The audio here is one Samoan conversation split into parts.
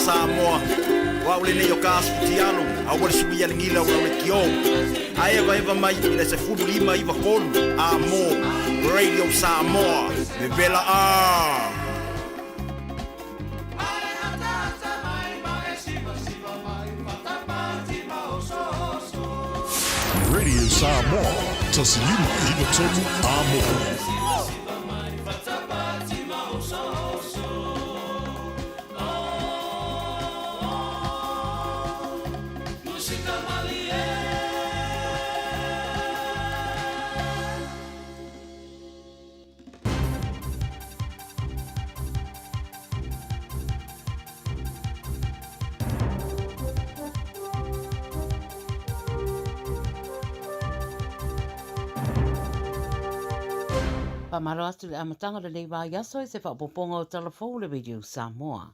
Samoa, o au lenei o ka asu tialo, aua le suia le gila o lau lekiō. A evaeva mai i le 15 93 a mo Radio Samoa, vevela a! Radio Samoa, 1593 Āmoa. Faamalo atu i le amataga o lenei vaiaso i se faaopoopoga o Tala Fou o le Radio Samoa.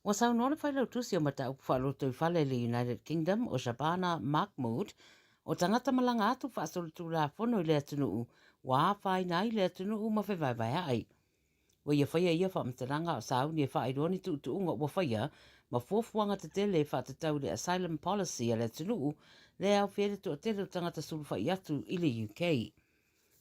Ua saunoa le Failautusi o Mataupu Faalotoifale i le United Kingdom o Shabana Mahmood, o tagata malaga atu faasolitulafono i le atunuu ua afaina ai le atunuu ma fevaevaea'i. Ua ia faia ia faamatalaga a o sauni e faailoa ni tuutuuga ua faia ma fuafuaga tetele e faatatau i le Asylum Policy a le atunuu lea e aofia ai le toatele o tagata sulufa'i atu i le UK.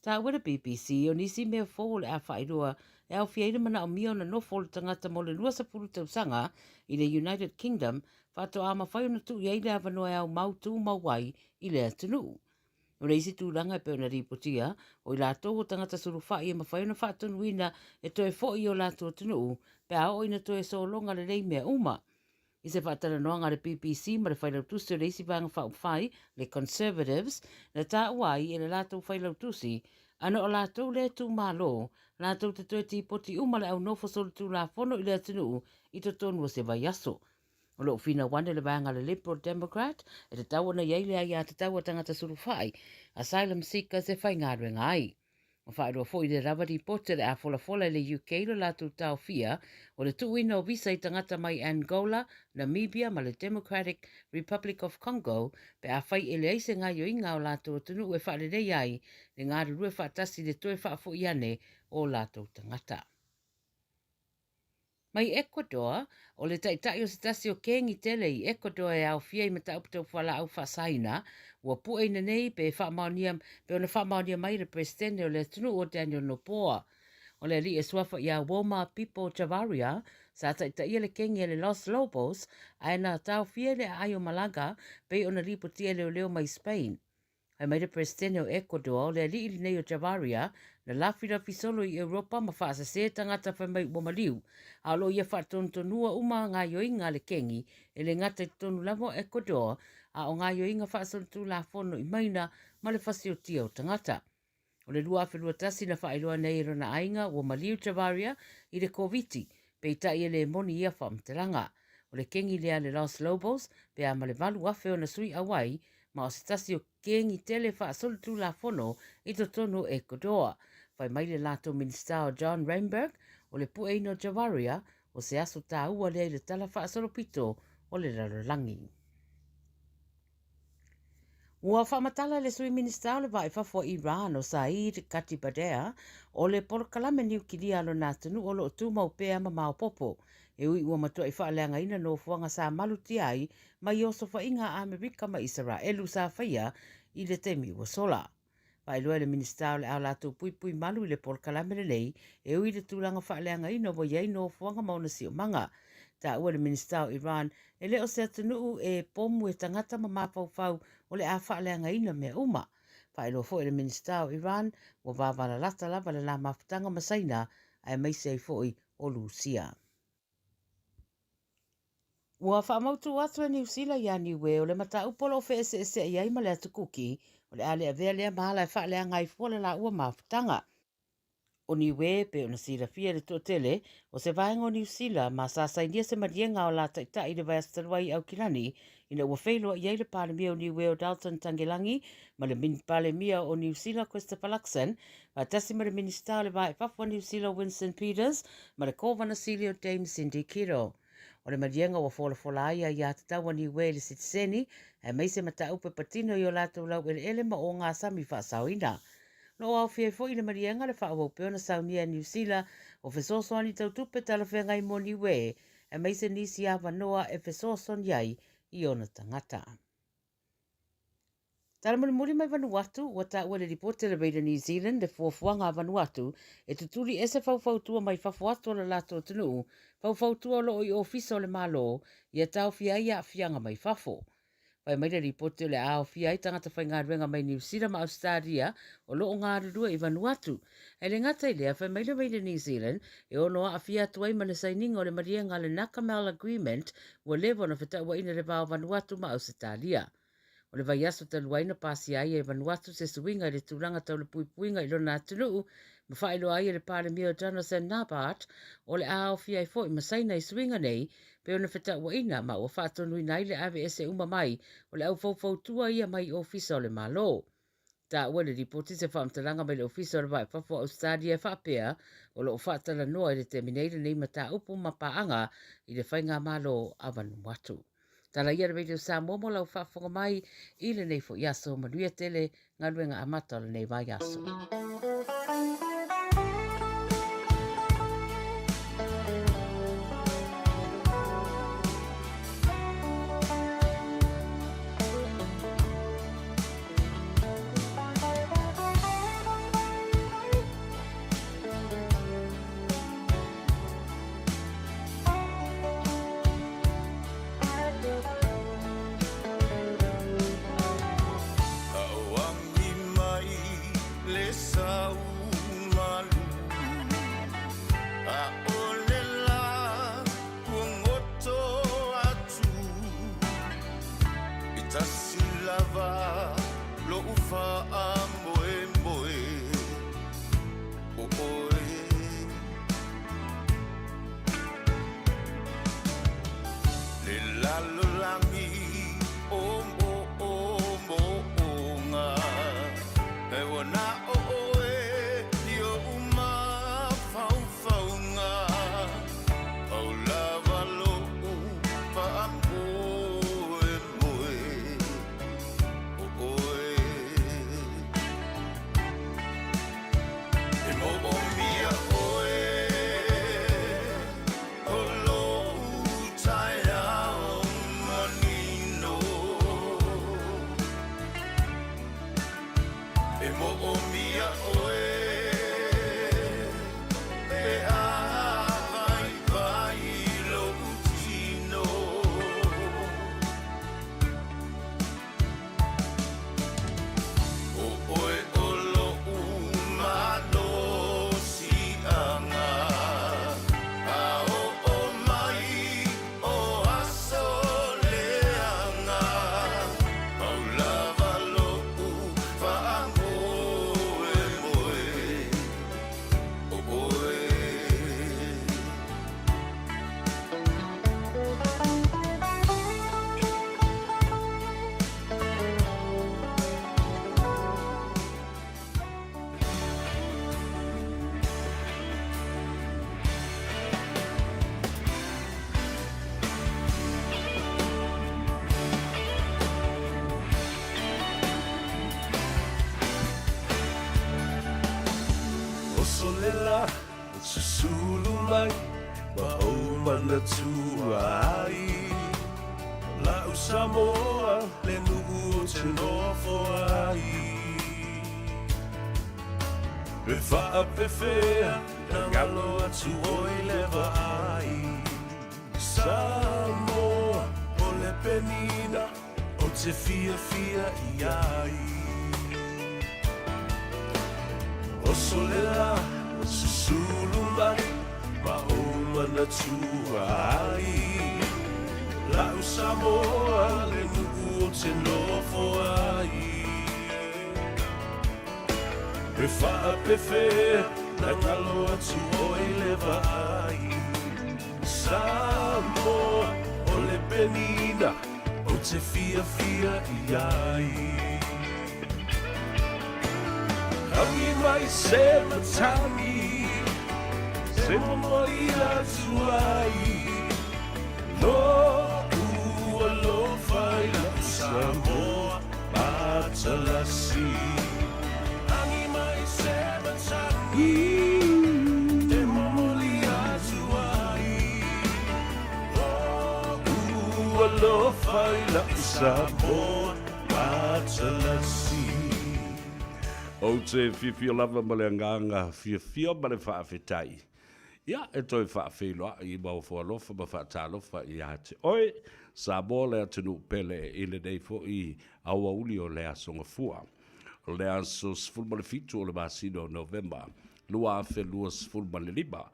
Taua le BBC, o nisi mea fou o le a faailoa e aofia ai le manaomia ona nofo o le tagata mo le 20 tausaga i le United Kingdom faatoa mafai ona tuu i ai le avanoa e aumau tumau ai i le atunuu. O le isi tulaga e pei ona lipotia, o i latou o tagata sulufai e mafai ona faatonuina e toe foi i o latou atunuu pe a oo ina toe sologa lelei mea uma. I se faatalanoaga a le BBC ma le Failautusi o le isi Vaega Faaupufai, le Conservatives, na taua ai e le latou Failautusi, ana o latou lea itumalo, latou te toe tipoti uma le aunofo solitulafono i le atunuu i totonu o se vaiaso. O lo o finau ane le vaega a le Liberal Democrat e tatau ona i ai le aiatatau a tagata sulufai, asylum seekers, e faigaluega ai. Ua faailoa foi le lava lipoti o le a folafola i le UK lo latou taofia o le tuuina o visa i tagata mai Angola, Namibia ma le Democratic Republic of Congo pe afai e leai se gaioiga a o latou atunuu e faalelei ai le galulue faatasi i le toe faafoi ane o latou tagata. Mai Ecuador, o le taitai o se tasi o kengi tele i Ecuador e aofia i mataupu tau fualaau faasaina, ua pueina nei pe faamaonia pe ona faamaonia mai e le Peresetene o le atunuu o Daniel Noboa. O le alii e suafa ia Wilmar Pipo Chavarria, sa taitaia le kengi a le Los Lobos, ae na taofia i le aai o Malaga pei ona lipotia e leoleo mai Spain. Fai mai le Peresetene o Ecuador, o le aliʻi lenei o Javaria, na lafilafi solo i Europa ma faasese tagata fai mai ua maliu, a o lo o ia faatonutonua uma gaioiga a le kengi, e le gata i totonu lava o Ecuador, a o gaioiga faasolitulafono i Maina ma le fasiotia o tagata. O le 2021 na faailoa nei e lona aiga ua maliu Javaria i le Koviti, peitai e le moni ia faamatalaga. O le kengi lea a le Los Lobos pe a ma le 8,000 ona sui auai ma o se tasi o kengi tele faasolitulafono i totonu o Ecuador. Fai mai le latou Minisita o John Reimberg, o le pueina o Javaria o se aso taua lea i le tala faasolopito o le lalolagi. Ua faamatala le Sui Minisita o le Vaa i Fafo a Iran o Saeed Khatibzadeh o le polokalame niukilia a lona atunuu o lo o tumau pea ma maopoopo, e ui ua matuai faaleagaina nofoaga sa malutia ai mai osofaiga a Amerika ma Isaraelu sa faia i le taimi ua sola. Faailoa e le Minisita o le a latou puipui malu i le polokalame lenei e ui i le tulaga faaleagaina ua i ai nofoaga ma ona siomaga. Taua e le Minisita o Iran e le o se atunuu e pomu e tagata ma mafaufau o le a faaleagaina mea uma. Faailoa foi e le Minisita o Iran ua vavalalata lava le la mafutaga ma Saina aemaise ai foi o Lusia. Ua faamautu atu e Niu Sila iā Niue o le mataupu o lo o feeseeseai ai ma le Atu Kuki, o le a le avea lea ma ala e faaleaga ai fua le lāua mafutaga. O Niue, e pei ona silafia e le toatele, o se vaega o Niu Sila ma sa sainia se maliega o la taitai i le vaiaso talu ai i Aukilani ina ua feiloai ai le Palemia o Niue o Dalton Tagelagi ma le Palemia o Niu Sila Christopher Luxon faatasi ma le Minisita o le Va i Fafo a Niu Sila Winston Peters ma le Kovana Sili o Dame Cindy Kiro. O le maliega ua folafola ai aiatatau a Niue i le sitiseni, aemaise mataupu e patino i o latou laueleele ma ogasami faasaoina. O lo o aofia ai foi i le maliega le faaauau pea ona saunia e Niu Sila o fesoasoani tau tupe talafeagai mo Niue. aemaise nisi avanoa e fesoasoani ai i ona tagata. Tala mulimuli mai Vanuatu, ua taua i le lipoti a le Radio New Zealand le fuafuaga a Vanuatu e tutuli ese faufautua mai fafo atu o le latou atunuu, faufautua o lo o i ofisa o le Malo, ia taofia ai aafiaga mai fafo. Fai mai le lipoti o le a aofia ai tagata faigaluega mai Niu Sila ma Ausetalia o lo o galulue i Vanuatu. E le gata i lea, fai mai le Radio New Zealand e ono aafia atu ai ma le sainiga o le maliega a le Nakamal Agreement ua leva ona fetauaina le va o Vanuatu ma Ausetalia. O le vaiaso talu ai na pasia ai e Vanuatu se suiga i le tulaga tau le puipuiga i lona atunuu ma faailoa ai e le Palemia o Jonathan Nabart o le a aofia ai foi ma Saina i suiga nei pei ona fetauaina ma ua faatonuina ai le aveese uma mai o le aufaufautua ia mai ofisa o le Malo. Taua i le lipoti se faamatalaga mai le Ofisa o le Vaa i Fafo o Ausetalia e faapea, o lo o faatalanoa i le taimi nei lenei mataupu ma paaga i le Faigamalo a Vanuatu. Tala ia le Radio Samoa mo lau faafofoga mai i lenei foi aso. Manuia tele galuega amata o lenei vaiaso. Aoagi mai le sau malu, ʻAʻole lā ua goto atu. E tasi lava loʻu faamoemoe, ʻo ʻoe. Le lalolagi o moʻomoʻoga, e ua na ʻo ʻoe i oʻu mafaufauga. Pau lava loʻu faamoemoe, ʻo ʻoe. E moʻomia ʻoe, o loʻu taeao manino. E moʻomia ʻoe, e āwaiwai loʻu kino. ʻO ʻoe ʻo loʻu malosiaga, A oʻo mai o aso leaga, Pau lava loʻu faamoemoe, ʻo ʻoe. Oso le la, Susulu mai ma ou manatua ai La'u Samoa le nuu ou te nofo ai E faapefea na galo atu oi le vaai Samoa o le penina ou te fiafia i ai. Oso le la, susulu mai ma ou manatua ai. La'u Samoa le nuu ou te nofo ai. E faapefea na galo atu oi le vaai. Samoa o le penina ou te fiafia i ai. Tangi mai se matangi, se momoli atu ai. Lo'u alofa i la'u Samoa matalasi. Tangi mai se matangi, te momoli atu ai. i la'u Samoa matalasi. Ou te fiafia lava ma le agaga fiafia ma le faafetai. Ia, e toe faafeiloai ma ofo alofa ma faatalofa ia te oe, Samoa le atunuu pele i lenei foi aoauli o le Aso Gafua. O le aso 17 o le masina o Novema 2025,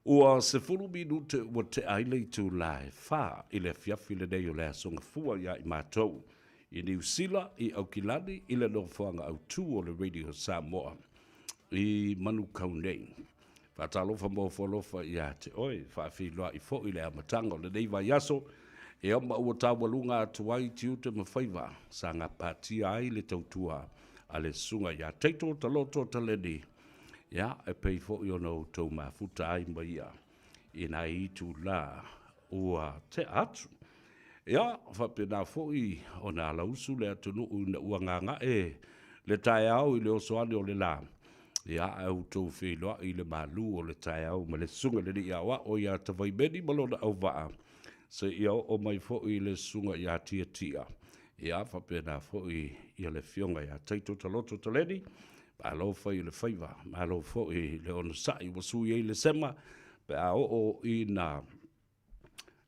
ua 10 minute ua tea ai le itula e fa i le afiafi lenei o le Aso Gafua ia i matou i Niu Sila, i Aukilani, i le nofoaga autu o le Radio Samoa i Manukau nei. Faatalofa ma ofo alofa ia te oe, faafeiloai foi le amataga o lenei vaiaso, ia ma ua taualuga atu ai tiute ma faiva sa gapatia ai le tautua a le Susuga ia Taito Taloto Taleni, ia e pei foi ona outou mafuta ai ma ia i nai itula ua tea atu. Ia, faapena foi ona alausu le atunuu ina ua gaga'e le taeao i le oso ane o le la, ia, ae outou feiloai i le malu o le taeao ma le Susuga i le Alii Aoao ia Tavaimeni ma lona auvaa, seia oo mai foi le Susuga ia Tiatia, ia, faapena foi ia le Afioga ia Taito Taloto Taleni, malo fai o le faiva, malo foi le onosai ua sui ai le sema pe a oo ina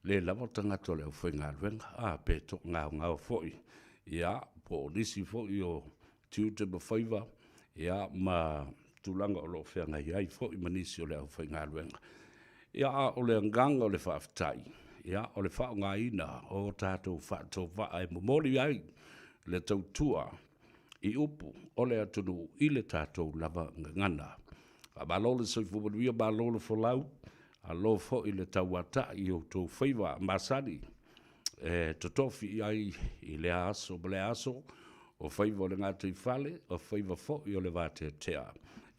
le lava tagata o le aufaigaluega, a pe toagaogao foi, ia, po o nisi foi o tiute ma faiva, ia, ma tulaga o lo o feagai ai foi ma nisi o le aufaigaluega. Ia, a o le agaga o le faafetai, ia, o le faaaogaina o tatou faatauvaa e momoli ai le tautua i upu o le atunuu i le tatou lava gagana. Faamalo le soifua manuia, malo le folau, alo foi le tauatai i outou faiva masani e totofi i ai i lea aso ma lea aso, o faiva o le gataifale, o faiva foi o le vateatea,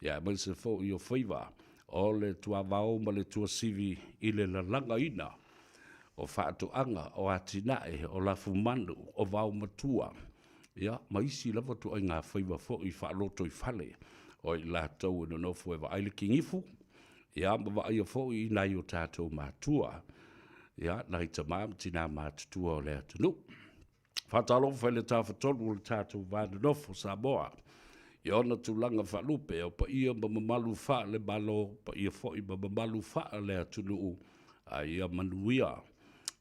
ia aemaise foi o faiva o le tuavao ma le tuasivi i le lalagaina o faatoaga, o atinae, o lafumanu, o vaomatua, ia, ma isi lava ituaiga faiva foi faalotoifale o i latou e nonofo e vaai le kinifu, ia, ma vaaia foi i nai o tatou matua, ia, nai tama ma tina matutua o le atunuu. Faatalofa i le Tafatolu o le tatou va nonofo Samoa i ona tulaga faalupe, o paia ma mamalu faale-Malo, paia foi ma mamalu faale-atunuu, a ia manuia,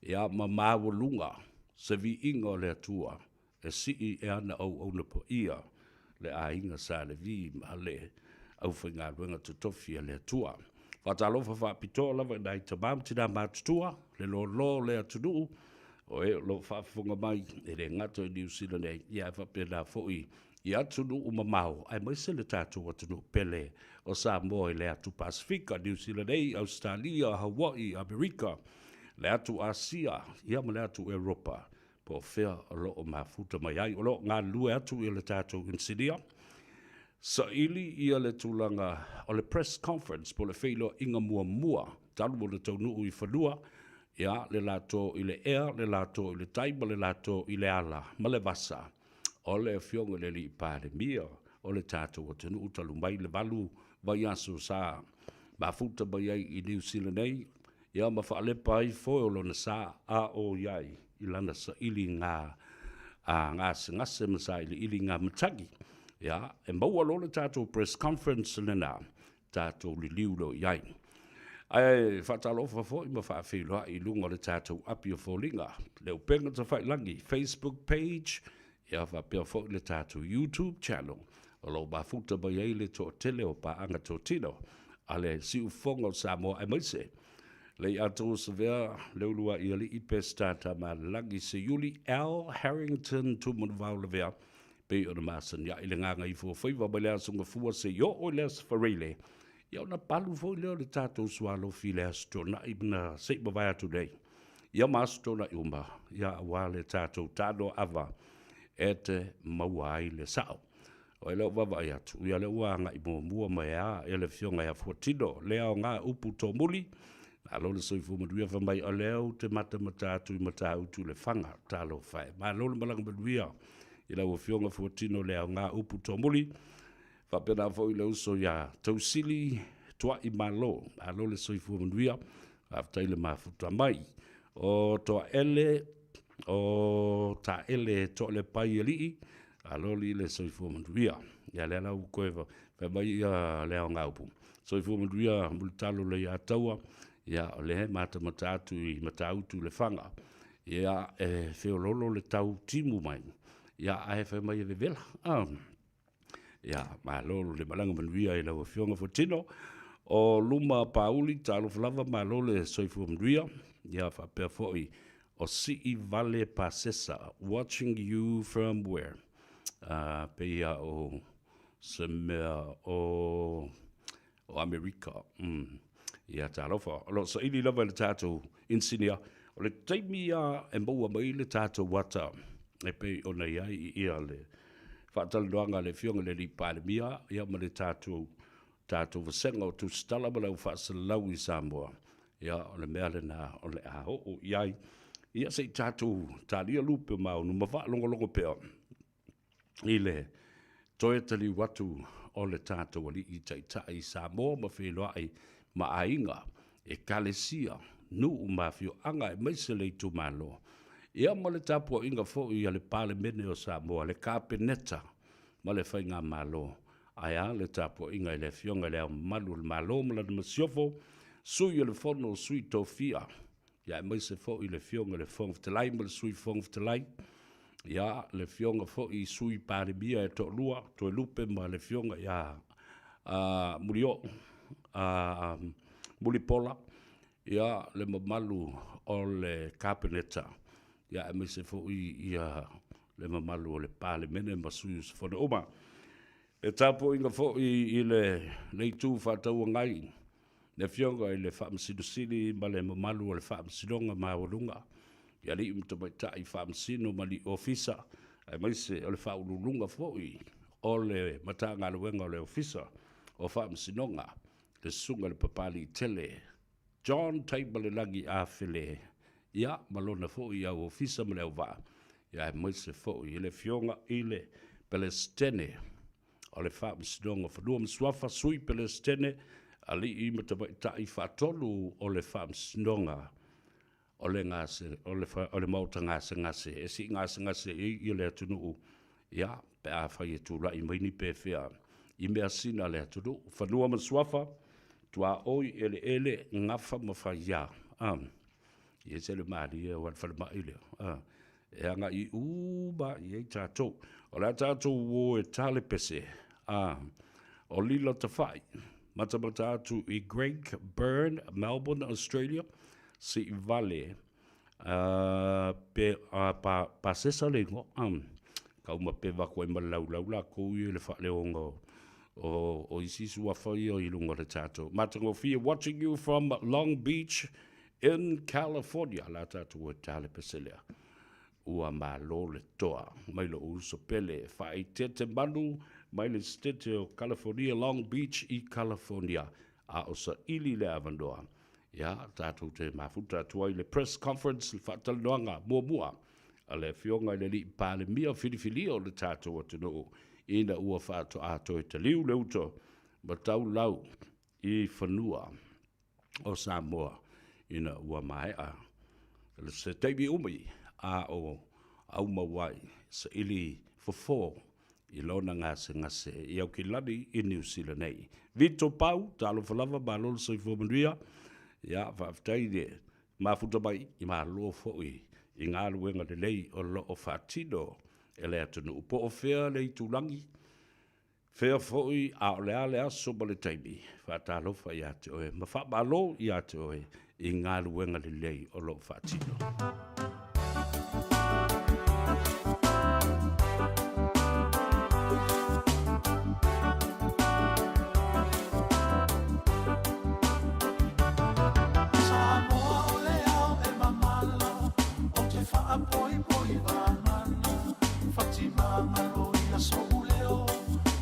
ia ma maualuga se viiga o le Atua e sii e ana auauna paia le aiga Sa Levi ma le aufaigaluega totofi a le Atua. Faatalofa faapitoa lava i nai tama ma tina matutua, le loaloa o le atunuu, o e o lo o faafofoga mai, e le gata i Niu Sila nei, ia ae faapena foi i atunuu mamao, aemaise le tatou atunuu pele o Samoa i le atu Pasefika, Niu Sila nei, Ausetalia, Hawaii, Amerika, le atu Asia, ia ma le atu Europa, po o fea o lo o mafuta mai ai. O lo o galulue atu ia le tatou inisinia, saili ia le tulaga o le press conference po o le feiloaiga muamua talu ona taunuu i fanua, ia, le latou i le ea, le latou i le tai ma le latou i le ala ma le vasa o le Afioga i le Alii Palemia o le tatou atunuu talu mai le 8 vaiaso sa mafuta mai ai i Niu Sila nei, ia ma faalepa ai foe o lona sa a o i ai i lana saili ga a gasegase ma sailiili ga matagi. Ia, e maua loa le tatou press conference lena, tatou liliu loa i ai. Ae faatalofa foi ma faafeiloai i luga o le tatou api o foliga, le upega tafailagi, Facebook page, ia faapea foi le tatou YouTube channel o lo o mafuta mai ai le toatele o paaga totino a le Siufofoga o Samoa aemaise le Iatau Savea, Leuluai Alii Peseta Tamalelagi Seiuli Al Harrington Tumanuvao Lavea pei ona masani ai le gagaifo o faiva mai le Aso Gafua seia oo i le Aso Faraile, ia ona palu foi lea o le tatou sualofi i le Aso Toonai na se i mavae atu nei. Ia ma Aso Toonai uma, ia aua le tatou taanoaava e te maua ai le sao. O lea ua vaavaai atu, ia lea ua agai muamua mai a e le Afioga ia Fuatino, le aoga upu tomuli, malo le soifua manuia, fai mai, o lea ou te matamata atu i Matautu i Lefaga, talofa e. Malo le malaga manuia i lau Afioga Fuatino le aoga upu tomuli, faapena foi le uso ia Tausili Tuai Malo, malo le soifua manuia, faafetai le mafuta mai. O Toaele. O Taele Toalepai Alii, aloli le soifua manuia. Ia lea la ua toe fai mai ia le aoga upu. Soifua manuia Mulitalo le ia taua, ia o lea e matamata atu i Matautu Lefaga. Ia e feololo le tau timu mai, ia ae fai mai e vevela. Ah. Ia, malo le malaga manuia i lau Afioga Fuatino. O luma Pauli, talofa lava, malo le soifua manuia. Ia, faapea foi o Sii Vale Pasesa, watching you from where? Pei a o se mea o o Amerika. Ia, talofa. O lo o saili lava i le tatou inisinia. O le taimi lava e maua mai le tatou ata e pei ona i ai ia le faatalanoaga a le Afioga i le Alii Palemia ia ma le tatou tatou vasega o Tusitala ma le au faasalalau i Samoa, ia o le mea lena o le a oo i ai. Ia se i tatou talia lupe o maunu ma faalogologo pea i le toe taliu atu o le tatou Alii Taitai i Samoa ma feiloai ma aiga, ekalesia, nuu ma afioaga aemaise le itumalo, ia ma le tapuaiga foi a le Palemene o Samoa, le Kapeneta ma le Faigamalo, ae a le tapuaiga i le Afioga i Le Ao Mamalu o le Malo ma Lana Masiofo, Sui o le Fono, Sui Tofia, ia aemaise foi le Afioga i le Fofoga Fetalai ma le Sui Fofoga Fetalai, ia le Afioga foi i Sui Palemia e toalua, Toelupe ma le Afioga ia Mulioo, Mulipola, ia le mamalu o le Kapeneta, ia aemaise foi ia le mamalu o le Palemene ma sui usufono uma. E tapuaiga foi i le Itu Faatauagai, le Afioga i le Faamasino Sili ma le mamalu o le Faamasinoga Maualuga, i alii ma tamaitai Faamasino ma alii Ofisa, aemaise o le Faauluuluga foi o le Matagaluega o le Ofisa o Faamasinoga, le Susuga i le Papaliitele John Taimalelagi Afele, ia, ma lona foi au ofisa ma le auvaa, ia aemaise foi i le Afioga i le Pelesitene o le Faamasinoga o Fanua ma Suafa, Sui Pelesitene, Alii ma Tamaitai Faatonu o le Faamasinoga o le, gase, o le, o le Maota Gasegase e sii gasegase i ai le atunuu, ia, pe afai e tulai mai ni pefea i measina a le atunuu. Fanua ma Suafa, tuaoi, eleele, gafa ma faia. Ah, e ese le malie o le falemai lea. Ah, e agai uma i ai tatou. O le a tatou o e tale pese. Ah, o Lila Tafai, matamata atu i Greg Byrne, Melbourne, Australia, Siivale, pe, pa, pasesa le igoa, kauma pe vaku ai ma le laulau lakou ia i le faaleoga o, o, o isi suafa ia i luga o le tatou. Matagofie watching you from Long Beach in California. La tatou e tale pese lea. Ua malo le toa mai lou uso pele faaeteete manu mai le Setete o California, Long Beach i California. A o saili le avanoa Ia, tatou te mafuta atu ai le press conference, le faatalanoaga muamua a le Afioga i le Alii Palemia filifilia o le tatou atunuu ina ua faatoa toe taliu le uto ma taulau i fanua o Samoa ina ua maea se taimi umi a o aumau ai saili fofo i lona gasegase i Aukilani i Niu Sila nei. Vito Pau, talofa lava, malo le soifua manuia. Ia, faafetai i le mafuta mai, i malo foi i galuega lelei o lo o faatino e le atunuu. Po o fea le itulagi, fea foi a o le a le aso ma le taimi, faatalofa ia te oe ma faamalo ia te oe i galuega lelei o lo o faatino. Samoa o le ao e mamala, o te faapoipoi vagana, Fatimagalo ia so'u leo,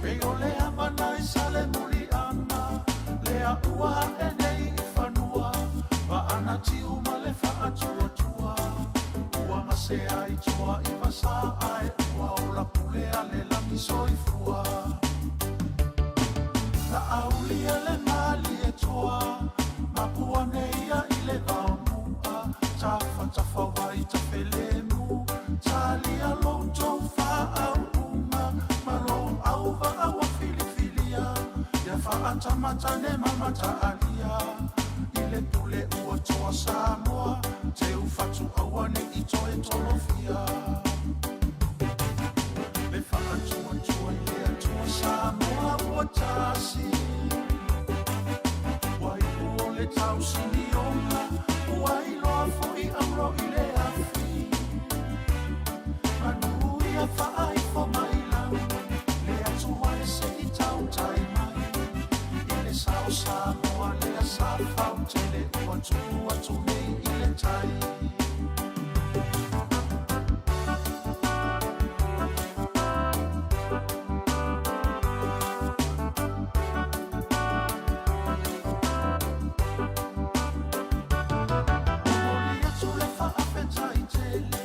pei o le amana i Salemuliaga, lea ua a'e nei i fanua, vaana tiu ma le faatuatua. Ua gasea i toa i vasa ae ua ola pule a le lagi soifua. Na aulia le malie toa, mapua nei ia i le vaomua, tafatafawai tafelemu. Tamatane ma Mataalia I le pule ua toa Samoa Teu fatu aua ne i toe tolofia Le faatuatua i le Atua Samoa ua tasi Ua iu o le tausinioga Ua iloa foi auro i le afi Manu ia faaifo mai lagi Le Atua e se i tautai mai I le sao Samoa lea sa fautele Ua tupu atu nei i le tai. Momoli atu le faafetai tele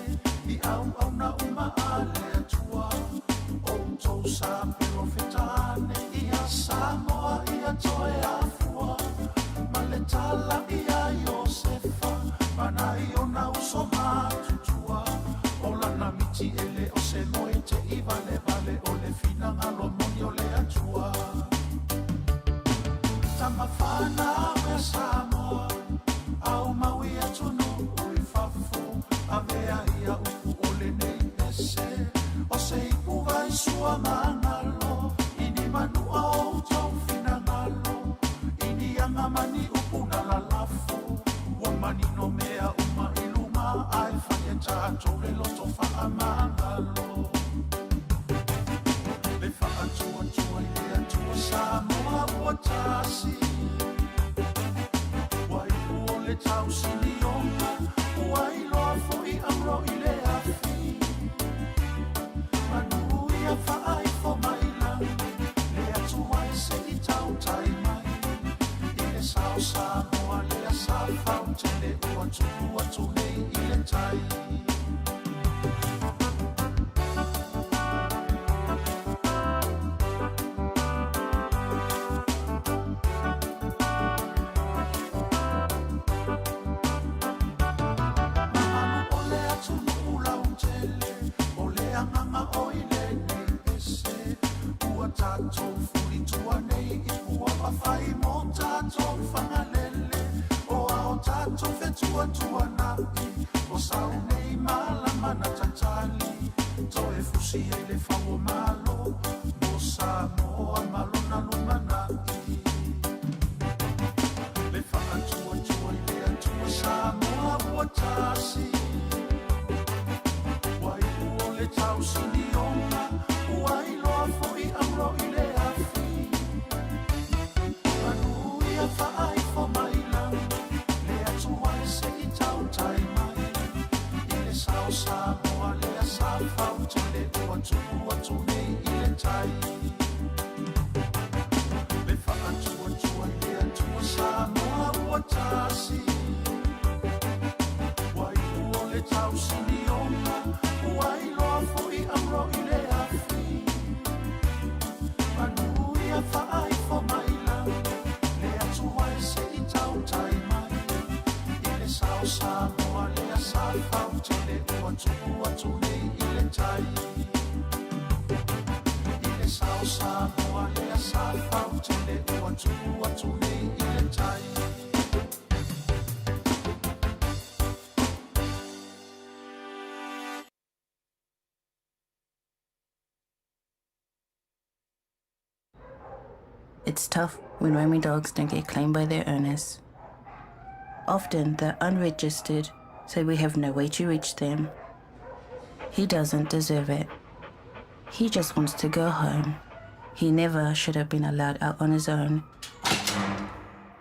i auauna uma a le Atua, outou sa perofeta ane ia Samoa ia toe afua ma le tala ia Iosefa ma nai ona uso matutua o lana miti e le o se moe te i valevale o le finagalo moni o le Atua. Tama whanau e Samoa, au mau i atunuu i fafo, avea ia upu o lenei ese, o se ipu vai sua magalo, i ni manua o outou finagalo, i ni aga ma ni upu na lalafo, ua manino mea uma i luga, ae fai e tatou le loto faamagalo. Le faatuatua i le Atua Samoa ua tasi, ua iu o le tausinioga, ua iloa foi auro i le afi. Manu ia faaifo mai lagi, le Atua e se i tautai mai, i le sao Samoa lea sa fautele ua tupu atu nei i le tai. Mamalu o le atunuu lautele, o le agaga o i lenei ese, ua tatou fulitua nei i puava fai mo tatou Fagalele, o a o tatou fetuatuanai, o sau nei malama na tatali, toe fusi ai le fau o Malo, mo Samoa ma lona lumanai. Le faatuatua i le Atua Samoa ua tasi, ua iu o le tausinioga, ua iloa foi auro i le afi. Manu ia faaifo mai lagi, le Atua e se i tautai mai, i le sao Samoa lea sa fautele ua tupu atu nei i le tai. Le faatuatua i le Atua Samoa ua tasi, ua iu o le tausinioga, ua iloa foi auro i le afi. Manu ia faaifo mai lagi, le Atua e se i tautai mai, i le sao Samoa lea sa fautele ua tupu atu nei i le tai. I le sao Samoa lea sa fautele ua tupu atu nei i le tai. It's tough when roaming dogs don't get claimed by their owners. Often they're unregistered, so we have no way to reach them. He doesn't deserve it. He just wants to go home. He never should have been allowed out on his own.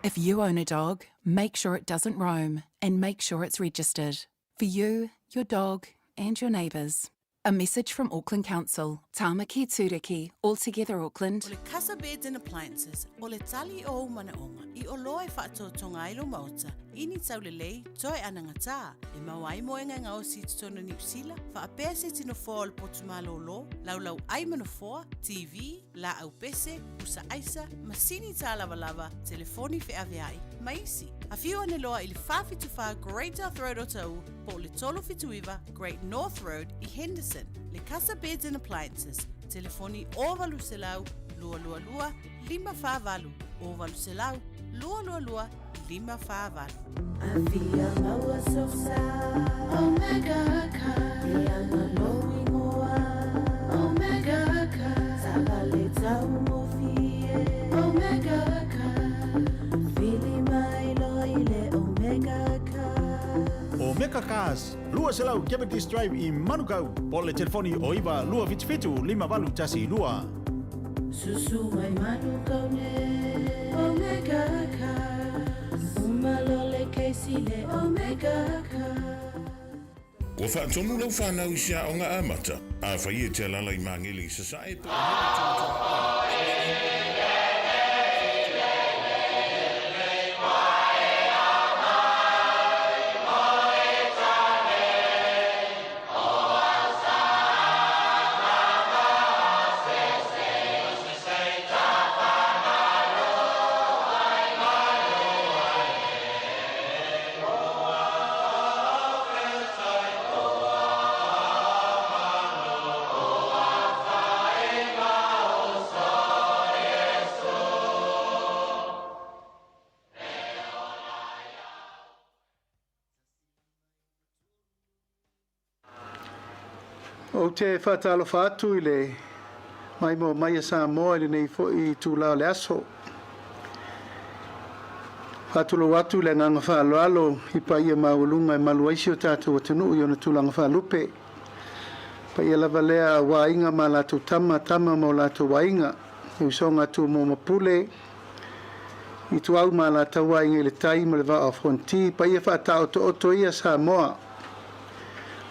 If you own a dog, make sure it doesn't roam and make sure it's registered. For you, your dog, and your neighbours. A message from Auckland Council, Tāmaki Tūriki, All Together Auckland. O le Casa Beds and Appliances, o le tali o ou manaoga, i oloa e faatoatoga ai lou maota, i ni taulelei, toe anagatā, e maua ai moega e gaosi i totonu o Niu Sila, faapea se tino foa o le potu malōlō, laulau ai ma nofoa, TV, laau pese, pusa aisa, masini tālavalava, telefoni feaveai, ma isi. Afio ane loa i le 474 Great South Road o Ta'u po o le 379 Great North Road i Henderson. Le Casa Beds and Appliances, telefoni 0800 222 548, 0800 222 548. Afia maua sosa Omega Car Leaga lou ingoa Omega Car Taavale taugofie Omega Car Vili mai loa i le Omega Car. Omega Cars, 200 Cavendish Drive i Manukau, po o le telefoni o 9 277 5812. Susu mai Manukau nei Omega Cars Uma loa le kesi le Omega Cars. Ua faatonu lau fanau i se aoga amata, afai e te alaala i Magele i Sasae po o Mele Ou te faatalofa atu i le maimoa mai a Samoa i lenei foi itula o le aso. Faatulou atu i le agaga faaaloalo i paia maualuga e malu ai si o tatou atunuu i ona tulaga faalupe. Paia lava lea aua Aiga ma latou Tama, Tama ma o latou Aiga, le usoga a Tumua ma Pule, Ituau ma Alataua, Aiga i le Tai ma le Vaa o Fonoti, paia faataotooto ia Samoa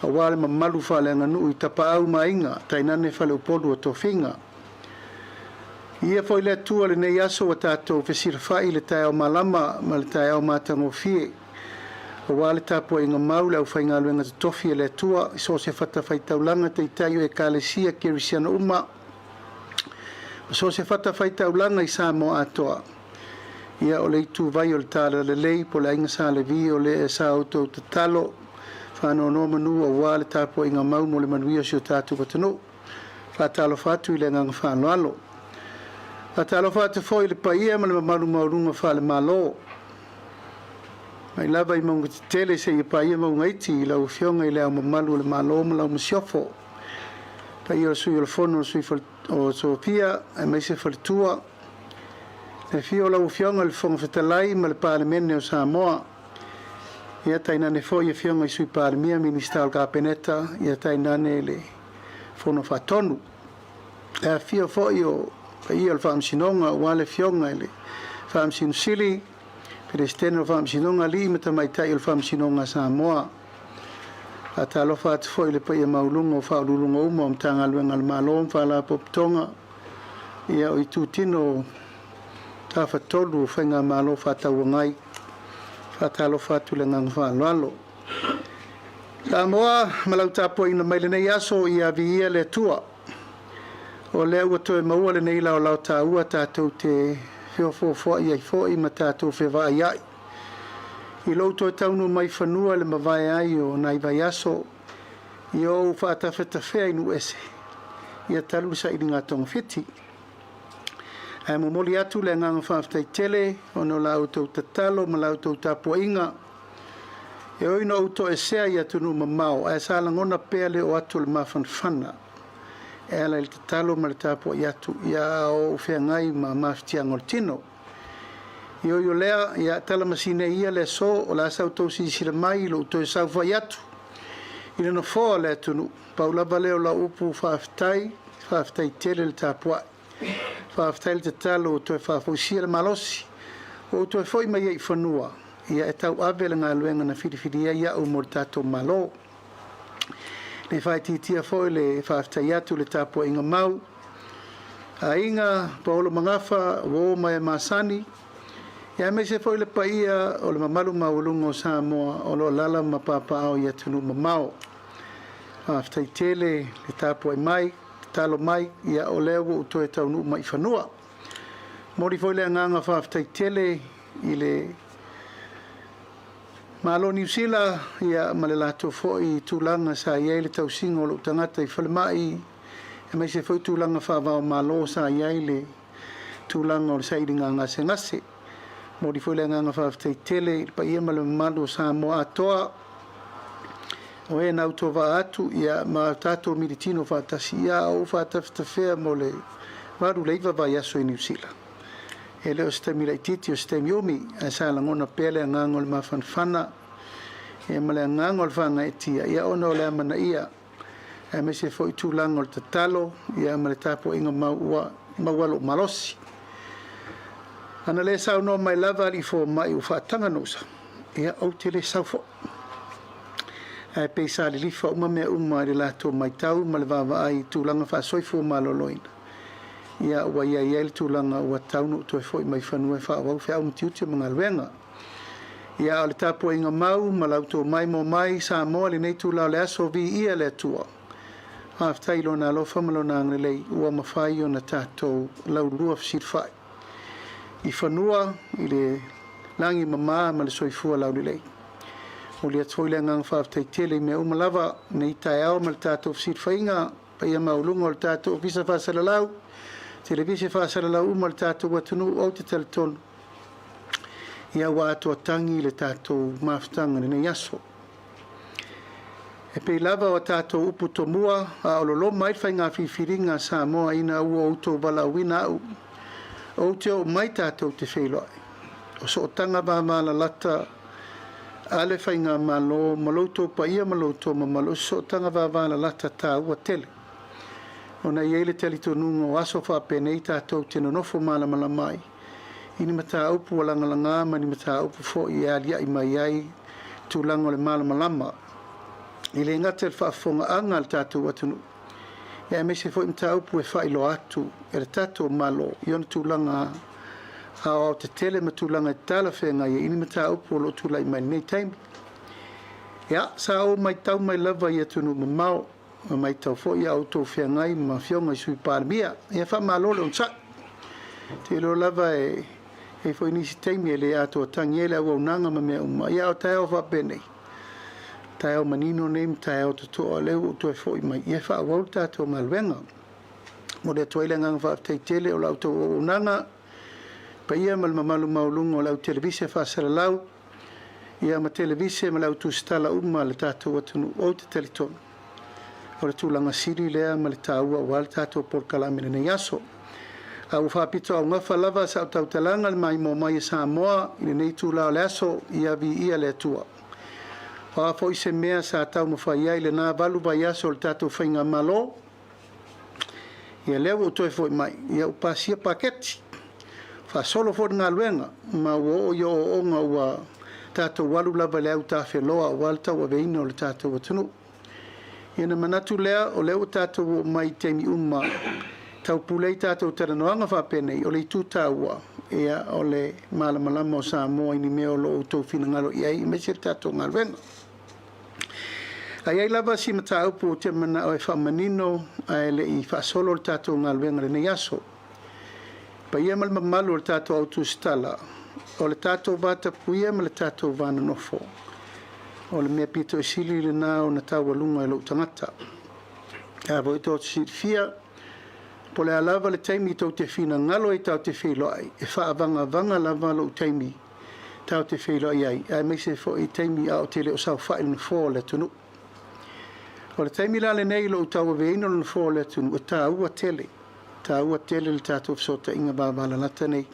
aua le mamalu faaleaganuu i Tapaau ma Aiga, tainane Faleupolu o Tofiga. Ia foi le Atua lenei aso ua tatou fesilafai i le taeao malama ma le taeao matagofie, aua le tapuaiga mau le aufaigaluega totofi a le Atua i so o se fatafaitaulaga, taitai o Ekalesia Kerisiano uma, ma so o se fatafaitaulaga i Samoa atoa. Ia, o le ituvai o le Talalelei po o le Aiga Sa Levi o le sa outou tatalo faanonomanu aua le tapuaiga mau mo le manuia o si o tatou atunuu. Faatalofa atu i le agaga faaaloalo. Faatalofa atu foi i le paia ma le mamalu maualuga faale-Malo, mai lava i mauga tetele seia paia mauga iti, i lau Afioga i Le Ao Mamalu o le Malo ma lau Masiofo, paia o le Sui o le Fono o Sui o Sofia aemaise faletua, le afio o lau Afioga i le Fofoga Fetalai ma le Palemene o Samoa, ia tainane foi Afioga i Sui Palemia, Minisita o le Kapeneta, ia tainane le Fono Faatonu. Le afio foi o paia o le Faamasinoga aua le Afioga i le Faamasino Sili, Peresetene o le Faamasinoga, Alii ma Tamaitai o le Faamasinoga a Samoa. Faatalofa atu foi i le paia maualuga o Faauluuluga uma o Matagaluega a le Malo ma Faalapotopotoga, ia o itutino tafatolu o Faigamalo Faatauagai. Faatalofa atu i le agaga faaaloalo. Samoa ma lau tapuaiga mai lenei aso ia viia le Atua. O lea ua toe maua lenei laolao taua tatou te feofoofoai ai foi ma tatou fevaaiai. I lou toe taunuu mai fanua i le mavae ai o nai vaiaso i ou faatafetafea i nuu ese, ia talu le sailiga togafiti. Ae momoli atu le agaga faafetai tele ona o la outou tatalo ma la outou tapuaiga. E ui ina ou toesea i atunuu mamao, ae sa lagona pea le oo atu o le mafanafana e ala i le tatalo ma le tapuai atu ia ou feagai ma mafatiaga o le tino. I oi o lea, ia tala masine ia le aso o le a sa outou silasila mai i lou toe saofai atu i le nofoa o le atunuu. Pau lava lea o lau upu faafetai, faafetai tele le tapuai. Faafetai le tatalo ua toe faafoisia le malosi, ua ou toe foi mai ai i fanua, ia e tauave le galuega na filifilia ai au mo le tatou Malo. E le faaitiitia foi le faafetai atu i le tapuaiga mau a aiga, Paolo Magafa, uo ma e masani, ia aemaise foi le paia o le mamalu maualuga o Samoa o lo o alaala ma papaaao i atunuu mamao. Faafetai tele le tapuai mai, tatalo mai, ia o lea ua ou toe taunuu mai i fanua. Momoli foi le agaga faafetai tele i le. Malo Niu Sila, ia, ma le latou foi tulaga sa i ai le tausiga o lou tagata i falemai, aemaise foi tulaga faava-o-Malo sa i ai le tulaga o le sailiga gasegase. Momoli foi le agaga faafetai tele i le paia ma le mamalu o Samoa atoa, o e na autovaa atu, ia, ma tatou militino faatasi, ia, a o ou faatafetafea mo le 8 i le 9 vaiaso i Niu Sila. E le o se taimi laitiiti, o se taimi umi, ae sa lagona pea le agaga o le mafanafana ia ma le agaga o le faagaeetia, ia ona o le amanaia, aemaise foi tulaga o le tatalo ia ma le tapuaiga mau ua maua lou malosi. Ana le saunoa mai lava alii fomai ua faataga ona ou sau, ia ou te le sau foi. Ae pei sa lilifa uma mea uma i le latou matau ma le vaavaai i tulaga faasoifua maloloina. Ia, ua i ai ai le tulaga ua tatau ona ou toe foi mai fanua e faaauau feau ma tiute ma galuega. Ia, a o le tapuaiga mau ma la outou maimoa mai Samoa i lenei itula o le aso, viia le Atua. Faafetai i Lona alofa ma Lona agalelei ua mafai ona tatou laulua fesilafai i fanua i le lagi mama ma le soifua laulelei. Momoli atu foi le agaga faafetai tele i mea uma lava i lenei taeao ma le tatou fesilafaiga. Paia maualuga o le tatou Ofisa Faasalalau, Televise Faasalalau uma o le tatou atunuu, ou te talitonu ia ua atoatagi le tatou mafutaga i lenei aso. E pei lava o a tatou upu tomua a o loloma ai le faiga filifiliga a Samoa ina ua outou valaauina au, ou te oo mai tatou te feiloai. O sootaga vavalalata a le Faigamalo ma lo outou paia ma lo outou mamalu, o se sootaga vavalalata taua tele, ona e i ai le talitonuga o aso faapenei tatou te nonofo malamalama ai i ni mataupu ua lagalaga ma ni mataupu foi e aliaʻi mai ai tulaga o le malamalama, e le gata i le faafofogaaga a le tatou atunuu, aemaise foi mataupu e faailoa atu e le tatou Malo i ona tulaga aoaotetele ma tulaga e talafeagai ai i ni mataupu o lo o tulai mai i lenei taimi. Ia, sa ou matau mai lava i atunuu mamao, ma matau foi a outou feagai ma afioga i Sui Palemia. Ia, faamalo le onosai. Ou te iloa lava e i ai foi nisi taimi e le atoatagi ai le auaunaga ma mea uma, ia a o taeao faapenei, taeao manino nei ma taeao totoa, lea ua ou toe foi mai, ia e faaauau le tatou galuega. Momoli atu ai le agaga faafetai tele o la outou auaunaga, paia ma le mamalu maualuga o le au televise faasalalau, ia ma televise ma le au tusitala uma a le tatou atunuu. Ou te talitonu, o le tulaga sili lea ma le taua aua le tatou polokalame i lenei aso. A ua faapitoaugafa lava sau tautalaga i le maimoa mai a Samoa i lenei itula o le aso, ia viia le Atua. O a foi se mea sa taumafai ai i lena valu vaiaso o le tatou faigamalo, ia lea ua ou toe foi mai, ia ua pasia paketi, faasolo foi le galuega, ma ua oo i ooooga ua tatou alu lava i le autafeloa aua le tauaveina o le tatou atunuu. Ia ona manatu lea, o lea ua tatou oo mai i taimi uma taupule ai tatou talanoaga faapenei, o le itu taua, ia, o le malamalama o Samoa i ni mea o lo o outou finagalo i ai, aemaise le tatou galuega. A i ai lava si mataupu ou te manao e faamanino ae le i faasolo le tatou galuega i lenei aso. Paia ma le mamalu o le tatou au tusitala, o le tatou vatapuia ma le tatou va nonofo, o le mea pito i sili lena ona taualuga e lou tagata. A foi tou te silafia, po o le a lava le taimi tou te finagalo ai tatou te feiloai, e faavagavaga lava lou taimi tatou te feiloai ai, aemaise foi i taimi a o te le o saofai i le nofoa o le atunuu. O le taimi la lenei i lou tauaveina o le nofoa o le atunuu, e taua tele, taua tele le tatou fesootaiga vavalalata nei.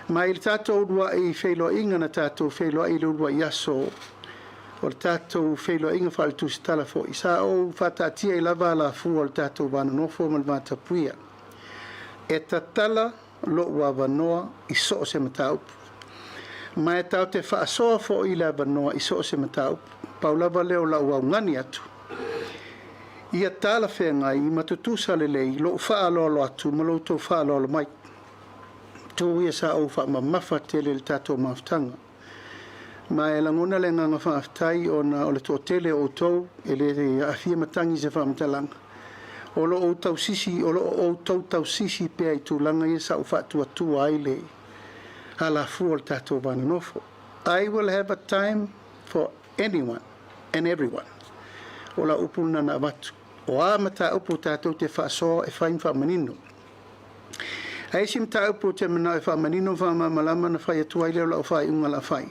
Ma i le tatou uluai feiloaiga na tatou feiloai i le uluai aso o le tatou feiloaiga faaletusitala foi, sa ou faataatia ai lava alafua o le tatou va nonofo ma le va tapuia. E tatala lou avanoa i so o se mataupu. Ma e tatou te faasoa foi i le avanoa i so o se mataupu. Pau lava lea o lau augani atu, ia talafeagai ma tutusa lelei lou faaaloalo atu ma lo outou faaaloalo mai. Tuu ia sa ou faamamafa tele i le tatou mafutaga. Ma e lagona le agaga faafetai ona o le toatele o outou e le aafia matagi i se faamatalaga, o lo o tausisi, o lo o outou tausisi pea i tulaga ia sa ou faatuatua ai le alafua o le tatou va nonofo. I will have a time for anyone and everyone. O lau upu lena na avatu. O a mataupu tatou te faasoa e fai ma faamanino. Ae isi mataupu ou te manao e faamanino ma faamalamalama ona fai atu ai lea o lau faaiuga o le a fai,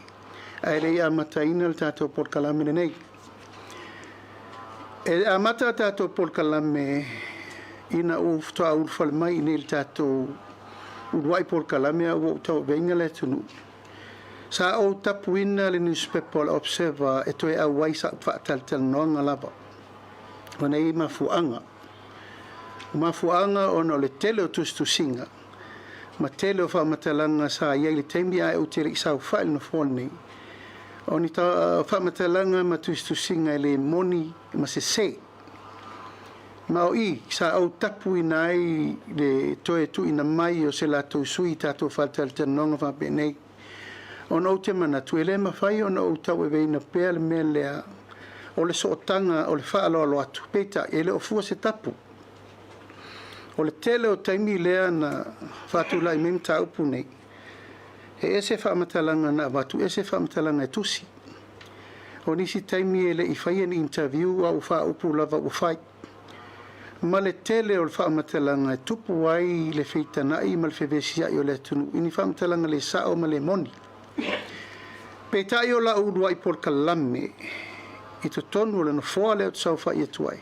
ae le i amataina le tatou polokalame lenei. E amata a tatou polokalame ina ua faatoa ulufale mai i nei i le tatou uluai polokalame a ua ou tauaveina le atunuu. Sa ou tapuina le newspaper o le Observer e toe auai sa'u faatalatalanoaga lava ona e i ai mafuaaga. O mafuaaga ona o le tele o tusitusiga ma tele o faamatalaga sa i ai i le taimi ae ou te le i saofai i le nofoa lenei. O ni faamatalaga ma tusitusiga e le moni ma sese. Ma o i sa ou tapuina ai le toe tuuina mai o se latou sui i tatou faatalatalanoaga faapenei, ona ou te manatu e le mafai ona ou tauaveina pea le mea lea o le sootaga o le faaaloalo atu, peitai, e le o fua se tapu. O le tele o taimi lea na faatulai mai mataupu nei, e ese faamatalaga na avatu, ese faamatalaga e tusi. O nisi taimi e le i faia ni interview a ua faaupu lava ua fai. Ma le tele o le faamatalaga e tupu ai le feitana'i ma le fevesia'i o le atunuu i ni faamatalaga le sa'o ma le moni. Peitai o la'u ulua'i polokalame i totonu o le nofoa lea ou te saofa'i atu ai,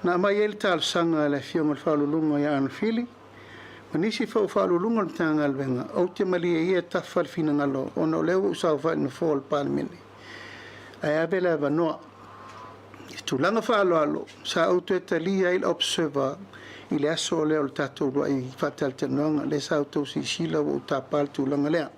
na aumai ai le talosaga a le Afioga i le Faauluuluga ia Arnold Fili ma nisi foi o Faauluuluga o le Matagaluega, ou te malie ia e tafa le finagalo ona o lea ua ou saofai i le nofoa o le Palemene ae ave le avanoa. I tulaga faaaloalo, sa ou toe talia ai le Observer i le aso lea o le tatou uluai faatalatalanoaga, lea sa outou silasila ua ou tapa le tulaga lea.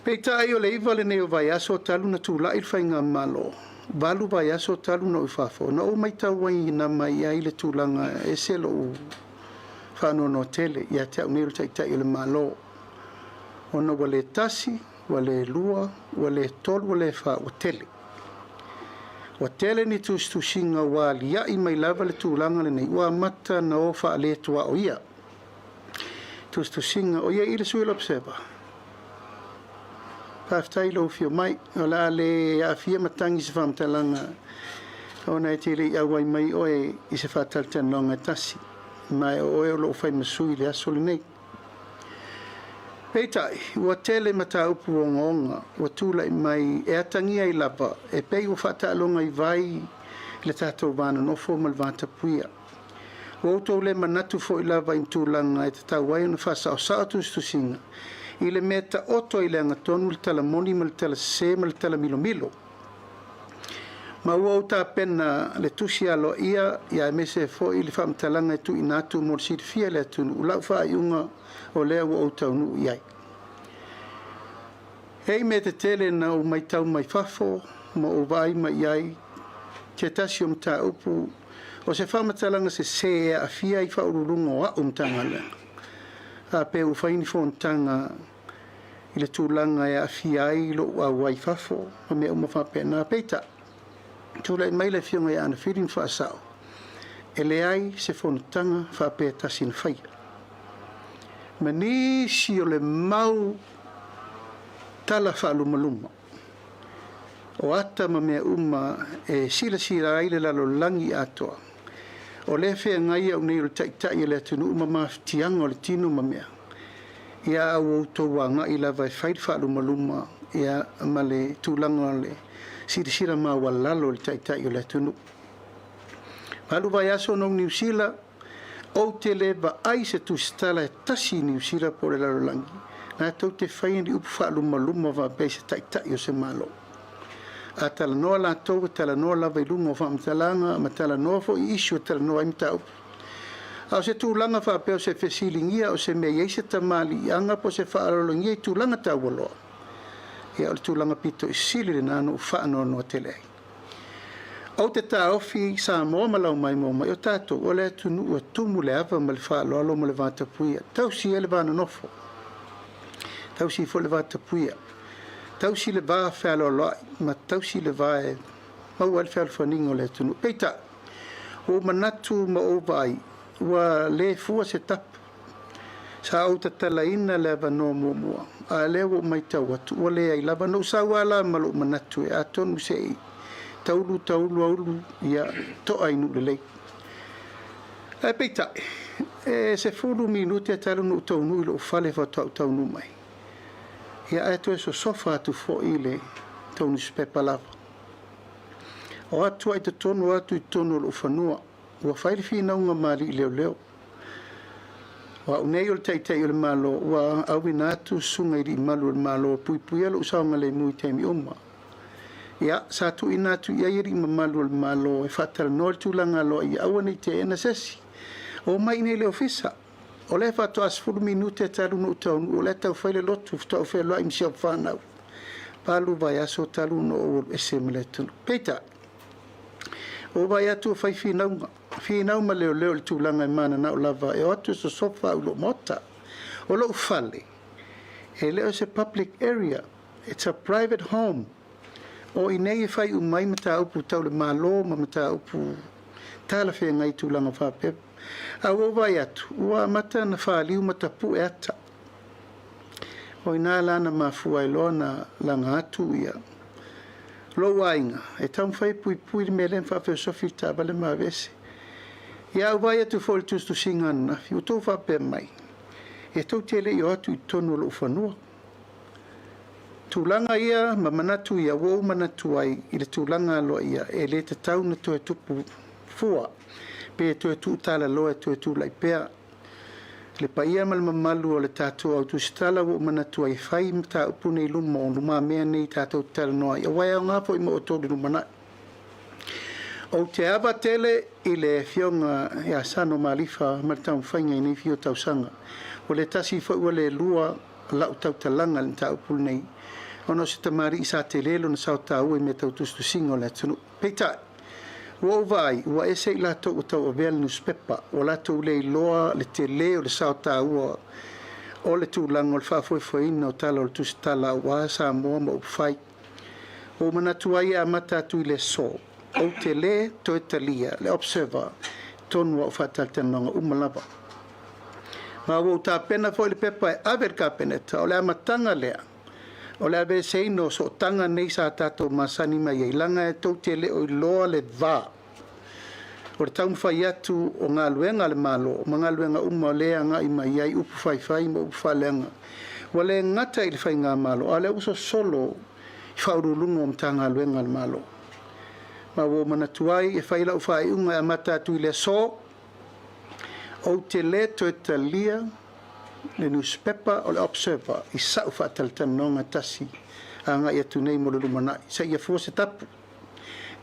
Peitai o le 9 lenei o vaiaso talu na tulai le Faigamalo, 8 vaiaso talu na ou i fafo, na ou matauina mai ai le tulaga e ese lou faanoanoa tele ia te au nei o le Taitai o le Malo, ona ua le tasi, ua le lua, ua le tolu, ua le fa, ua tele. Ua tele ni tusitusiga ua alia'i mai lava le tulaga lenei ua amata na o faaletuaoia. Tusitusiga, o ia i le sui o le Observer. Faafetai i lou afio mai. O le a le aafia matagi se faamatalaga ona e te le i auai mai oe i se faatalatalanoaga e tasi, ma e o oe o lo o fai ma sui i le aso lenei. Peitai, ua tele mataupu ogaoga ua tulai mai e atagia ai lava e pei ua faataaloga i vai le tatou va nonofo ma le va tapuia. Ua outou le manatu foi lava i ni tulaga e tatau ai ona faasaosao tusitusiga i le mea taoto ai le agatonu le tala moni ma le tala sese ma le tala milomilo. Ma ua ou tapena le tusi aloaia ia aemaise foi le faamatalaga e tuuina atu mo le silafia e le atunuu lau faaiuga o lea ua ou taunuu i ai. E i mea tetele na ou matau mai fafo ma ou vaai mai i ai, se tasi o mataupu o se faamatalaga sese e aafia ai faauluuluga o a'u Matagaluega, a pe ua fai ni fonotaga i le tulaga e aafia ai lo'u auai i fafo ma mea uma faapena. Peitai, tulai mai le Afioga ia Anafili ma faasa'o, e leai se fonotaga faapea tasi na faia. Ma nisi o le mau tala faalumaluma o ata ma mea uma e silasila ai le lalolagi atoa, o lea feagai au nei o le taitai o le atunuu ma mafatiaga o le tino ma mea, ia a ua outou agai lava e fai le faalumaluma ia ma le tulaga o le silasila maualalo i le taitai o le atunuu. 8 vaiaso na ou Niu Sila, Ou te le vaai i se tusitala e tasi i Niu Sila po o le lalolagi latou te faia ni upu faalumaluma faapea i se taitai o se Malo. A talanoa latou, e talanoa lava i luga o faamatalaga ma talanoa foi i issue e talanoa ai mataupu. A o se tulaga faapea o se fesiligia o se mea e i ai se tamaliiaga po o se faaaloalogia i tulaga taualoa, ia o le tulaga pito i sili lena na ou faanoanoa tele ai. Ou te taofi Samoa ma Laumaimoa mai o tatou o le atunuu e tumu le ava ma le faaaloalo ma le vatapuia. Tausi ai le va nonofo. Tausi foi le vatapuia. Tausi le va fealoaloai ma tausi le va e maua ai le fealofaniga o le atunuu. Peitai, ua ou manatu ma ou vaai, ua le fua se tapu. Sa ou tatalaina le avanoa muamua, a o lea ua ou matau atu ua leai lava. Na ou sau lava la ma lou manatu e atonu se i taulu taulu aulu ia to'a i nuu lelei. Ae peitai, e 10 minute talu ona ou taunuu i lou fale faatoa ou taunuu mai. Ia ae toe sosofa atu foi le tou nusipepa lava. O atu ai totonu atu i totonu o lou fanua, ua fai le finauga ma alii leoleo. O au nei o le Taitai o le Malo, ua auina atu susuga i alii malu o le Malo e puipuia lou saogalemu i taimi uma. Ia, sa tuuina atu i ai alii mamalu o le Malo e faatalanoa le tulaga aloaia aua ne i teena se isi. Omai i inei i le ofisa. O lea faatoa 10 minute talu ona ou taunuu, o lea tau fai le lotu, faatoa ou feiloai ma si au fanau. Valu vaiaso talu ona ou alu ese ma le atunuu. Peitai, ua ou vaai atu ua fai finauga, finau ma leoleo i le tulaga e mananao lava e o atu e sosofa au i lou maota. O lou fale, e le o se public area, it's a private home. O i inei e fai uma ai mataupu tau le Malo ma mataupu talafeagai i tulaga faapea. A ua ou vaai atu, ua amata ona faliu ma tapue ata. O i ina la na mafua ai loa ona laga atu ia lou aiga e taumafai e puipui le mea lea ma faafeosofi le taavale ma aveese. Ia a ou vaai atu foi i le tusitusiga ananafi, ua tou faapea mai, e tou te le i o atu i totonu o lou fanua. Tulaga ia ma manatu ia ua ou manatu ai i le tulaga aloaia e le tatau ona toe tupu fua pe toe tuutalaloa e toe tulai pea le paia ma le mamalu o le tatou au tusitala ua ou manatu ai e fai mataupu nei i luma o lumamea nei tatou te talanoa ai aua e aoga foi mo outou i le lumanai. Ou te ava tele i le Afioga ia Sano Malifa ma le taumafaiga i nei fia tausaga. Ua le tasi foi ua le lua lau tautalaga i le mataupu lenei ona o se tamalii sa tele lona sao taua i mea tau tusitusiga o le atunuu. Peitai, ua ou vaai, ua ese i latou ua tauavea le nusipepa, ua latou le iloa le tele o le sao taua o le tulaga o le faafoefoeina o tala o le tusitala aua Samoa ma upufai. Ua ou manatu ai e amata atu i le aso, ou te le toe talia le Observer i totonu o au faatalatalanoaga uma lava. Ma ua ou tapena foi le pepa e ave i le Kapeneta, o le amataga lea o le aveeseina o sootaga nei sa tatou masani mai ai, leaga e tou te le o iloa le va o le taumafai atu o galuega a le Malo ma galuega uma o lea e agai mai ai upu faifai ma upu faaleaga. Ua le gata i le Faigamalo, a o lea ua sosolo i Faauluuluga o Matagaluega a le Malo. Ma ua ou manatu ai e fai lau faaiuga e amata atu i le aso, Ou te le toe talia le nusipepa o le Observer i sa'u faatalatalanoaga tasi agai atu nei mo le lumanai, seia fua se tapu.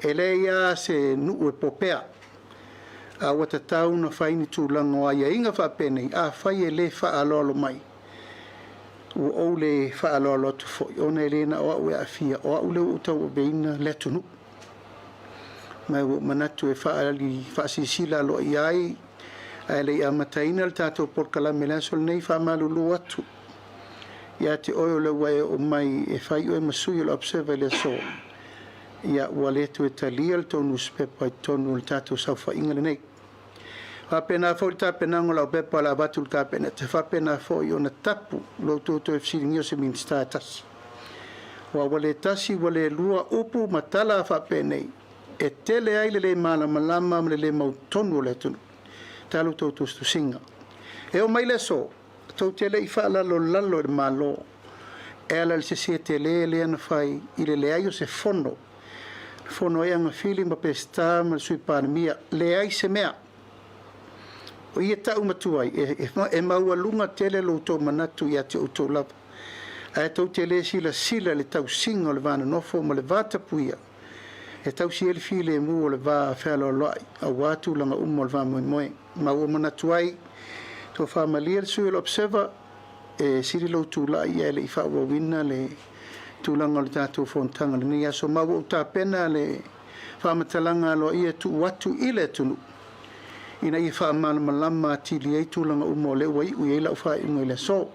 E leai lava se nuu e popea, a ua tatau ona fai ni tulaga o aiaiga faapenei, afai e le faaaloalo mai, ua ou le faaaloalo atu foi, ona e le na o au e aafia, o au lea ua ou tauaveina le atunuu. Ma ua ou manatu e faaali faasilasila aloaia ai, ae le i amataina le tatou polokalame i le aso lenei, faamalulu atu ia te oe o lea ua e oo mai e fai oe ma sui o le Observer i le aso, ia ua le toe talia le tou nusipepa i totonu o le tatou saofaiga lenei. Faapena foi le tapenaga o lau pepa o le a avatu i le Kapeneta, e faapena foi ona tapu lo outou toe fesiligia o se Minisita e tasi. Aua ua le tasi ua le lua upu ma tala faapenei e tele ai le le malamalama ma le le mautonu o le atunuu. Talu tou tusitusiga. E oo mai le aso, tou te le i faalalolalo i le Malo e ala i le sese tele lea na fai i le leai o se fono na fono ai Agafili ma Peseta ma le Sui Palemia. Leai se mea. O ia ta'u matua ai, e, e maualuga tele lo outou manatu ia te outou lava. Ae tou te le silasila i le tausiga o le va nonofo ma le va tapuia e tausi ai le filemu o le va fealoaloai aua tulaga uma o le faamoemoe. Ma ua manatu ai, tofa malie le sui o le Observer, e sili lou tulai ae le i faaauauina le tulaga o le tatou fonotaga i lenei aso. Ma ua ou tapena le faamatalaga aloaia e tuu atu i le atunuu ina ia faamalamalama atili ai tulaga uma o lea ua iu i ai lau faaiuga i le aso.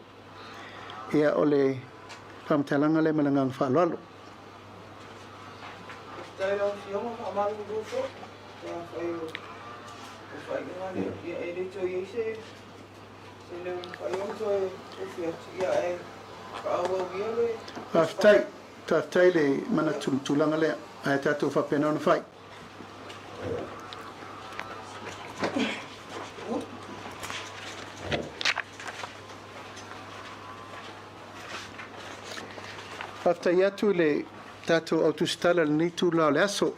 Ia, o le faamatalaga lea ma le agaga faaaloalo. Faafetai lau Afioga, faamalulu foi pe afai o le faaiuga lea, ia e le toe i ai se. E le mafai ona toe ofi atu, ia ae faaauau ia le. Faafetai. Faafetai le manatu i le tulaga lea, ae tatou faapena ona fai. Faafetai atu i le tatou au tusitala i lenei itula o le aso.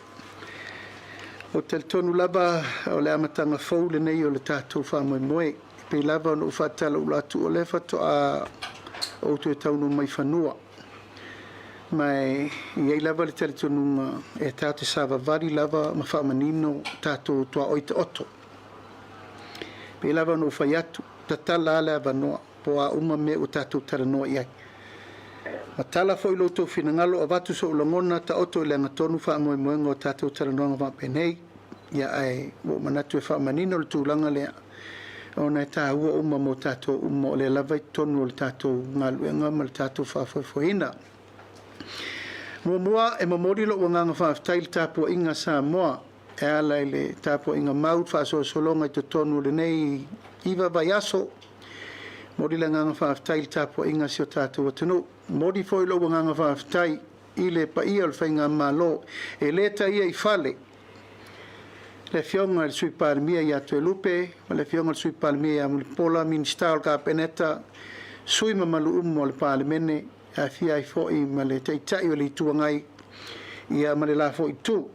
Ou te talitonu lava o le amataga fou lenei o le tatou faamoemoe. E pei lava ona ou faatalaula atu o lea faatoa ou toe taunuu mai fanua. Ma e i ai lava le talitonuga e tatou te savavali lava ma faamanino tatou tuaoi taoto. E pei lava ona ou fai atu, tatala lava le avanoa po o a uma mea ua tatou talanoa i ai. Ma tala foi lo outou finagalo, avatu sou lagona, taoto i le agatonu faamoemoega o tatou talanoaga faapenei. Ia ae ua ou manatu e faamanino le tulaga lea, ona e taua uma mo tatou uma o lea lava i totonu o le tatou galuega ma le tatou faafoefoeina. Muamua, e momoli lou agaga faafetai i le tapuaiga a Samoa e ala i le tapuaiga mau i le faasolosologa i totonu o lenei 9 vaiaso. Momoli le agaga faafetai i le tapuaiga a si o tatou atunuu. Momoli foi lou agaga faafetai i le paia o le Faigamalo e le taia i fale, le Afioga i le Sui Palemia ia Toelupe ma le Afioga i le Sui Palemia ia Mulipola, Minisita o le Kapeneta, sui mamalu uma o le Palemene, e aafia ai foi ma le Taitai o le Itu Agai ia ma le la foi Itu.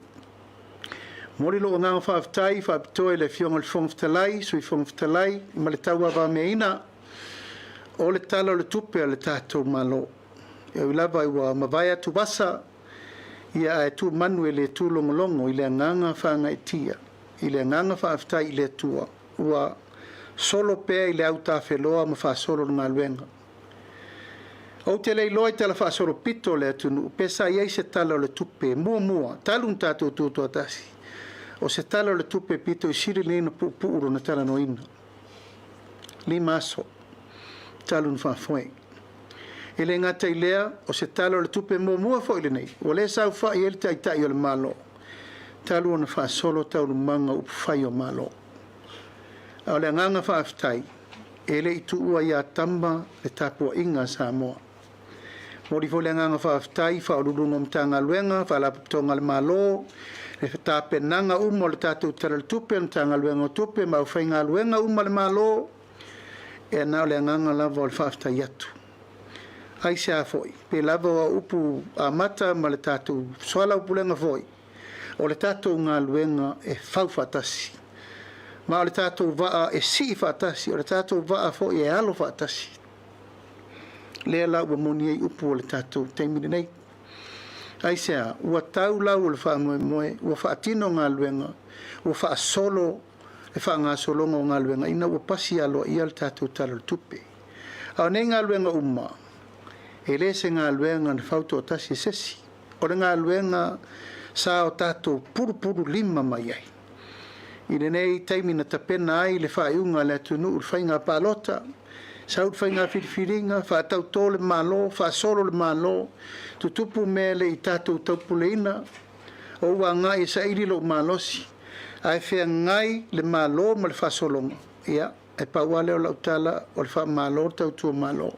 Momoli lou agaga faafetai faapitoa i le Afioga i le Fofoga Fetalai, Sui Fofoga Fetalai ma le tauavameaina o le Tala o le Tupe a le tatou Malo. E ui lava ua mavae atu vasa, ia ae tu manu e le tūlogologo i le agaga faagaeetia, i le agaga faafetai i le Atua, ua solo pea i le autafeloa ma faasolo le galuega. Ou te le iloa i tala faasolopito o le atunuu pe sa i ai se Tala o le Tupe muamua talu ona tatou tutoatasi, o se Tala o le Tupe pito i sili lenei ona puupuu lona talanoaina. 5 aso talu ona faafoe. E le gata i lea, o se Tala o le Tupe muamua foi lenei ua le saofai ai le Taitai o le Malo talu ona faasolo taualumaga o upufai o Malo. A o le agaga faafetai, e le i tuua ia Tama le tapuaiga a Samoa. Momoli foi le agaga faafetai i Faauluuluga o Matagaluega, Faalapotopotoga a le Malo, le tapenaga uma o le tatou Tala o le Tupe a le Matagaluega o Tupe ma aufaigaluega uma a le Malo, e na o le agaga lava o le faafetai atu. Aisea foi, pei lava o au upu amata ma le tatou soalaupulega foi, o le tatou galuega e fau faatasi, ma o le tatou vaa e sii faatasi, o le tatou vaa foi e alo faatasi. Lea la ua moni ai upu o le tatou taimi lenei. Aisea, ua tau lau o le faamoemoe, ua faatino galuega, ua faasolo le faagasologa o galuega ina ua pasi aloaia le tatou Tala o le Tupe. A o nei galuega uma, e le se galuega na fautoatasi e sesi. O le galuega sa o tatou pulupulu lima mai ai. I lenei taimi na tapena ai le faaiuga a le atunuu i le faiga palota, sau le faiga filifiliga, faatautō le Malo, faasolo le Malo, tutupu mea e le i tatou taupuleina, ou agai e saili lou malosi, ae feagai le Malo ma le faasologa, ia, e pau lava lea o lau tala, o le faamalo le tautua Malo.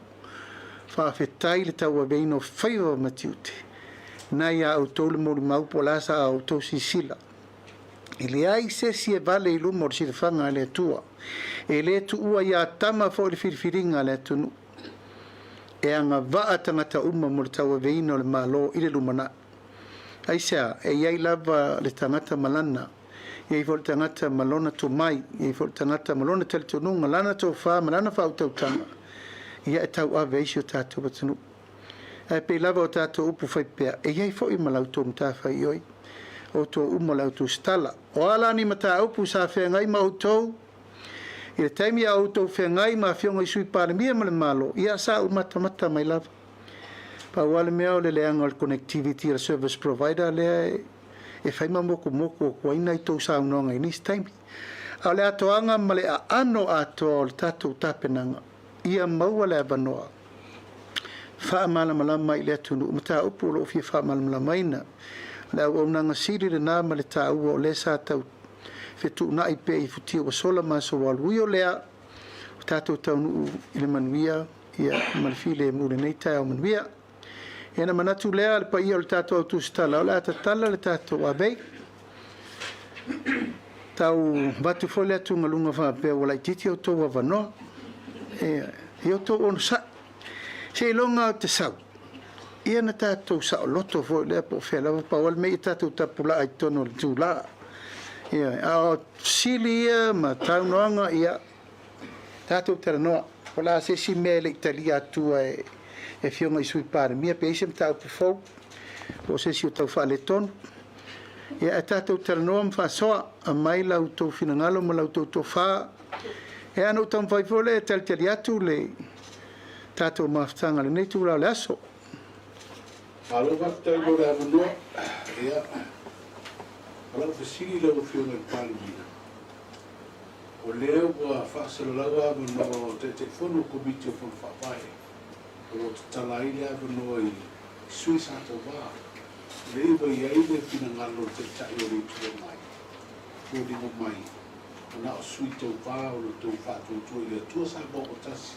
Faafetai le tauaveina o faiva ma tiute, na ia outou le molimau po o le a sa outou silasila. E leai se isi e vale i luma o le silafaga a le Atua. E le tuua ia Tama foi le filifiliga a le atunuu. E agavaa tagata uma mo le tauaveina o le Malo i le lumanai. Aisea, e i ai lava le tagata ma lana, e i ai foi le tagata ma lona tomai, e i ai foi le tagata ma lona talitonuga, lana tofa ma lana faautautaga, ia e tauave ai si o tatou atunuu. Ae pei lava o tatou upu fai pea, e i ai foi ma la outou matafaioi, outou uma o la outou setala. O a la ni mataupu sa feagai ma outou i le taimi a outou feagai ma afioga i Sui Palemia ma le Malo, ia sa ou matamata mai lava. Pau lava le mea o le leaga o le connectivity a le service provider lea e fai ma motumotu atu ai nai tou saunoaga i nisi taimi. A o le atoaga ma le aano atoa o le tatou tapenaga, ia maua le avanoa faamalamalama i le atunuu mataupu o lo o fia faamalamalamaina. O le auaunaga sili lena ma le taua o lea sa tau fetuunai pea i futia ua sola ma aso ua alu. Ui o lea, Ua tatou taunuu i le manuia ia ma le filemu i lenei taeao manuia. Ia ona manatu lea le paia o le tatou au tusitala o le a tatala le tatou avei. Tau avatu foi le atugaluga faapea ua laitiiti outou avanoa. Ia, ia outou onosai. Seiloga ou te sau, ia na tatou saoloto foi lea po o fea lava, pau lava le mea ia tatou tapulaa i totonu o le itula. Ioe, a o fesili ia ma saunoaga, ia, tatou talanoa. Po o le a se isi mea e le i talia atua e Afioga i Sui Palemia, pe i ai se mataupu fou, po o se isi o tau faaletonu. Ia, ae tatou talanoa ma faasoa, aumai la outou finagalo ma la outou tofa. Ia, ona ou taumafai foi lea e talitali atu le tatou mafutaga i lenei itula o le aso. Malo faafetai mo le avanoa. Ia, o lau fesili i lau Afioga i le Palemia, o lea ua faasalalau avanoa o Taitaifono o Komiti o Fono Faavae o lo o tatala ai le avanoa i sui sa tauva, lea ua i ai le finagalo o le Taitai o le Itu Agai, foliga mai ua na o sui tauva o lo outou faatuatua i le Atua Samoa ua tasi,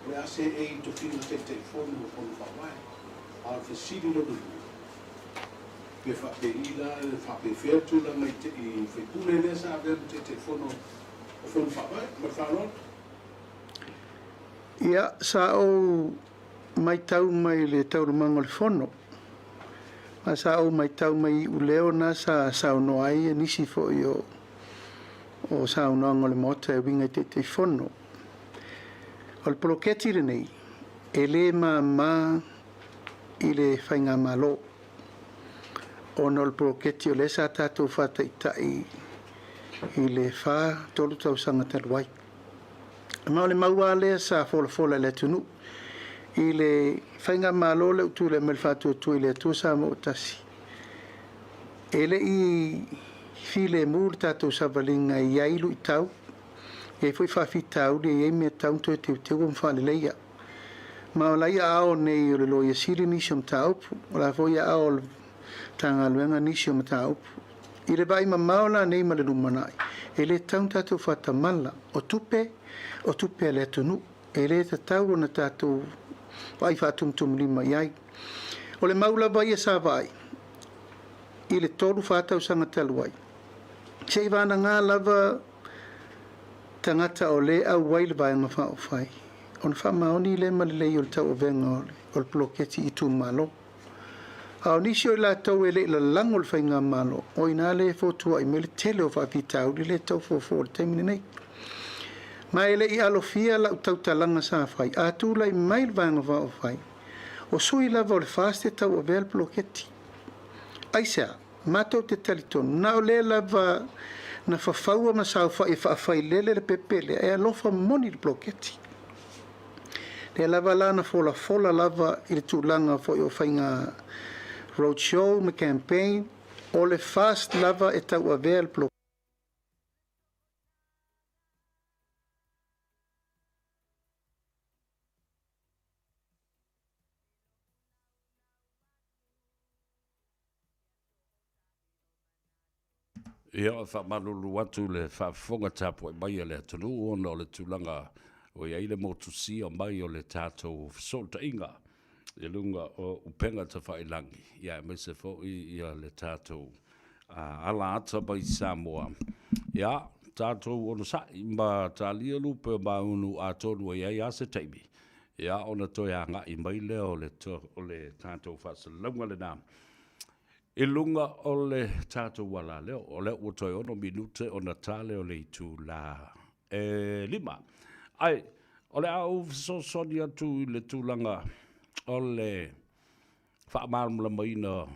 o le a seei i tofiga Taitaifono o Fono Faavae. A o le fesili lona lua, pe faapei la, faapefea le tulaga i i faipule lea sa avea ma Taitaifono o Fono Faavae? Ma le faaaloalo. Ia, sa ou matau mai i le taualumaga o le Fono, ma sa ou matau mai i iuleo na sa saunoa ai nisi foi o o saunoaga o le Maota e uiga i Taitaifono. O le poloketi lenei, e le mama i le Faigamalo, ona o le poloketi o lea sa tatou faataitai i le 4, 3 tausaga talu ai. Ma o le mau lava lea sa folafola i le atunuu i le Faigamalo lea ua tulai mai i le Faatuatua i le Atua Samoa ua Tasi, e le i filemu le tatou savaliga e i ai luitau, e i ai foi faafitauli, e i ai mea e tatau ona toe teuteua ma faaleleia. Ma o la e i aao nei o le Loia Sili nisi o mataupu, o la foi e i aao o le Matagaluega nisi o mataupu. I le vaai mamao la nei ma le lumanai, e le tatau ona tatou faatamala, o tupe, o tupe a le atunuu. E le tatau ona tatou vaai faatumutumulima i ai. O le mau lava ia sa vaai i le 3, 4 tausaga talu ai, seivagana lava tagata o lea e auai le Vaega Faaupufai, ona faamaoni lea ma lelei o le tauavega o le poloketi i itumalo. A o nisi o i latou e le i lalago le Faigamalo, o i ina lea e fotuai mai le tele o faafitauli lea e tau fofo i le taimi lenei. Ma e le i alofia lau tautalaga sa fai, a tulai mai le Vaega Faaupufai, o sui lava o le FAST e tauavea le poloketi. Aisea? Matou te talitonu, na o lea lava na fafaua ma saofai e faafailele le pepe lea, e alofa moni i le poloketi. Lea lava la na folafola lava i le tulaga foi o faiga road show ma campaign, o le FAST lava e tauavea le poloketi. Ia, e faamalulu atu i le faafofoga tapuai mai a le atunuu ona o le tulaga ua i ai le motusia mai o le tatou fesootaiga i luga o upega tafailagi, ia aemaise foi ia le tatou ala ata mai Samoa. Ia, tatou onosai ma talia lupe o maunu atonu e i ai lava se taimi, ia ona toe agai mai lea o le tatou faasalalauga lena. I luga o le tatou alaleo, o lea ua toe 6 minute ona ta lea o le itula e 5. Ae, o le a ou fesoasoani atu i le tulaga o le faamalamalamaina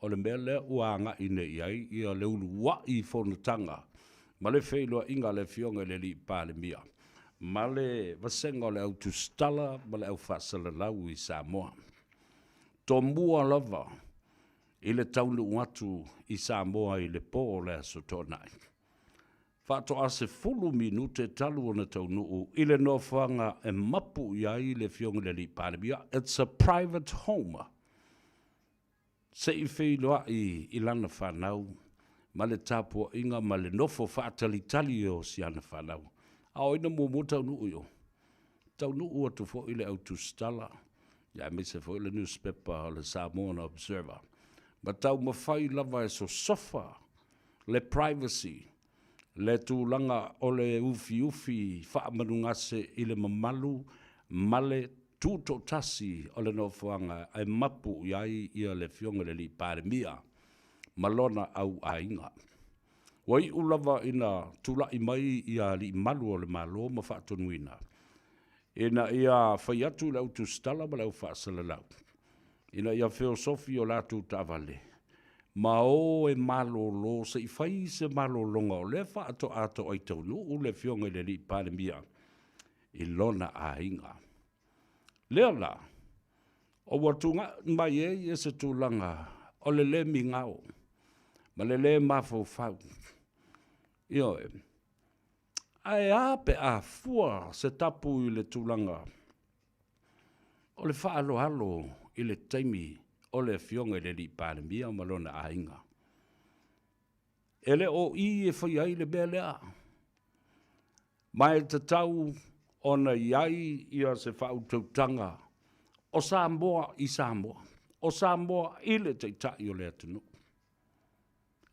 o le mea lea ua agai nei i ai ia le uluai fonotaga ma le feiloaiga a le Afioga i le Alii Palemia ma le vasega o le Au Tusitala ma le Au Faasalalau i Samoa. Tomua lava i le taunuu atu i Samoa i le po o le Aso Toonai. Faatoa 10 minute talu ona taunuu i le nofoaga e mapu i ai le Afioga i le Alii Palemia, it's a private home, se i feiloai i lana fanau ma le tapuaiga ma le nofo faatalitali o si ana fanau. A o ai na muamua taunuu i o? Taunuu atu foi le au tusitala, aemaise foi le nusipepa o le Samoan Observer, ma taumafai lava e sosofa le privacy, le tulaga o le ufiufi faamanugase i le mamalu ma le tutoatasi o le nofoaga e mapu i ai ia le Afioga i le Alii Palemia ma lona au aiga. Ua iu lava ina tulai mai ia alii malu o le Malo ma faatonuina ina ia fai atu i le au tusitala ma le au faasalalau ina ia feosofi o latou taavale ma o e malolo se i fai se malologa o lea faatoa toai taunuu le Afioga i le Alii Palemia i lona aiga. Lea la, ua tugai mai ai se tulaga o le lē migao ma le lē mafaufau. Ioe. Ae a pe a fua se tapu i le tulaga o le faaaloalo i le taimi o le Afioga i le Alii Palemia ma lona aiga. E le o i e fai ai le mea lea, ma e tatau ona i ai ia se faautautaga o Samoa i Samoa, o Samoa i le Taitai o le atunuu.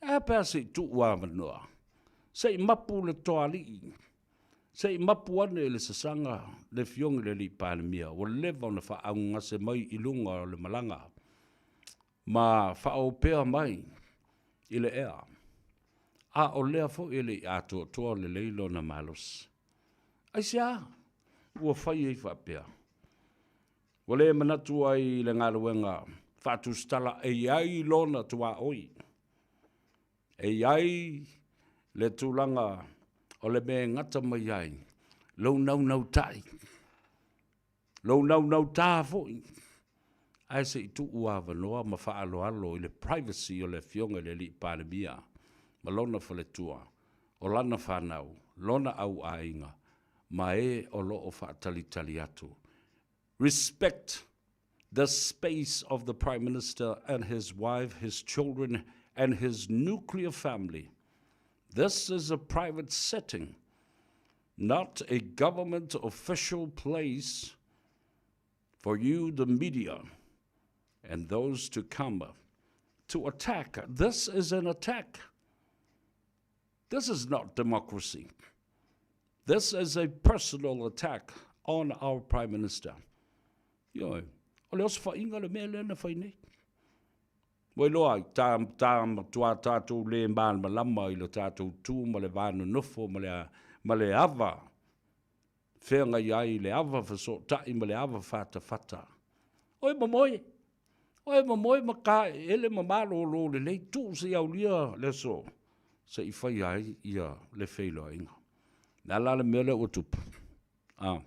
E a pe a se i tuu avanoa, se i mapu le toalii, se i mapu ane i le sasaga le Afioga i le Alii Palemia ua leva ona faaaaogagase mai i luga o le malaga ma faaopea mai i le ea, a o lea foi e le i atoatoa lelei lona malosi. Aisea ua fai ai faapea? Ua le manatu ai i le galuega faatusitala e i ai lona tuaoi, e i ai le tulaga o le mea e gata mai ai lou naunautai, lou naunautā foi, ae se i tuu avanoa ma faaaloalo i le privacy o le Afioga i le Alii Palemia ma lona faletua, o lana fanau, lona auaiga, ma e o lo o faatalitali atu. Respect the space of the Prime Minister and his wife, his children and his nuclear family. This is a private setting, not a government official place for you, the media, and those to come to attack. This is an attack. This is not democracy. This is a personal attack on our Prime Minister. Ioe, o le osofaiga le mea lea na fai nei. Ua iloa ai, ta, ta matua tātou le malamalama i lo tātou tū ma le va nonofo ma le, ma le ava feagai ai le ava fesootai ma le ava fatafata. Oe momoe, oe momoe ma kaeele ma malōlō lelei, tuu se i aulia le aso se i faia ai ia le feiloaiga. O le a la le mea lea ua tupu? A.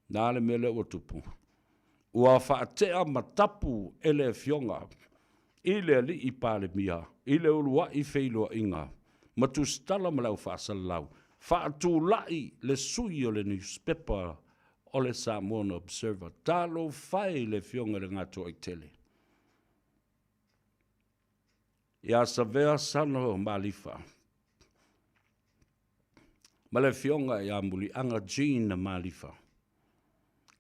Le a le mea lea ua tupu? Ua faatea ma tapu e le Afioga i le Alii Palemia i le uluai feiloaiga ma tusitala ma le au faasalalau, faatulai le sui o le niusipepa o le Samoan Observer. Talofa e i le Afioga i le Gatoaitele ia Savea Sano Malifa ma le Afioga ia Muliaga Jean Malifa,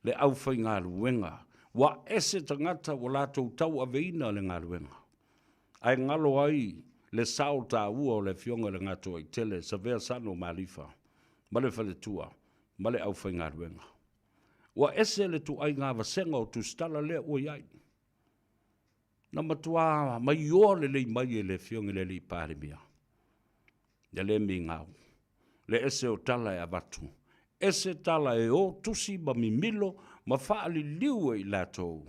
le aufaigaluega, ua ese tagata ua latou tauaveina le galuega, ae galo ai le sao taua o le Afioga i le Gatoaitele Savea Sano Malifa ma le faletua ma le aufaigaluega. Ua ese le tuaiga vasega o tusitala lea ua i ai. Na matua maioa lelei mai e le Afioga i le Alii Palemia le le migao, le ese o tala e avatu, ese tala e o tusi ma mimilo ma faaliliu e i latou,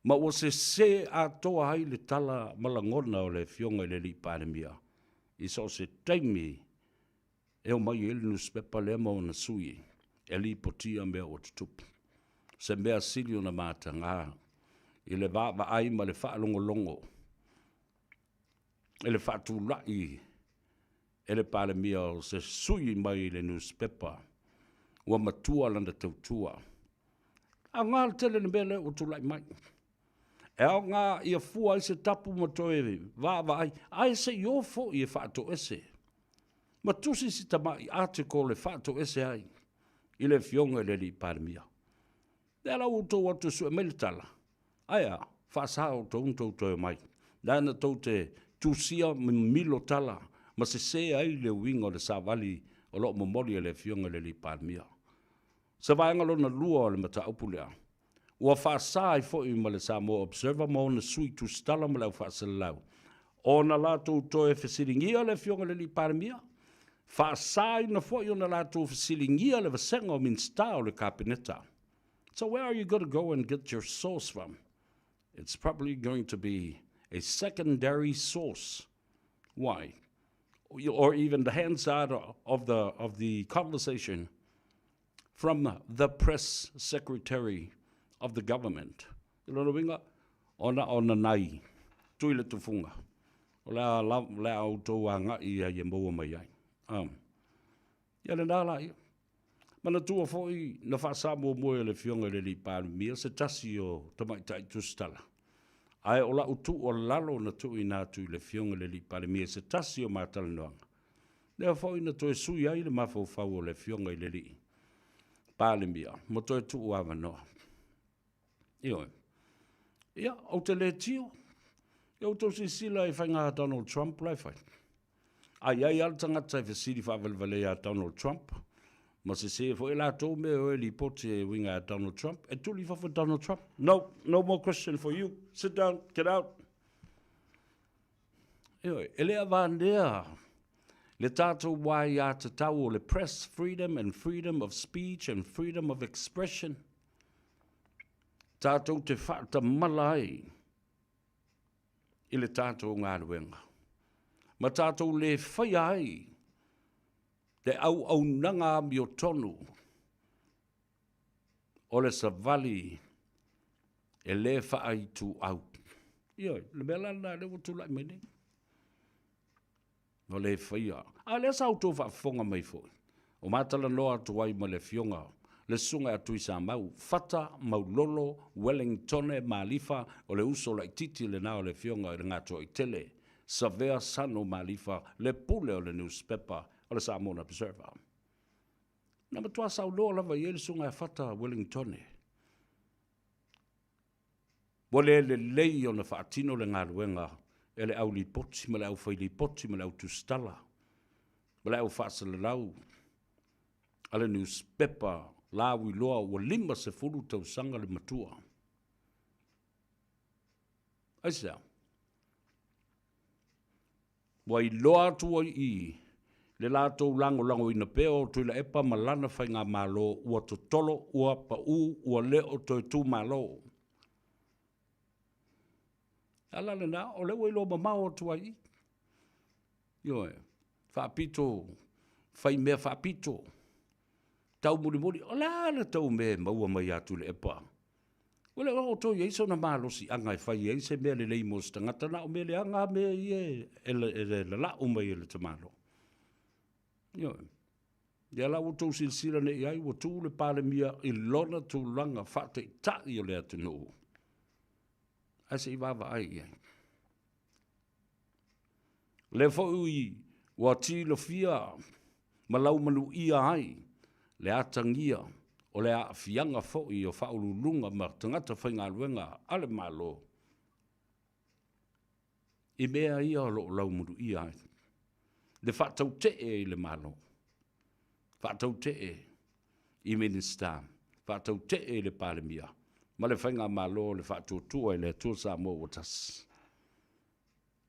ma ua sese atoa ai le tala ma lagona o le Afioga i le Alii Palemia i so o se taimi e omai ai le nusipepa lea ma ona sui e lipotia mea ua tutupu. Se mea sili ona mataga i le vaavaai ma le faalogologo i le faatulai e le Palemia o se sui mai le nusipepa ua matua lana tautua. Aoga le tele le mea lea ua tulai mai. E aoga ia fua ai se tapu ma toe vaavaai, ae se i o foi e faatoese. Ma tusi si tamai article e faatoese ai. i le Afioga i le Alii Palemia. Lea la ua outou o atu e sue mai le tala, ae a, faasa outou ona tou toe omai. Lea na tou te tusia ma mimilo tala ma sese ai le uiga o le savali o lo o momoli e le Afioga i le Alii Palemia. Se vaega lona lua o le mataupu lea, ua faasa ai foi ma le Samoa Observer ma ona sui tusitala ma le au faasalalau ona latou toe fesiligia le Afioga i le Alii Palemia, faasaina foi ona latou fesiligia le vasega o Minisita o le Kapeneta. So where are you going to go and get your source from? It's probably going to be a secondary source. Why? Or even the Hansard of the, of the conversation from the press secretary of the government. I lona uiga, ona o nanai, tui le tufuga. O le a, le a outou agai i ai e maua mai ai. Um, ia lena la ia. Manatua foi na faasa muamua e le Afioga i le Alii Palemia se tasi o tamaitai tusitala. Ae o lau tuualalo na tuuina atu i le Afioga i le Alii Palemia i se tasi o matalanoaga, lea foi na toe sui ai le mafaufau o le Afioga i le Alii Palemia ma toe tuu avanoa. Ioe. Ia, ou te le tio. Ia outou silasila i faiga a Donald Trump la e fai. A i ai lava le tagata e fesili faavalevalea ia Donald Trump, ma sese foi e latou mea e o e lipoti e uiga ia Donald Trump, e tuli i fafo e Donald Trump. No, no more question for you. Sit down, get out. Ioe, e le avanea le tatou aiatatau o le press freedom and freedom of speech and freedom of expression tatou te faatamala ai i le tatou galuega ma tatou le faia ai le auaunaga amiotonu o le savali e le faaituau. Ioe, le mea la lena lea ua tulai mai nei. Ua le faia. A o lea sa outou faafofoga mai foi, o ma talanoa atu ai ma le Afioga le Susuga ia Tuisamau, Fata Maulolo Wellingtone Malifa, o le uso laitiiti lena o le Afioga i le Gatoaitele, Savea Sano Malifa, le pule o le nusipepa o le Samoan Observer. Na matua saunoa lava i ai le Susuga ia Fata Wellingtone. Ua le lelei ona faatino le galuega e le au lipoti ma le au fai lipoti ma le au tusitala ma le au faasalalau a le nusipepa lauiloa ua 50 tausaga le matua. Aisea? Ua iloa atu ai i le latou lagolagoina pea o Tuilaepa ma lana faigamalo ua totolo, ua pau, ua le o toe tumalo. Le ala lena, o lea ua iloa mamao atu ai i. Ioe, faapito, fai mea faapito, taumulimuli, o le a le tau mea e maua mai ia Tuilaepa? Ua le o outou i ai sona malosiaga e fai ai se mea lelei mo se tagata, na o mea leaga lava mea ia e lalao mai e le tamaloa. Ioe. Ia la ua outou silasila nei i ai, ua tu le Palemia i lona tulaga faataitai o le atunuu. Ae se i vaavaai i ai. Lea foi ua tilofia ma laumanuia ai le atagia o le aafiaga foi o faauluuluga ma tagata faigaluega a le Malo i mea ia o lo o laumanuia ai le faatautee i le Malo, faatautee i Minisita, faatautee i le Palemia ma le Faigamalo o le Faatuatua i le Atua Samoa ua Tasi.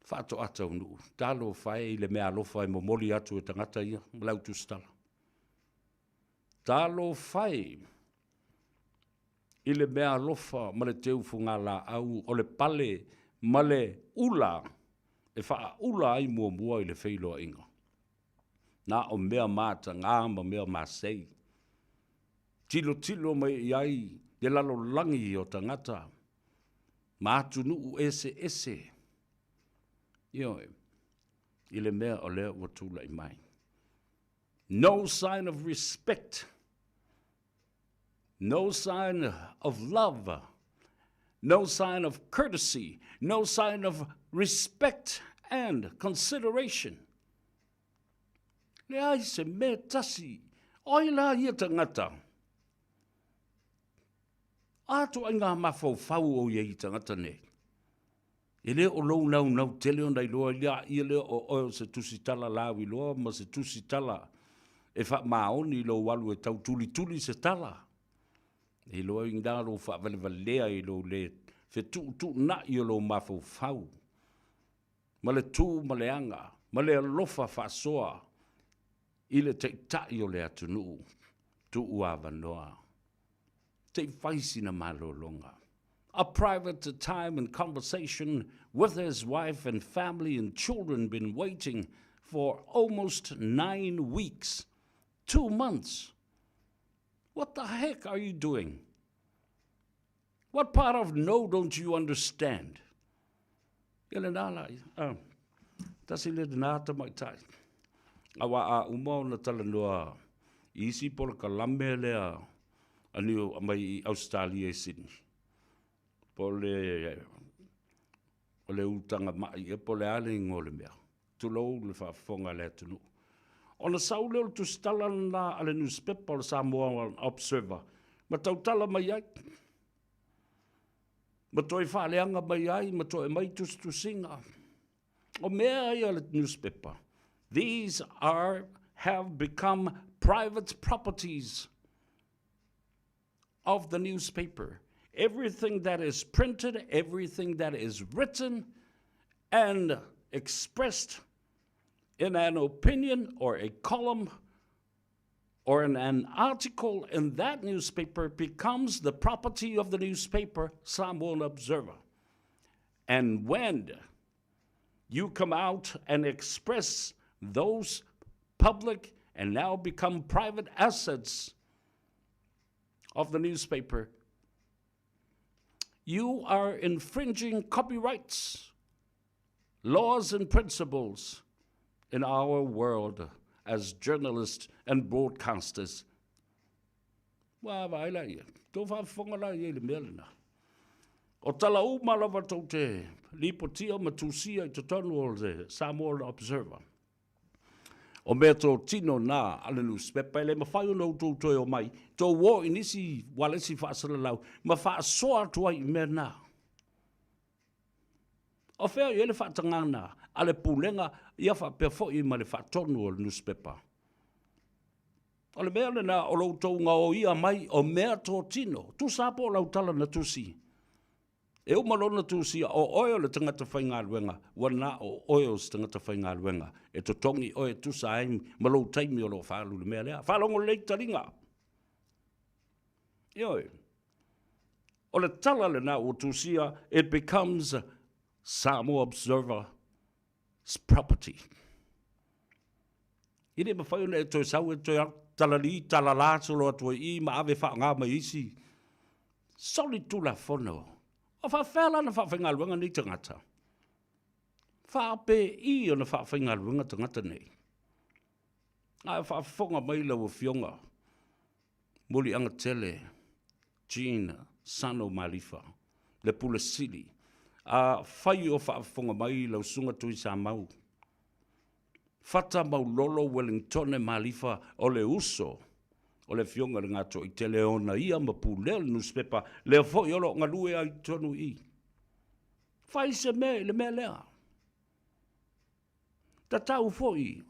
Faatoa taunuu, talofa e i le meaalofa e momoli atu e tagata ia ma le au tusitala. Talofa e i le meaalofa ma le teu fugalaau o le pale ma le ula e faaula ai muamua i le feiloaiga. Na o mea mataga ma mea masei. Tilotilo mai i ai le lalolagi o tagata ma atunuu eseese, ioe, i le mea o lea ua tulai mai. No sign of respect, no sign of love, no sign of courtesy, no sign of respect and consideration. Leai se mea tasi. O ai la ia tagata? A ituaiga mafaufau o i ai i tagata nei. E le o lou naunau tele ona iloa ia ia lea o oe o se tusitala lauiloa ma se tusitala e faamaoni i lou alu e tau tulituli se tala. E iloa i ina lou faavalevalea i lou le fetuutuunai o lou mafaufau ma le tu ma le aga ma le alofa faasoa i le Taitai o le atunuu, tuu avanoa se i fai sina malologa. A private time and conversation with his wife and family and children been waiting for almost 9 weeks, 2 months. What the heck are you doing? What part of no don't you understand? Ia lena la ia. Ah, tasi le lena tamaitai. Aua a uma ona talanoa i isi polokalame lea a Niu mai i Ausetalia i Sydney. Po o le o le utaga mai ea po o le a le igoa o le mea. Tulou le faafofoga a le atunuu. Ona sau lea o le tusitala lena a le nusipepa o le Samoa Observer ma tautala mai ai, ma toe faaleaga mai ai ma toe aumai tusitusiga. O mea ia a le nusipepa, these are have become private properties of the newspaper. Everything that is printed, everything that is written and expressed in an opinion or a column or in an article in that newspaper becomes the property of the newspaper, Samoan Observer. And when you come out and express those public and now become private assets of the newspaper, you are infringing copyrights, laws and principles in our world as journalists and broadcasters. Ua vaai la ia, tou faafofoga la ia i le mea lena. O tala uma lava tou te lipotia ma tusia i totonu o le Samoa Observer. O mea totino na a le nusipepa e le mafai ona outou toe omai, tou o i nisi ualesi faasalalau ma faasoa atu ai i mea na. O fea i ai le faatagaga a le Pulega ia faapea foi ma le faatonu o le nusipepa? O le mea lena o lo outou gaoia mai o mea totino, tusa lava po o lau tala na tusi. E uma lona tusia, o oe o le tagata faigaluega, ua na o oe o se tagata faigaluega, e totogi oe e tusa ai ma lou taimi o lo o faaalu i le mea lea. Faalogo lelei taliga. Ioe. O le tala lena ua tusia, it becomes Samoa Observer's property. E le mafai ona e toe sau e toe talalī talalā solo atu ai i ma ave faaaoga mai isi solitulafono. O faafefea la ona faafaigaluega nei tagata? Faapei ona faafaigaluega tagata nei? A e faafofoga mai lau Afioga, Muliaga Tele, Jean Sano Malifa, le Pule Sili, a fai o faafofoga mai lau Susuga Tuisamau, Fata Maulolo Wellingtone Malifa o le uso o le Afioga i le Gatoaitele e ona ia ma pulea le nusipepa lea foi o lo o galue ai i totonu i i. Fai se mea i le mea lea. Tatau foi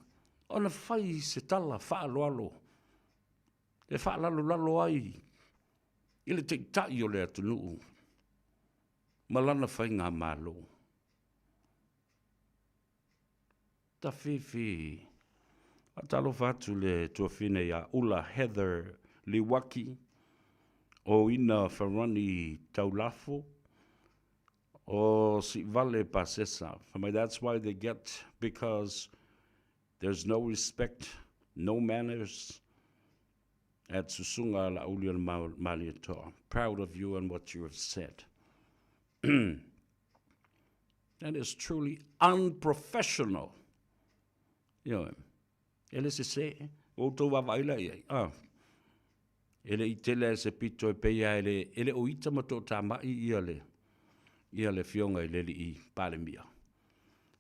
ona fai se tala faaaloalo e faalalolalo ai i le Taitai o le atunuu ma lana faigamalo. Tafefe. Faatalofa atu le tuafine ia Ula Heather Liwaki o Ina Farani Taulafo o Siivale Pasesa. Fai mai, that's why they get because there's no respect, no manners at Susuga Laauli o le Malietoa. Proud of you and what you have said. That is truly unprofessional. Ioe. E le sese, ua outou vaavaai la i ai. Ah. E le i tele a se pito e pei lava e le, e le o ita ma toatamai ia le, ia le Afioga i le Alii Palemia.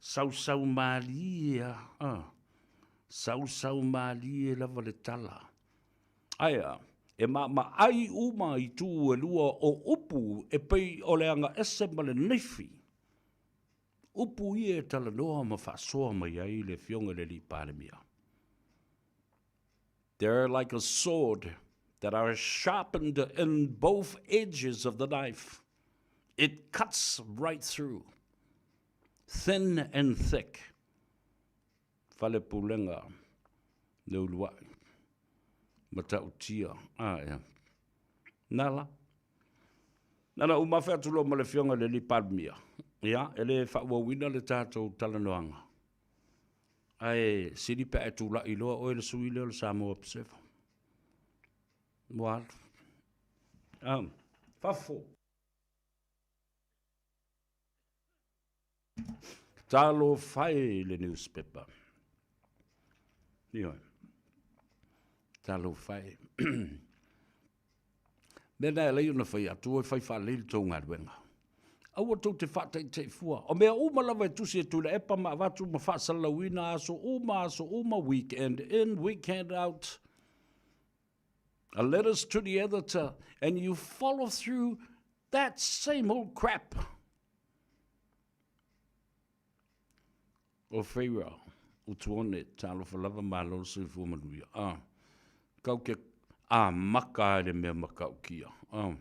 Sausau malie lava, ah. Sausau malie lava le tala. Aea, e maamaai uma itu e lua o upu e pei o le aga ese ma le naifi. Upu ia e talanoa ma faasoa mai ai le Afioga i le Alii Palemia. They're like a sword that are sharpened in both edges of the knife. It cuts right through, thin and thick. Falepulega le uluai, Matautia, a ea. Na la. Na na uma afe atu loa ma le Afioga i le Alii Palemia, ia, e le faaauauina le tatou talanoaga, ae sili pe a e tulai loa oe le sui lea o le Samoa Observer. Ua alu. Ah, fafo. Talofa e i le newspaper. Ioe. Talofa e. Mea na e alai ona fai atu, e fai faalelei le tou galuega. Aua tou te faataita'i fua. O mea uma lava e tusi e Tuilaepa ma avatu ma faasalalauina aso uma, aso uma, weekend in, weekend out. A letters to the editor and you follow through that same old crap. O Feira, Utuone, talofa lava malo le soifua manuia. Ah, kau ke a maka ai le mea matautia. Ah,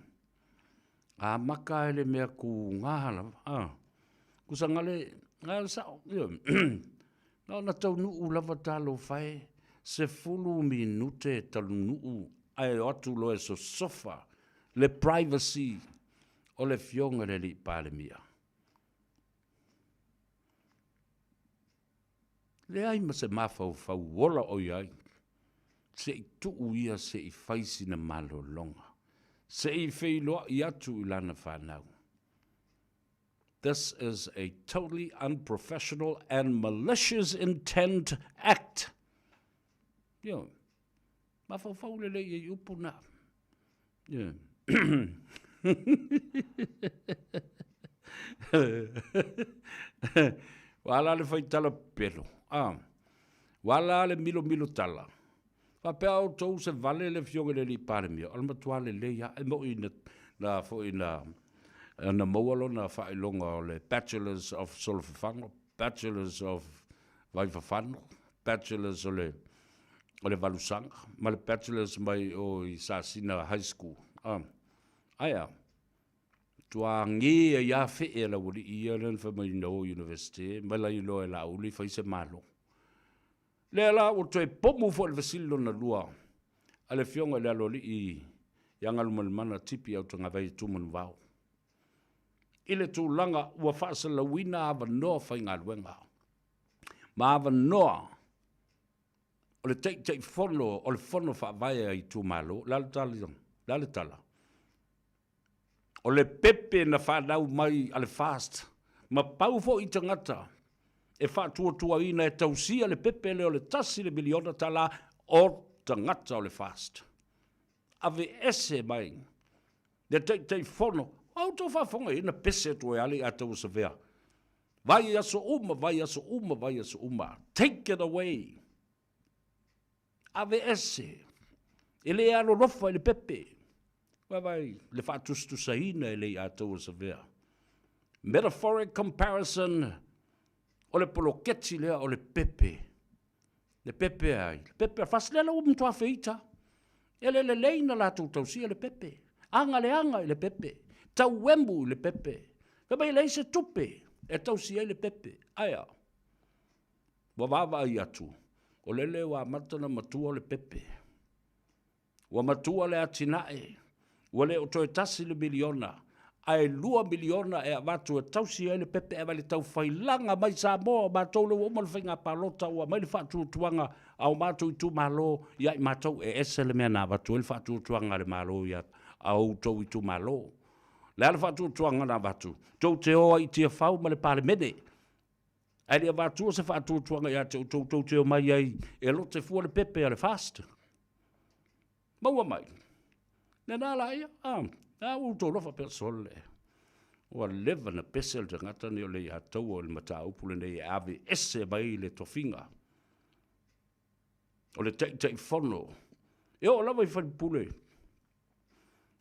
a maka ai le mea ku ngā lava. Ah, kusa ngale, ngale sao, ia. Na ona taunuu lava talofa e, 10 minute taunuu ae o atu loa e sosofa le privacy o le Afioga i le Alii Palemia. Leai ma se mafaufau ola o i ai, se i tuu ia se i fai sina malologa, se i feiloai atu i lana fanau. This is a totally unprofessional and malicious intent act. Ioe. Mafaufau lelei i upu na. Ioe. Ua ala le faitala pelo. Ah. Ua ala le milomilo tala. Faapea outou se vale le Afioga i le Alii Palemia, o le matua lelei lava, e moni na, na foi na, na maua lona faailoga o le Bachelors of Solofafago, Bachelors of Vaifafano, Bachelors o le, o le Valusaga, ma le Bachelors mai o i Sasina High School. Ah, ae a? Matua agi ai lava fee a le aualii ia lea na fai mai na o i Universite, mai la iloa e Laauli fai se Malo. Lea la ua toe pomu foi le fesili lona lua a le Afioga i le Aloalii ia Galumalemana Tipi Autagavai e Tumanuvao i le tulaga ua faasalalauina avanoa faigaluega ma avanoa o le Taitaifono o le Fono Faavae a Itumalo. O le a le tala? O le a le tala? O le pepe na fanau mai a le FAST, ma pau foi tagata e faatuatuaina e tausia le pepe lea o le $1 le miliona o tagata o le FAST. Aveese mai le Taitaifono, a outou faafofoga i ai na pese atu ai lava le ia Tauasavea. Vai aso uma, vai aso uma, vai aso uma. Take it away! Aveese, e le alolofa i le pepe. Vaavaai le faatusatusaina e le ia Tauasavea. Metaphoric comparison o le poloketi lea o le pepe. Le pepe ai, le pepe a fasi lea la ua matua feita. E le lelei na latou tausia le pepe. Aga le aga i le pepe. Tauemu i le pepe. Fai mai e leai se tupe e tausi ai le pepe. Ae a? Ua vaavaai atu, o lele ua amata ona matua le pepe. Ua matua le atinae, ua le o toe $1 le miliona, ae $2 miliona e avatu e tausi ai le pepe ae vai le taufailaga mai Samoa, o matou lea ua uma le faiga palota ua aumai le faatuatuaga a o matou itumalo ia i matou, e ese le mea na avatu ai le faatuatuaga a le Malo ia a outou itumalo. O le a le faatuatuaga na avatu? Tou te o ai i Tiafau ma le Palemene. Ae le i avatua se faatuatuaga ia te outou, tou te omai ai e lote fua le pepe a le FAST. Maua mai. Lena la ia, ah, a ua outou alofa pea sole. Ua leva na pese le tagata nei o le ia taua o le mataupu lenei e ave ese mai le tofiga. O le Taitaifono. E oo lava i falepule,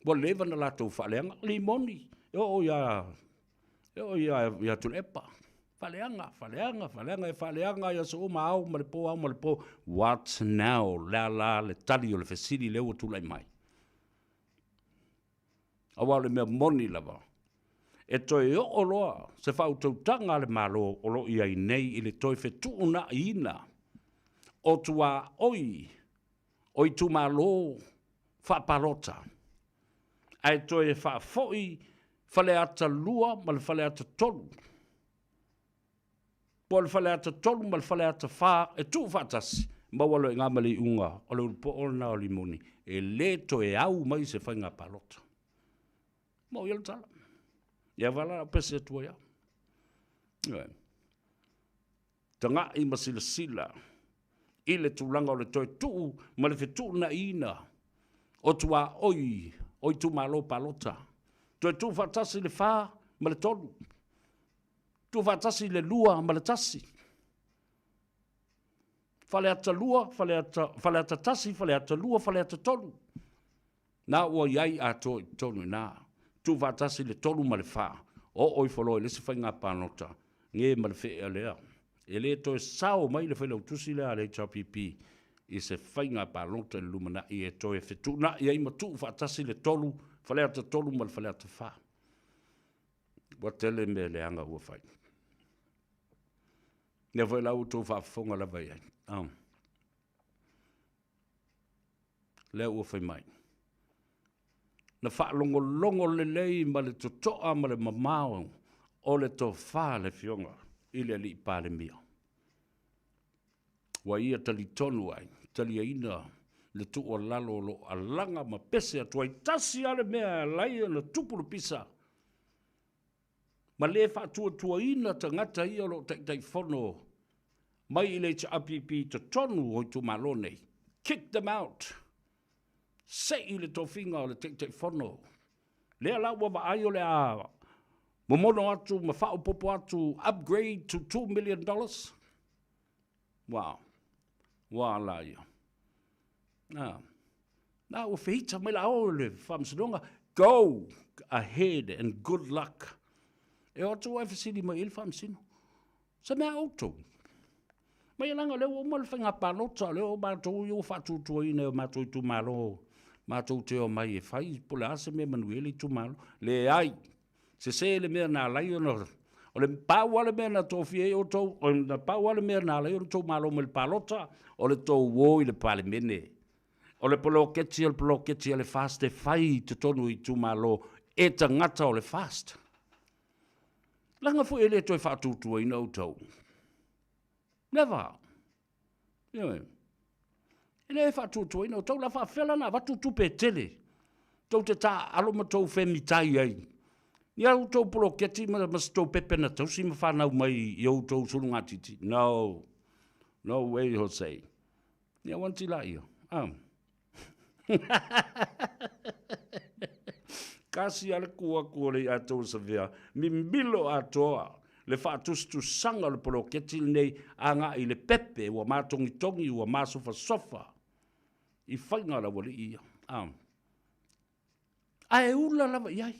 ua leva na latou faaleaga, limoni, e oo ia, e oo ia, ia Tuilaepa. Faaleaga, faaleaga, faaleaga, e faaleaga i aso uma, ao ma le po, ao ma le po. What now? O le a la le tali o le fesili lea ua tulai mai? Aua o le mea moni lava, e toe oo loa se faautautaga a le Malo o lo o i ai nei i le toe fetuunaiina o tuaoi o itumalo faapalota, ae toe faafoi Faleata 2 ma le Faleata 3, po o le Faleata 3 ma le Faleata 4 e tuufaatasi, maua loa i ina ma le iuga o le ulupoo lena o Limoni, e le toe au mai se faiga palota. Mo ia le tala. Ia vala lau pese atu ai au. Ioe. Tagai ma silasila i le tulaga o le toe tuu ma le fetuunaiina o tuaoi o itumalo palota. Toe tuufaatasi le 4 ma le 3. Tuufaatasi le 2 ma le 1. Faleata 2, Faleata, Faleata 1, Faleata 2, Faleata 3. Na ua i ai atoa i totonu i ina. Tuufaatasi le 3 ma le 4. Oo ifo loa i le isi faiga palota, ge ma le feea lea. E le toe sao mai le failautusi lea a le HRPP i se faiga palota i le lumanai e toe fetuunai ai ma tuufaatasi le 3, Faleata 3 ma le Faleata 4. Ua tele mea leaga ua fai. Lea foi la ua outou faafofoga lava i ai. Oh. Lea ua fai mai. Na faalogologo lelei ma le totoa ma le mamao o le tofa le Afioga i le Alii Palemia. Ua ia talitonu ai, taliaina le tuualalo o lo o alaga ma pese atu ai. Tasi lava le mea e ala ai ona tupu le pisa, ma le faatuatuaina tagata ia o lo o Taitaifono mai i le HRPP i totonu o itumalo nei. Kick them out! Sei le tofiga o le Taitaifono. Lea la ua vaai o le a momono atu ma faaopoopo atu, upgrade to $2 million. Wow. Ua ala ia. Ah. Na ua feita mai la o le faamasinoga. Go ahead and good luck. E o atu ai fesili mai i le faamasino. Se mea outou. Mai leaga o lea ua uma le faiga palota, o lea ua matou ia ua faatuatuaina e o matou itumalo, matou te omai e fai po o le a se mea e manuia ai le itumalo. Leai, sese le mea na ala ai ona, o le pau lava le mea na tofia ai outou, o le pau lava le mea na ala ai ona outou malo mai le palota, o le tou o i le Palemene. O le poloketi o le poloketi a le FAST e fai i totonu o itumalo e tagata o le FAST. Leaga foi e le toe faatuatuaina outou. Never. Ioe. E le faatuatuaina outou, la faafefea la ona avatu tupe e tele tou te taaalo ma tou femitai ai i a outou poloketi ma, ma se tou pepe na tausi ma fanau mai i outou sulugatiti. No. No way, Jose. Ia wanti la ia. Ah. Kasi a le ku atu o le ia tou savea, mimilo atoa le faatusatusaga o le poloketi lenei agai i le pepe ua matogitogi ua masofasofa i faiga a le aualii ia. Ah. Ae ula lava i ai.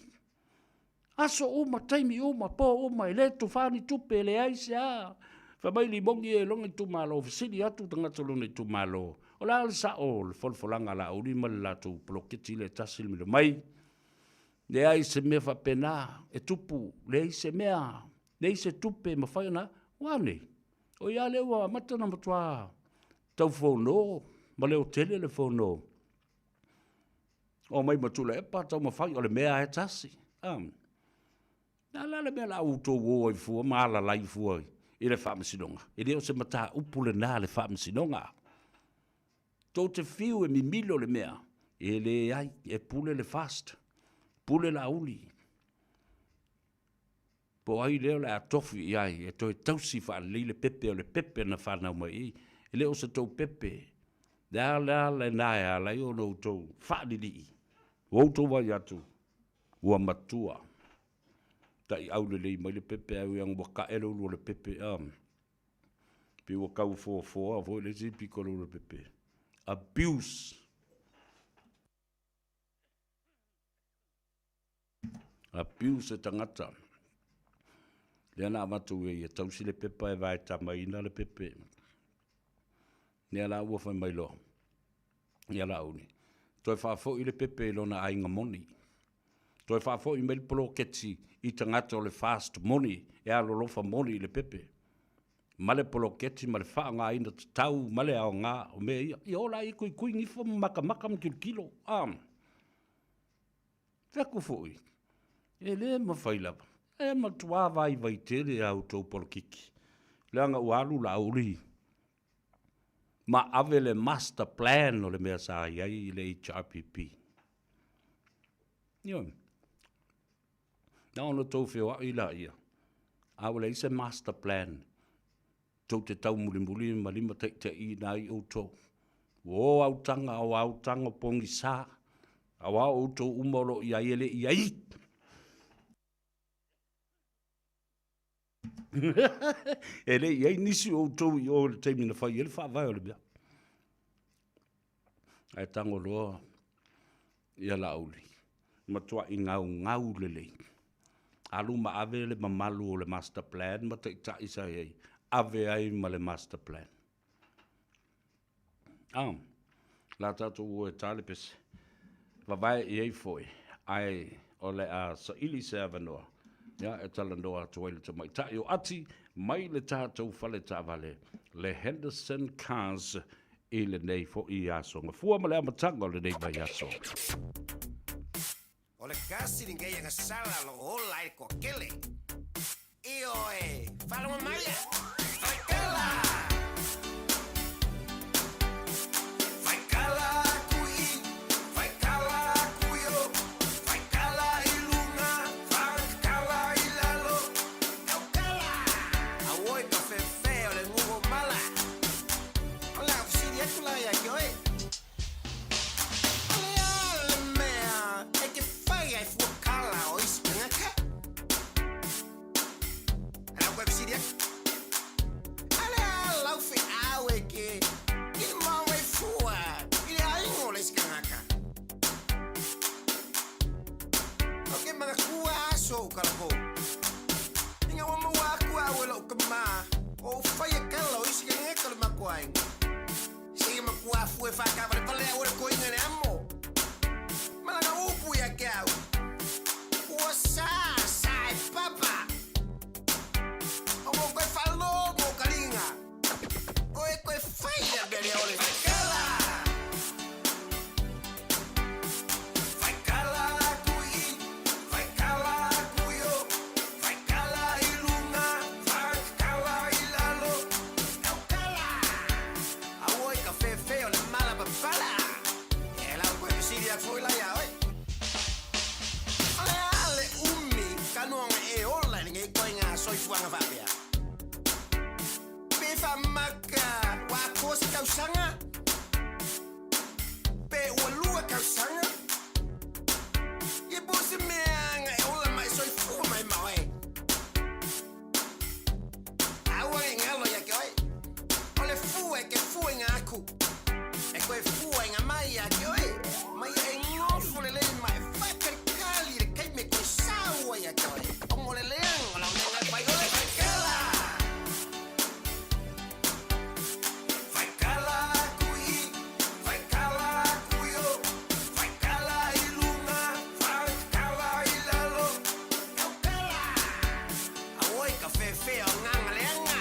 Aso uma, taimi uma, po uma, e le tufa ni tupe, e leai se a. Fai mai Limogi e lona itumalo, fesili atu tagata o lona itumalo, o le a le sao o le folafolaga a Laauli ma le latou poloketi lea e tasi le milo mai. Leai se mea faapena e tupu, leai se mea, leai se tupe e mafai ona, ua a nei? O ia lea ua amata ona matua tau fono ma leotele le fono. Omai ma Tuilaepa taumafai o le mea lava e tasi. A. Le a la le mea la outou o ai fua ma alalai fua i le faamasinoga? E le o se mataupu lena le faamasinoga. Tou te fiu e mimilo le mea, e leai, e pule le FAST, pule Laauli. Po o ai lea o le a tofi i ai e toe tausi faalelei le pepe o le pepe na fanau mai i. E le o se tou pepe. Le a le a lena e ala ai ona outou faalilii, ua outou vaai atu, ua matua. Taiau lelei mai le pepe ae ui lava ua tae le ulu o le pepe, a. Pei ua tau foafoa foi le isi pito o le ulu o le pepe. Abuse. Abuse tagata. Lea na avatu e ia tausi le pepa e vae tamaina le pepe. Lea la ua fai mai loa ia Laauli, toe faafoi le pepe i lona aiga moni. Toe faafoi mai le poloketi i tagata o le fast moni e alolofa moni i le pepe. Ma le poloketi ma le faaaogaina tatau ma le aoga o mea ia. Ia ola ai kuikui gifo ma makamaka ma kilokilo. Ah. Fai atu foi, e le mafai lava, e matuā vaivai tele a outou polokiki, leaga ua alu Laauli ma ave le master plan o le mea sa i ai i le HRPP. Ioe. Na ona outou feoai laia, a ua leai se master plan tou te taumulimuli ma limataitaiina ai outou. Ua o autaga, o autaga o pogisa, aua o outou uma o lo o i ai e le i ai. E le i ai nisi o outou i o i le taimi na fai ai le faavae o le mea. Ae tago loa ia Laauli, matuai gaugau lelei. Alu ma ave le mamalu o le master plan ma taitai sa i ai, ave ai ma le master plan. Ah, la tatou o e ta le pese. Vavae i ai foi, ae o le a saili se avanoa, ia, e talanoa atu ai le tamaitai o Ati mai le tatou fale taavale, le Henderson Cars i lenei foi aso Gafua ma le amataga o lenei vaiaso. O le kasi lenei agasala lo ola ai le toatele. Ioe, faalogo maia! Faikala! Faikala aku i, faikala aku i o, faikala i luga, faikala i lalo, taukala! Auoi ka fefe o le gugu mala. O le a fesili atu la ia te oe. O le a le mea e te fai ai fua kala o isi tagata? A lau koe fesili atu. A le a lau feau e te kino ai fua i le aiga o le isi tagata? O ke manatua aso o kalapou. Ina ua maua atu au e lou tama o ou faia kala o isi tagata o le matou aiga. Seia matua afu e whakavalevale au e le koinga le amo. Ma lana upu ia te au. Ua sa, sa e papa. O mo koe whalogo ka ringa. Koe koe whaia mea lea ole. Whaikala! Whaikala aku i, whaikala aku i o, whaikala i lunga, whaikala i lalo. Taukala! Aua i ka whewhe o le mala papala. E lau koe fesili atu foi la ia oe. O le a le umi ka noa e ola i lenei koinga soifuaga faapea? Pe whamaka ua atoa se tausaga? Pe ua lua tausaga? Ia po o se mea e ola ma e soifua mai ma oe. Aua e ngalo ia te oe. O le fua e te fuainga aku. E koe fuainga mai ia te oe. Ma ia e ngofo lelei ma e whakalikali le kaime e koe saua ia te oe. O mo le leanga o lau mea ngai pai ole. Whaikala! Whaikala aku i, whaikala aku i o, whaikala i lunga, whaikala i lalo. Taukala! Auoi ka whewhea o nganga leanga.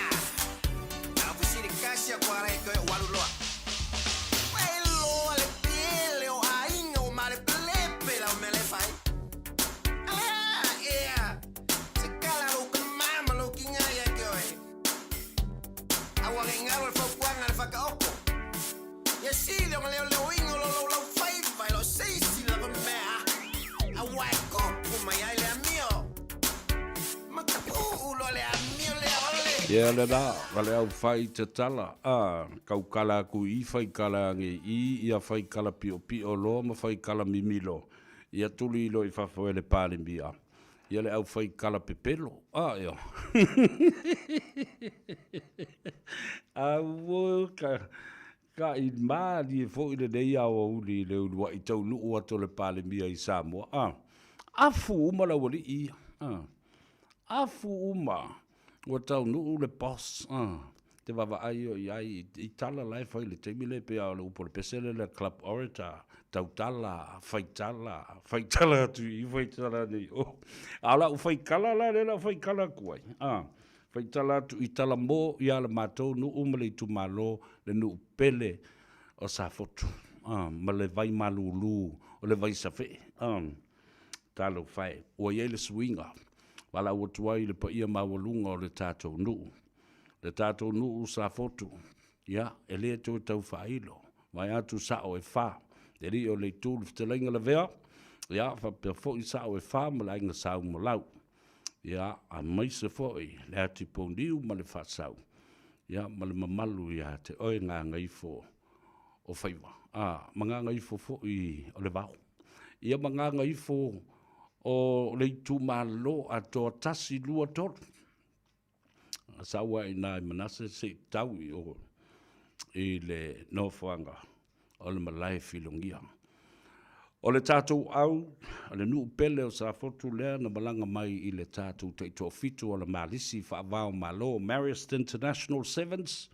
Ka fesili kasi a kua rei koe o alu loa. Ua e loa le pele o aiga o malepelepe lau mea le fai. Alea ea se kala lou ka mama lou kinga ia te oe. Aua nge ngalo le fautuaga a le whakaoko. Ia sili o nga leoleoina o lo lou lau faiva e lo seisi lava mea. Aua e kopu mai ai le amio. Matapu'u loa le amio lea o le. Ia lena, ma le au fai tatala, a, kau kala aku i fai kala ange i ia fai kala piopio loa ma fai kala mimilo, ia tuli loa i fafo e le Palemia, ia le au fai kala pepelo, a, eo. Auo, ka, ka i malie foi lenei aoauli i le uluai taunuu atu o le Palemia i Samoa, a. Afu uma le aualii ia. Afu uma. Ua taunuu le boss, te vaavaai o i ai i tala la e fai i le taimi lea pei lava o le upu a le pese lea le club orator, tautala, faitala, faitala atu i i, faitala ane i o. A o lau faitala la lea o le a ou faitala atu ai, faitala atu i Talamo ia le matou nuu ma le itumalo, le nuu pele o Safotu, ma le vai malulu o le vai Safee. Talofa e, ua i ai le suiga, valaau atu ai i le paia maualuga o le tatou nuu. Le tatou nuu Safotu, ia, e le toe tau faailo, vaeatu sao e fa, le alii o le itu le fetalaiga Lavea, ia, faapea foi sao e fa ma le aiga Saumalau, ia, aemaise foi le Atipouniu ma le Faasau, ia, ma le mamalu ia te oe Gagaifo o Faiva, a, ma Gagaifo foi o le Vao. Ia ma Gagaifo o le itumalo atoa 1, 2, 3. Sau ai i Manase se i tau i o i le nofoaga o le malae filogia. O le tatou au, o le nuu pele o Safotu lea na malaga mai i le tatou taitoafitu o le Malisi faava o Malo, Marist International Sevens,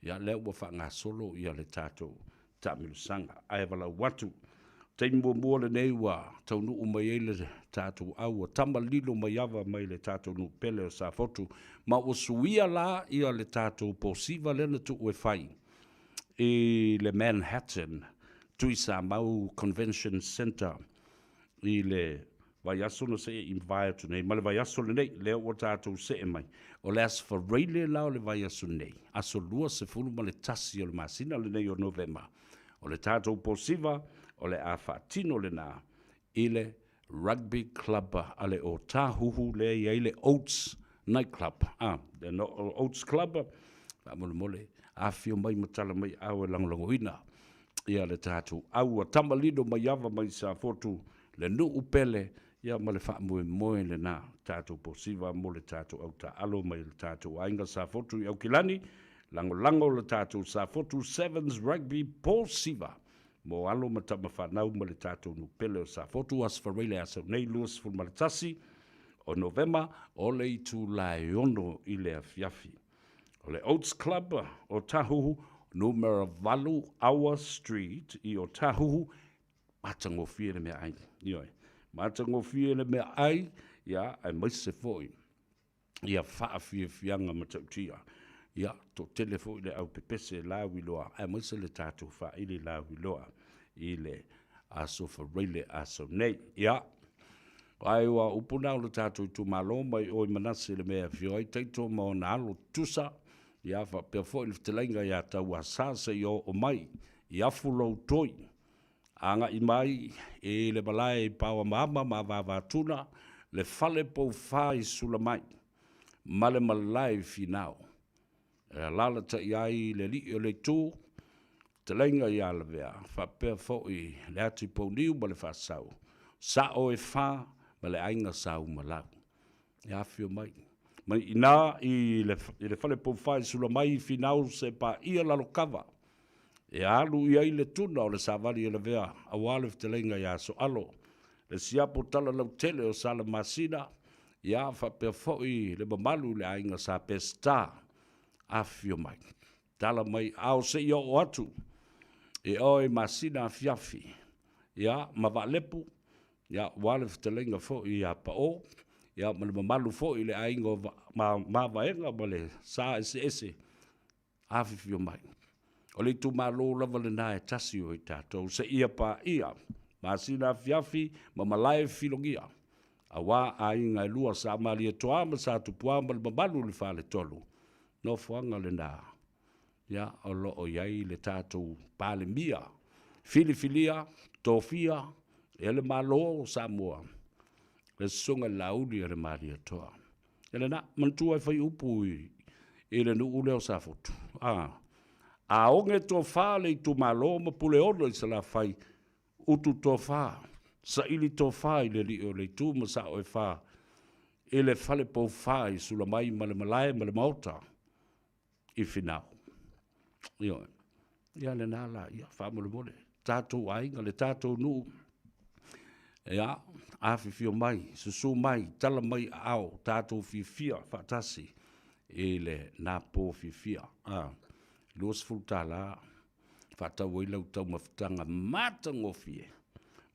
ia lea ua faagasolo ia le tatou taamilosaga. Ae valaau atu, taimi muamua lenei ua taunuu mai ai le tatou au ua tama lilo mai ava mai le tatou nuu pele o Safotu, ma ua suia la ia le tatou posiva lea na tuu e fai i le Manhattan Tuisamau Convention Centre i le vaiaso na see i mavae atu nei, ma le vaiaso lenei, lea ua tatou see mai. O le Aso Faraile la o le vaiaso nei, aso 21 o le masina lenei o Novema, o le tatou posiva o le a faatino lena i le Rugby Club a le Otahuhu lea e i ai le Oats Night Club. Ah, le Oats Club, faamolemole, afifio mai ma tala mai aao e lagolagoina ia le tatou au a Tamalino Maiava mai Safotu, le nuu pele, ia ma le faamoemoe lena tatou posiva mo le tatou au taaalo mai le tatou aiga Safotu i Aukilani, lagolago le tatou Safotu Sevens Rugby Posiva mo alo ma tama fanau ma le tatou nuu pele o Safotu. Aso Faraile aso nei 21 o Novema o le itula e 6 i le afiafi. O le Oats Club o Tahuhu, numera 8 Awa Street i Otahuhu, matagofie le meaai. Ioe, matagofie le meaai, ia, aemaise foi ia faafiafiaga matautia. Ia, toatele foi le au pepese lauiloa, aemaise le tatou faaili lauiloa i le Aso Faraile aso nei. Ia, ai ua upu na o le tatou itumalo mai o i Manase le mea e afio ai Taito ma ona alo tutusa, ia faapea foi le fetalaiga ia Tauasa seia oo mai i afu lou toi. Agai mai i le malae i Paoamaama ma Avavatuna, le fale poufa i Sulamai ma le malae i Finao. E alalatai ai le alii o le itu, fetalaiga ia Lavea, faapea foi le Atipouniu ma le Faasau, sao e fa ma le aiga Saumalau. E afifio mai. Mai i ina i le, i le fale poufa i Sulamai i Finao se paia Lalokava, e alu i ai le tuna o le savali e lavea aua le fetalaiga ia Soalo, le siapo tala lautele o Salamasina, ia faapea foi le mamalu i le aiga Sa Peseta. Afifio mai. Tala mai ao seia oo atu i oe Masina afiafi, ia ma Vaalepu, ia aua le fetalaiga foi ia Pao, ia ma le mamalu foi i le aiga o Mavaega ma le Sa eseese, afifio mai. O le itumalo lava lena e tasi o i tatou, seia paia masina afiafi ma malae filogia, aua aiga e lua Sa Malietoa ma Sa Tupua ma le mamalu i le Faletolu, nofoaga lena ia o lo o i ai le tatou Palemia filifilia tofia e le Malo o Samoa, le Susuga i le Laauli a le Malietoa. E lena, manatua e fai upu i le nuu lea o Safotu. A, a oge tofa le itumalo ma Puleono i Salafai, utu tofa, saili tofa i le alii o le itu ma sao e fa i le fale poufa i Sulamai ma le malae ma le maota i Finao. Ioe. Ia lena la, ia, faamolemole, tatou aiga, le tatou nuu. Ia, afifio mai, susu mai, tala mai aao, tatou fiafia faatasi i lena po fiafia. A, $20 faatau ai lau taumafataga matagofie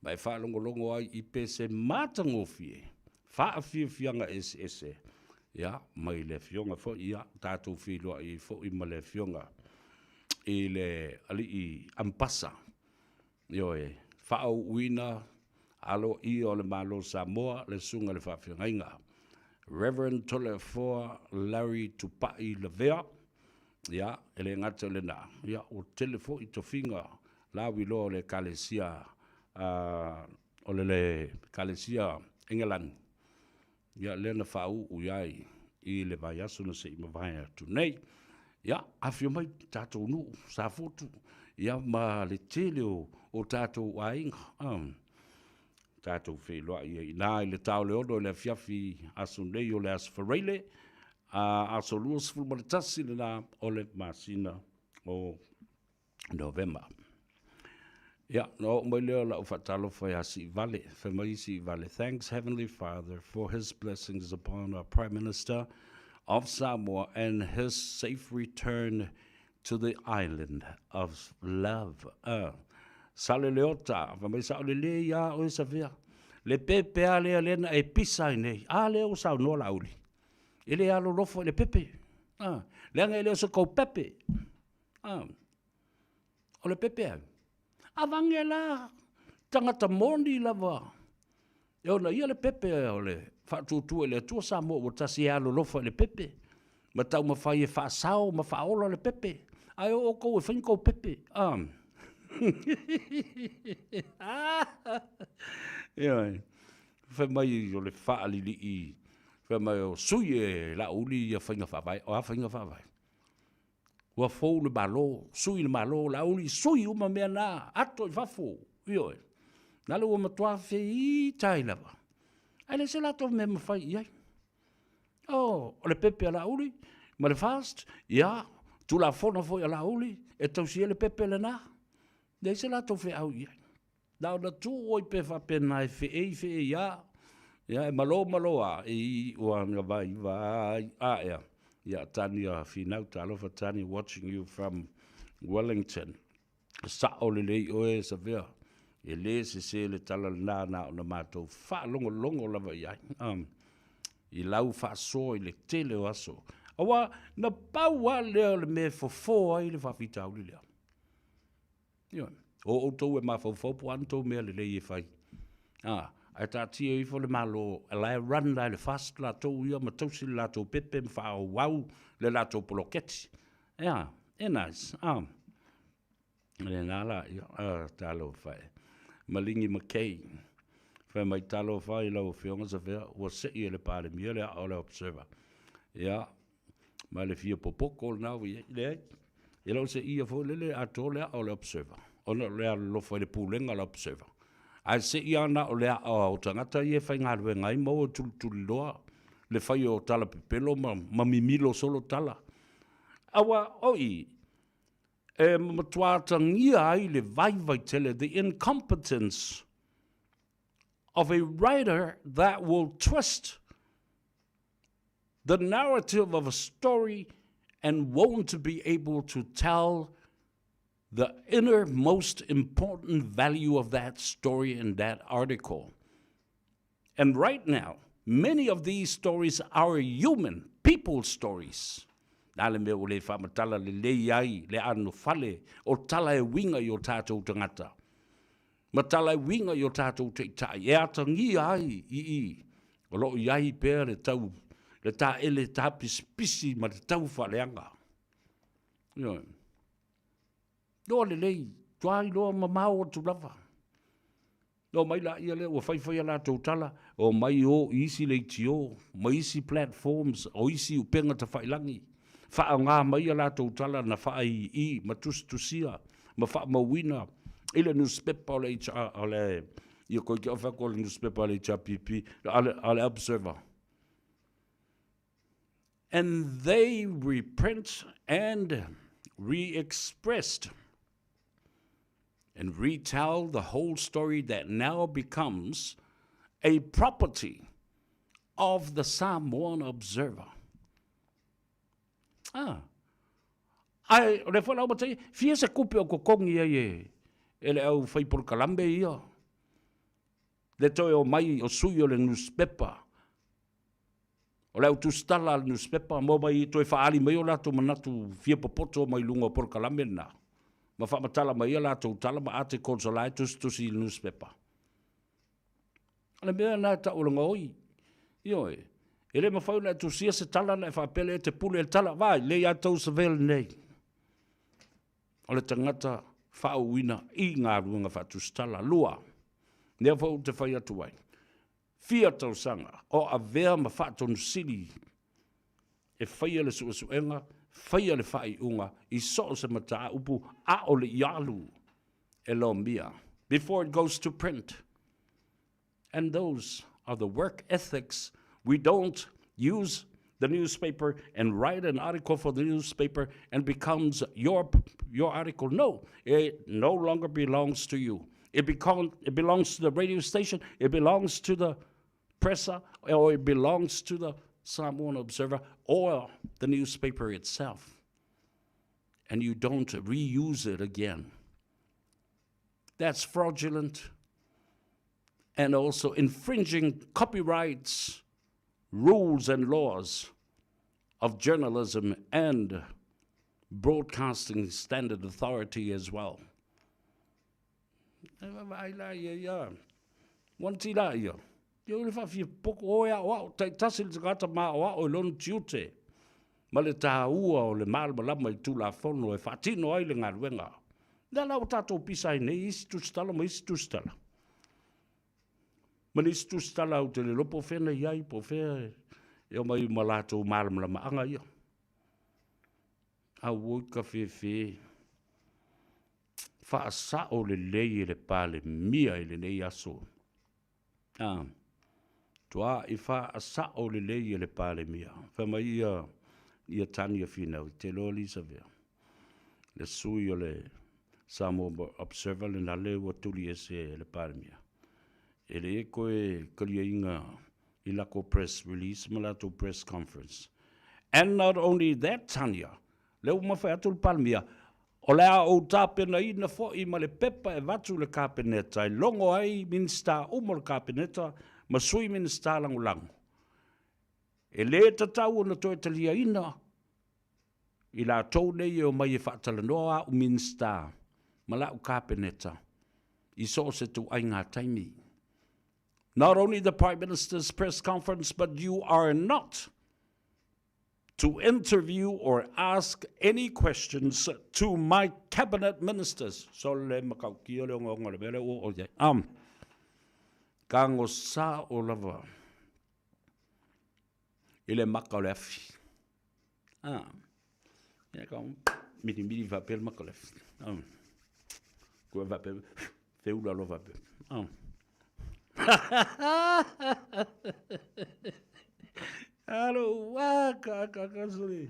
ma e faalogologo ai i pese matagofie, faafiafiaga eseese, ia, mai le Afioga foi, ia, tatou feiloai ai foi ma le Afioga i le Alii Ampasa, ioe, faaauuina aloaia o le Malo o Samoa, le Susuga i le Faafeagaiga Reverend Toleafoa Larry Tupai Lavea. Ia, e le gata i lena, ia, ua tele foi tofiga lauiloa o le Ekalesia, o le Ekalesia Engelani, ia, lea na faauu i ai i le vaiaso na se i mavae atu nei. Ia, afifio mai tatou nuu, Safotu, ia ma le tele o tatou aiga. Tatou feiloai ai i ina i le ta o le 6 i le afiafi aso nei o le Aso Faraile, a aso 21 lena o le masina o Novema. Ia, na oo mai lea o lau faatalofa ia Siivale. Fai mai Siivale, thanks Heavenly Father for his blessings upon our Prime Minister of Samoa and his safe return to the island of love. Sale Leota, fai mai sao lelei a oe Savea. Le pepe a lea lea na e pisa ai nei. A lea ua saunoa Laauli. E le alolofa i le pepe. Leaga e le o se kou pepe. O le pepe au. Avange la tagata moni lava e ona ia le pepe o le faatuatua i le Atua Samoa ua tasi e alolofa i le pepe ma taumafai e faasao ma faaola le pepe. Ae o outou e fai ni kou pepe. Ioe. Fai mai o le faalilii, fai mai o sui e Laauli ia faiga faavae. O a faiga faavae? Ua fou le Malo, sui le Malo, Laauli, sui uma mea na, ato i fafo, ioe. Na le ua matua feita ai lava. Ae le se latou mea mafai i ai. Oh, o le pepe a Laauli ma le FAST, ia, Tulafono foi a Laauli e tausi ai le pepe lena. Leai se latou feau i ai. Na ona tuu ai pea faapena e feei feei a, ia e malo malo a, e i ua na vai vai a ea. Ia Tania Finau, talofa Tania, watching you from Wellington. Sao lelei oe Savea, e le sese le tala lena na ona matou faalogologo lava i ai. I lau faasoa i le tele o aso. Aua na pau lava lea o le mea e fofo ai le faafitauli lea. Ioe. O outou e mafaufau po o a ni tou mea lelei e fai. A, ae taatia ifo le Malo la e run la e le FAST latou ia ma tausi le latou pepe ma faaauau le latou poloketi. Ea, e nice. A, lena la, ia, a, talofa e. Maligi McKay, fai mai talofa i lau Afioga Savea, ua sei e le Palemia le aa o le Observer. Ia, ma le fia popoko lena ua i ai. Leai, e le o se ia foi lele atoa le aa o le Observer, ona o le alolofa i le pulega o le Observer. Ae seia ana o le aa o tagata ia e faigaluega ai maua tulituliloa le fai o tala pepelo ma, ma mimilo solo tala. Aua o i, e matua atagia ai le vaivai tele, the incompetence of a writer that will twist the narrative of a story and won't be able to tell the inner most important value of that story in that article. And right now, many of these stories are human, people stories. Na le mea ua le faamatala lelei ai le anofale o tala e uiga i o tātou tagata. Ma tala e uiga i o tātou taitai e atagia ai i i o lo o i ai pea le tau, le taele tapisipisi ma le tau faaleaga. Ioe. Loa lelei, tuai loa mamao atu lava. No mai laia lea ua faifai a latou tala, o mai o i isi leitio, ma isi platforms, o isi upega tafailagi. Faaaoga mai a latou tala na faaiii ma tusitusia ma faamauina i le nusipepa o le HR, o le, ia koe ke ofe atu o le nusipepa a le HRPP, a le, a le Observer. And they reprint and re-expressed. And retell the whole story that now becomes a property of the Samoan Observer. Ah. Ae, o le foi lau matai, fia se kupe o kokongi ai e, e le au whai polokalame ia. Le toe o mai o sui o le newspaper. O le au tusitala a le nusipepa ma omai e toe faaali mai o latou manatu fia popoto mai luga o polokalame lena, ma faamatala mai a latou tala ma articles o la e tusitusi i le nusipepa. O le mea lena e tau o le gaoi. Ioe, e le mafai ona e tusia se tala ona e faapea lea e te pule i le tala. Vaai, lea ia tou savea lenei. O le tagata faauuina i galuega faatusitala. Lua, lea foi ou te fai atu ai, fia tausaga o avea ma faatonusili e faia le suesuega, faia le faaiuga i so o se mataupu a o le i alu e lomia, before it goes to print. And those are the work ethics. We don't use the newspaper and write an article for the newspaper and becomes your, your article. No, it no longer belongs to you. It, become, it belongs to the radio station, it belongs to the presser, or it belongs to the Samoan Observer or the newspaper itself. And you don't reuse it again. That's fraudulent and also infringing copyrights, rules, and laws of journalism and Broadcasting Standard Authority as well. E vaai la ia ia. Wanti la ia. Ia le whaafia poko oe ao ao, tai tasi le tagata ma ao ao i lona tiute. Ma le tāua o le malamalama i Tulafono e faatino ai le galuega. Lea la ua tatou pisa ai nei isi tusitala ma isi tusitala. Ma nisi tusitala ou te le iloa po o fea na i ai, po o fea e omai ma latou malamalamaaga ia. Auoi ka fefe faasao lelei e le Palemia i lenei aso. A, tua'i faasao lelei e le Palemia. Fai mai ia, ia Tania Finau, te iloa Lisa Vea, le sui o le Samoa Observer lena lea ua tuli ese e le Palemia. E le koe kaliaina i lako press release ma latou press conference. And not only that, Tania, lea ua mafai atu le Palemia, o le a ou tapenaina foi ma le pepa e avatu i le Kapeneta e logo ai Minisita uma o le Kapeneta ma Sui Minisita Lagolago. E le tatau ona toe taliaina i latou nei e omai e faatalanoa a'u Minisita ma la'u Kapeneta i so o se tuaiga taimi. Not only the Prime Minister's press conference, but you are not to interview or ask any questions to my cabinet ministers. So le matautia le ogaoga o le mea lea ua oo i ai. Um, ka sa'o lava i le maka o le afi. Ah, ia ka milimili faapea le maka o le afi. Ah, kua faapea, feula loa faapea. Ah. Alo, waka, ka, ka, sole.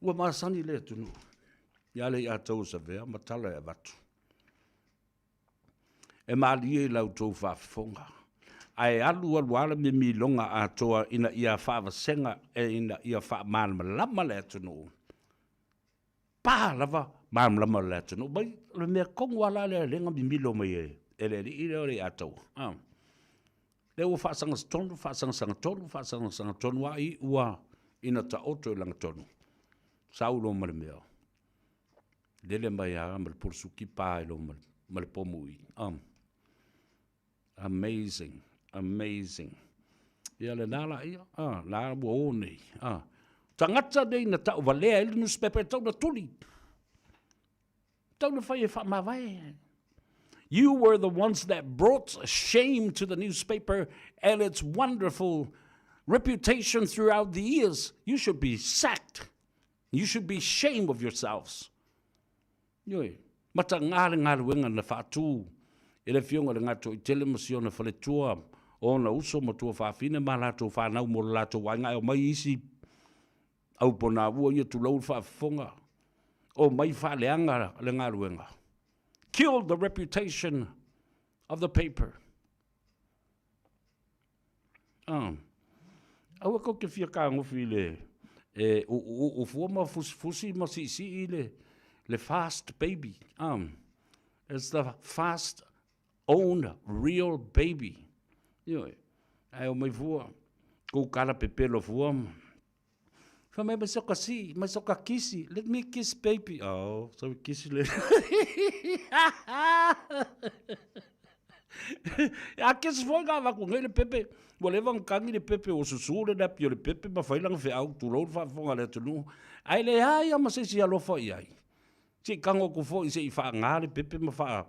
Ua masani le atunuu. Ia le ia tau savea ma tala e avatu. E malie i la outou faafofoga, ae alu alu lava le mimiloga atoa ina ia faavasega ina ia faamalamalama le atunuu. Pa lava malamalama le atunuu mai o le mea tonu lava la lea lea na mimilo mai e, e le alii lea o le Ataua. Ah. Lea ua faasagatonu, faasagasagatonu, faasagasagatonu a iu lava ina taoto i lagatonu. Sau loa ma le mea. Lele mai lava ma le polosuki pa ai loa ma le pomu i. Um, amazing, amazing. Ia lena la ia, ah, la ua o nei. Ah. Tagata nei na tauvalea ai le newspaper e tau na tuli. Tau na fai e faamavae. You were the ones that brought shame to the newspaper and its wonderful reputation throughout the years. You should be sacked. You should be shame of yourselves. Ioe, matagā le galuega na faatū e le Afioga i le Gatoaitele ma si ona faletua, o ona uso ma tuafafine ma latou fanau mo le latou aiga e omai isi au ponavua ia tulou le faafofoga. Omai faaleaga le galuega. Killed the reputation of the paper. Ah. Aua kou te fia kagofi i le e uuuu fua ma fusifusi ma siisii le le fast baby. Ah. It's the fast own real baby. Ioe. Ae omai fua kou kala pepelo fua ma Fai mai, mai soka si, mai soka kisi, let me kiss baby. Oh, so we kisi le. A kisi foi ngā vaku ngai le pepe, ua leva ona kagi le pepe, ua susu le napi o le pepe ma fai lana feau, tulou le faafofoga a le atunuu. Ae leai lava ma se isi alofa i ai. Se i tago atu foi se i faaga le pepe ma faa,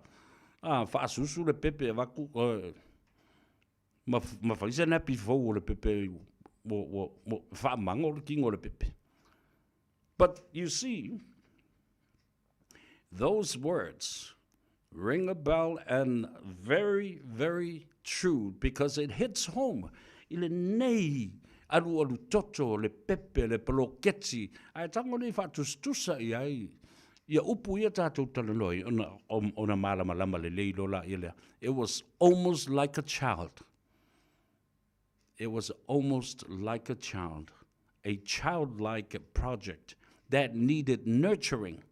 a, faasusu le pepe avatu, ma, ma fai se nappy fou o le pepe ua, ua, ua faamago le tino o le pepe. But you see, those words ring a bell and very, very true because it hits home i lenei alualu toto le pepe, le poloketi, ae tago nei faatusatusa i ai ia upu ia tatou talanoa ai ona, ona malamalama lelei loa laia lea. It was almost like a child. It was almost like a child, a childlike project that needed nurturing.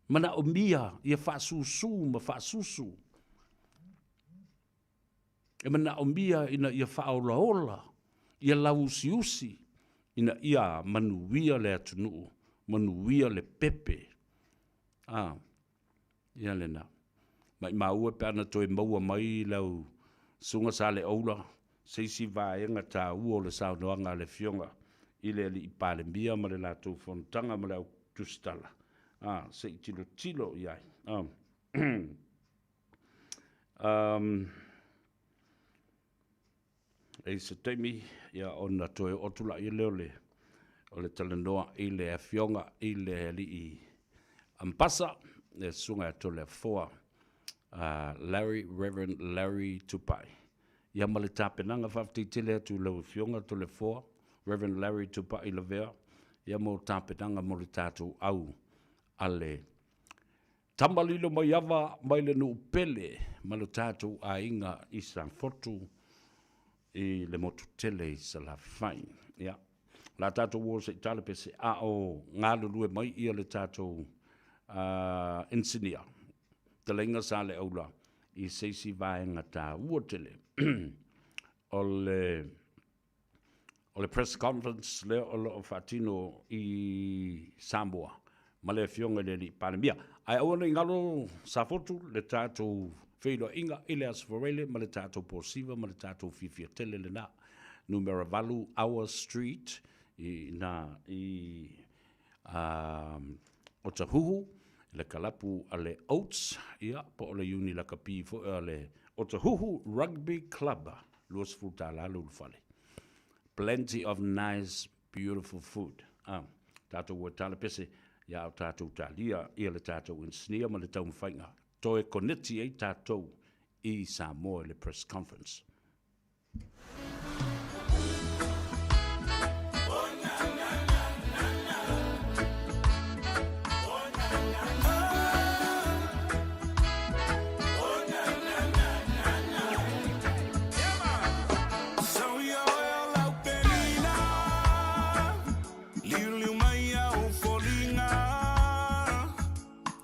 Manaomia ia faasusū ma faasusu. E manaomia ina ia faaolaola, ia lauusiusi, ina ia manuia le atunuu, manuia le pepe. A, ia lena. Maimau e pe ana toe maua mai lau Susuga Saleaula se isi vaega taua o le saunoaga a le Afioga i le Alii Palemia ma le latou fonotaga ma le au tusitala, a, se i tilotilo i ai. A. Um, e i se taimi, ia, ona toe oo atu laia lea o le, o le talanoa i le Afioga i le Alii Ambasa, le Susuga ia Toleafoa, Larry, Reverend Larry Tupai. Ia ma le tapenaga, faafetai tele atu i lau Afioga Toleafoa, Reverend Larry Tupai Lavea, ia mo tapenaga mo le tatou au a le Tama lilo mai ava mai le nuu pele ma lo tatou aiga i Safotu i le motu tele i Salafai. Ia, la tatou o se i tala pe se a o galulue mai ia le tatou engineer, Taleiga Saleaula i se isi vaega taua tele o le O le press conference lea o lo o faatino i Samoa ma le Afioga i le Alii Palemia. Ae aua ne i galo Safotu le tatou feiloaiga i le Aso Faraile ma le tatou Posiva ma le tatou fiafia tele lena. Numera 8 Our Street i ina i Otahuhu, le kalapu a le Oats, ia, po o le Iuni Lakapi foi a le Otahuhu Rugby Club, $20 le ulufale. Plenty of nice, beautiful food. Ah, tatou ua tala pese, ia o tatou talia ia le tatou engineer ma le taumafaiga toe koneti ai tatou i Samoa i le press conference.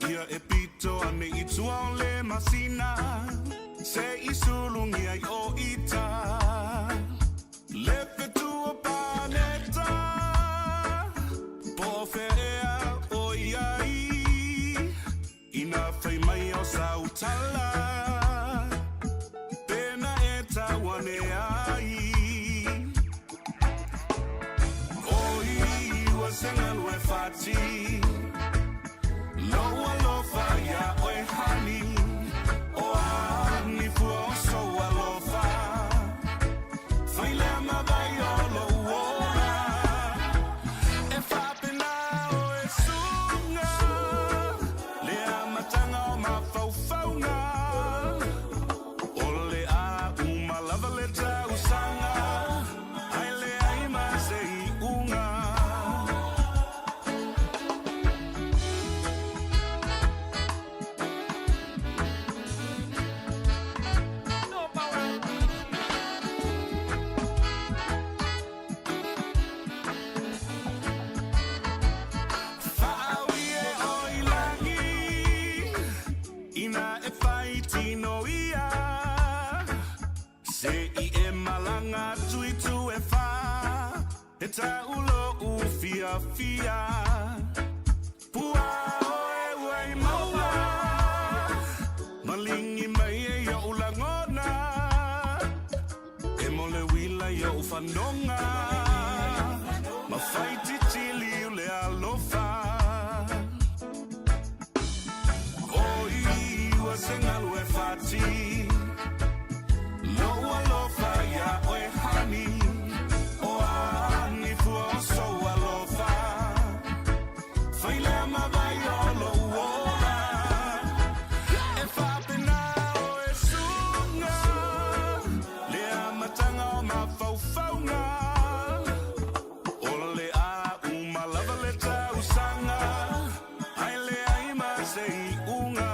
Ia e pito ane i tua o le masina Se i sulungia i o ita Le whetu o Paneta Po whea ea o ia i Ina whai mai o Sautala Pena e tau ane ai O i ua se galu e whati Lou alofa ia oe honey O a ni fua o sou alofa Fai lea ma vai o lou ola E faapena oe suga Le amataga o mafaufauga O le a uma lava le tausaga Ae leai ma se iuga. E ta'u lo'u fiafia Pua oe ua i maua Maligi mai e io'u lagona E mo le uila io'u fanoga Ma faititili u le alofa Oi ua se galu e fati Lo'u alofa iā oe honey O a ni fua o sou alofa Fai lea ma vai o lo'u ola E faapena oe suga Le amataga o mafaufauga O le a uma lava le tausaga Ae leai ma se iuga.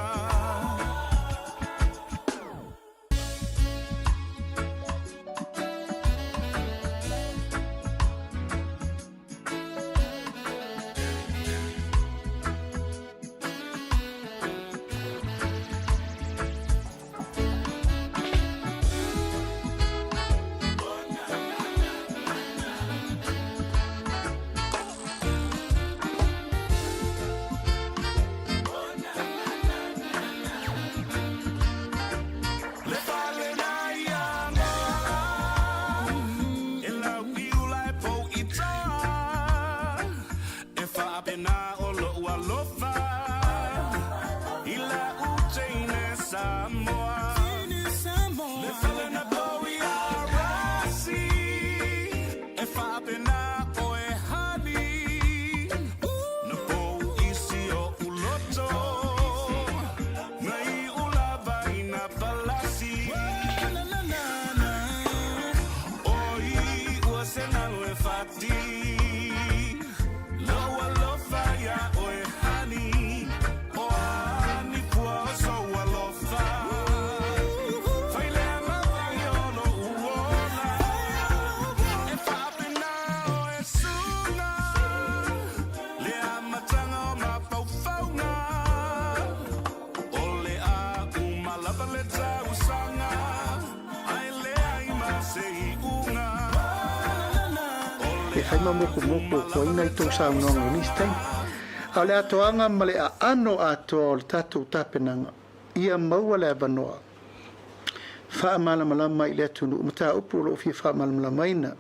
Le fale na i Angola E lau i ula e pou i toa E faapena o lo'u alofa I la'u teine Samoa Le fale na pou i Arasi E faapena oe honey Na pou isi o'u loto Na i'u lava i na palasi Oi ua se galu e fati Lou alofa iā oe honey O a ni pua o sou alofa Fai lea ma vai o lo'u ola E faapena oe suga Le amataga o mafaufauga O le a uma lava le tausaga Ae leai ma se iuga O le E fai ma a mokomoko uma o lava koaina le i tou saunoaga i nisi taimi. tausaga A o le atoaga ma le aano atoa o le tatou tapenaga, ia maua le avanoa faamalamalama i le atunuu mataupu o lo o fia faamalamalamaina.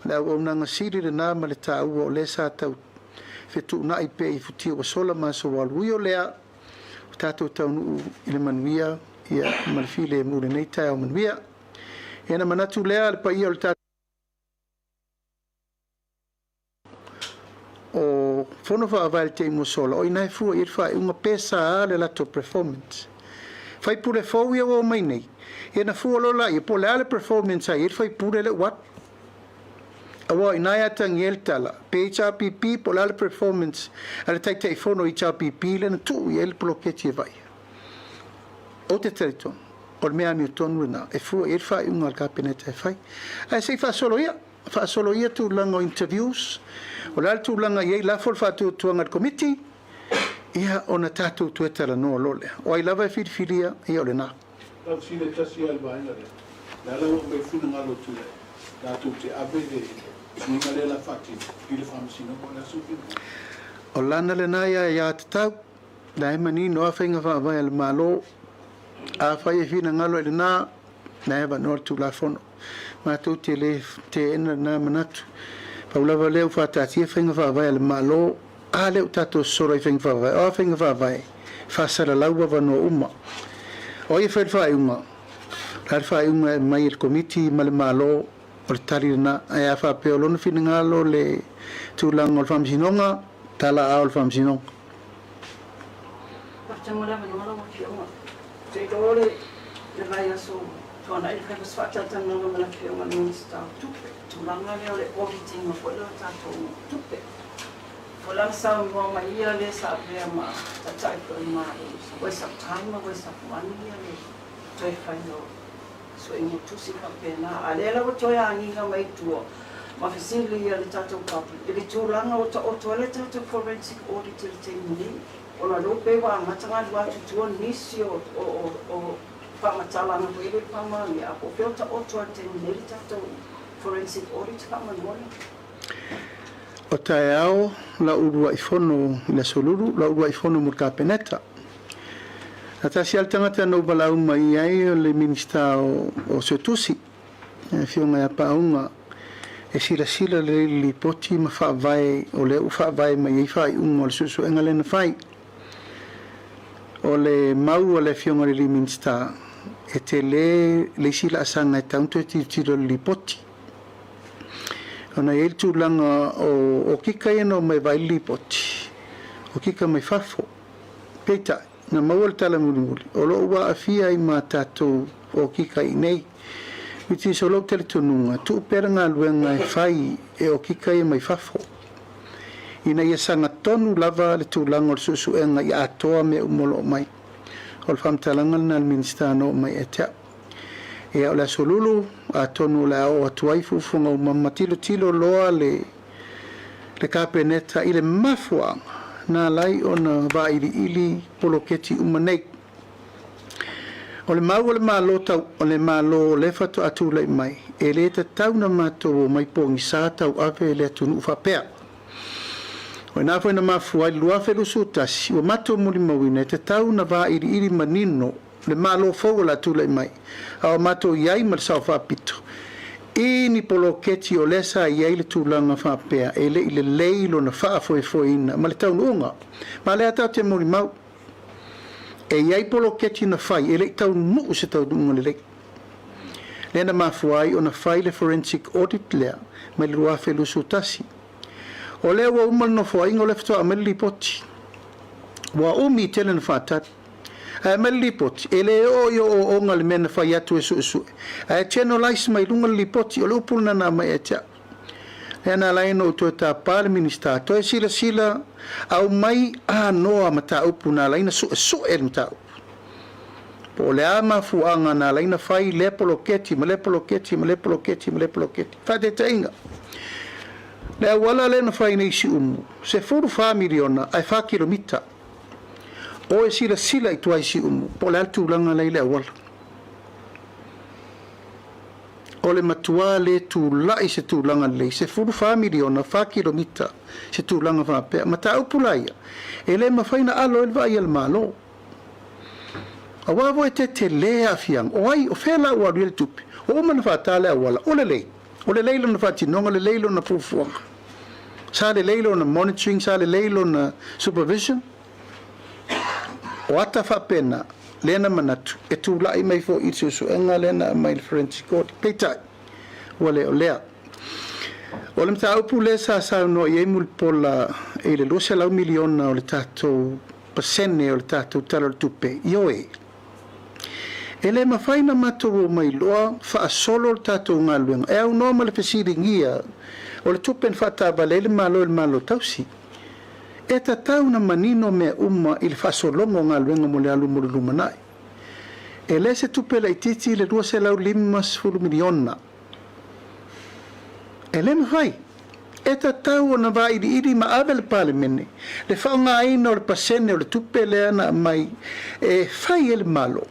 O le auaunaga sili lena ma le taua o lea sa tau fetuunai pea i futia ua sola ma aso ua alu. Ui o lea, ua tatou taunuu i le manuia ia ma le filemu i lenei taeao manuia. Ia ona manatu lea le paia o le tatou. O Fono Faavae i le taimi ua sola, o i ina e fua i ai le faaiuga pe sa le latou performance. Faipule fou ia ua omai nei, ia na fua loa laia po o le a le performance a i ai le faipule lea ua alu. Aua o i ina e atagia ai le tala, pe HRPP po o le a le performance a le Taitaifono HRPP lea na tuu i ai le poloketi e vaaia. Ou te talitonu, o le mea amiotonu lena e fua i ai le faaiuga a le Kapeneta e fai. Ae se i faasolo ia. Faasolo ia tulaga o interviews, o le a le tulaga e i ai, lafo le faatuatuaga i le Komiti, ia ona tatou toe talanoa loa lea. O ai lava e filifilia, ia o lena. Lau fesili e tasi lava i le vaega lea, o le a la ua aumai finagalo o Tuilaepa latou te ave le suiga lea la faatino i le Faamasinoga, o le a sou finagalo? O lana lena ia aiatatau, la e manino lava faiga faavae a le Malo, afai e finagalo i lena, la e avanoa le Tulafono. Matou te le teena lena manatu. Pau lava lea ua faataatia faiga faavae a le Malo, a lea ua tatou sosolo ai faiga faavae. O a faiga faavae? Faasalalau avanoa uma. O ai e fai le faaiuga? O le a le faaiuga e aumai e le Komiti ma le Malo, o le tali lena. Ae a faapea o lona finagalo le tulaga o le Faamasinoga, tala aao le Faamasinoga. Faafetai mo le avanoa lau Afioga. Ou te iloa le vaiaso tuanai le faiva se faatalatalanoaga ma le Afioga i le Minisita o Tupe, i le tulaga lea o le audit ina foi lea o tatou tupe. Foi la na saunoa mai ia lea sa avea ma Taitai foi o le Malo, it's a waste of time a waste of money ia le toe faiga o suiga o tusi faapena. A o lea la ua toe agiga mai i tua ma fesili ia le tatou public i le tulaga ua taoto ai le tatou forensic audit i le taimi nei. Ona o lea ua pei ua amata ona alu atu i tua nisi o faamatalaga foi ia le faamaonia, a po o fea o taoto ai i le taimi nei le tatou forensic audit faamolemole. O taeao lau uluai fono i le Aso Lulu, lau uluai fono mo le Kapeneta. Na tasi lava le tagata na ou valaau mai ai o le Minisita o, o Suetusi, le Afioga ia Paauga, e silasila lelei i le lipoti ma faavae o lea ua faavae mai ai faaiuga o le suesuega lea na fai. O le mau a le Afioga i le Minisita, e tele le isi laasaga e tatau ona toe tilotilo i le lipoti. Ona e i ai le tulaga o okika ia na omai e vaai le lipoti, okika mai fafo. Peitai, na maua le tala mulimuli, o lo o ua aafia ai ma tatou okika i inei. Which is o lou talitonuga, tuu pea le galuega e fai e okika ia mai fafo, ina ia sagatonu lava le tulaga o le suesuega ia atoa mea uma o lo o mai. O le faamatalaga lena a le Minisita na oo mai ia te au. Ia, o le Aso Lulu, atonu o le a oo atu ai fuafuaga uma ma tilotilo loa le le Kapeneta i le mafuaaga na ala ai ona vailiili poloketi uma nei. O le mau a le Malo tau, o le Malo o lea faatoa tulai mai, e le tatau na matou omai pogisa tauave le atunuu faapea. O ina foi na mafua ai le 2021, ua matou molimauina e tatau na vailiili manino le Malo fou o le a tulai mai, a o matou i ai ma le Sao Faapito, i ni poloketi o lea sa i ai le tulaga faapea e le i lelei lona faafoefoeina ma le taunuuga. Ma lea tatou te molimau, e i ai poloketi na fai e le i taunuu se taunuuga lelei. Lea na mafua ai ona fai le forensic audit lea mai le 2021. O lea ua uma le nofoaiga o lea faatoa aumai le lipoti. Ua umi tele na faatali. Ae aumai le lipoti, e le oo i ooooga le mea na fai atu e suesue, ae generalise mai luga le lipoti, o le upu lena na aumai ia te au. Lea na ala ai ona ou toe tapa le Minisita, toe silasila, aumai anoa mataupu na ala ai ona suesue le mataupu. Po o le a mafuaaga na ala ai ona fai lea poloketi ma lea poloketi ma lea poloketi ma lea poloketi. Faataitaiga, le auala lea na fai nei i Siumu, 14 miliona ae 4 kilomita. O e silasila i tua i Siumu, po o le a le tulaga la i le auala. O le matua le tulai se tulaga lelei, 14 miliona, 4 kilomita, se tulaga faapea. Mataupu la ia, e le mafai na alo ai le vaai a le Malo. Aua foi e tetele aafiaga, o ai, o fea la ua alu i ai le tupe? Ua uma ona faata le auala, o lelei. O lelei lona faatinoga, lelei lona fuafuaga. Sa lelei lona monitoring, sa lelei lona supervision. O ata faapena, lea na manatu, e tulai mai foi i le suesuega lea na aumai i le Forensic Audit. Peitai, ua le o lea. O le mataupu lea sa saunoa i ai Mulipola i le 200 miliona o le tatou pasene o le tatou Tala o le Tupe, ioe. E le mafai ona matou omai loa faasolo le tatou galuega e aunoa ma le fesiligia o le tupe na faataavale ai le Malo i le Malo Tausi. E tatau ona manino mea uma i le faasologa o galuega mo le alu mo le lumanai. E le se tupe laitiiti le $250 miliona. E le mafai. E tatau ona vailiili ma ave le Palemene le faaaogaina o le pasene o le tupe lea na aumai e fai ai le Malo,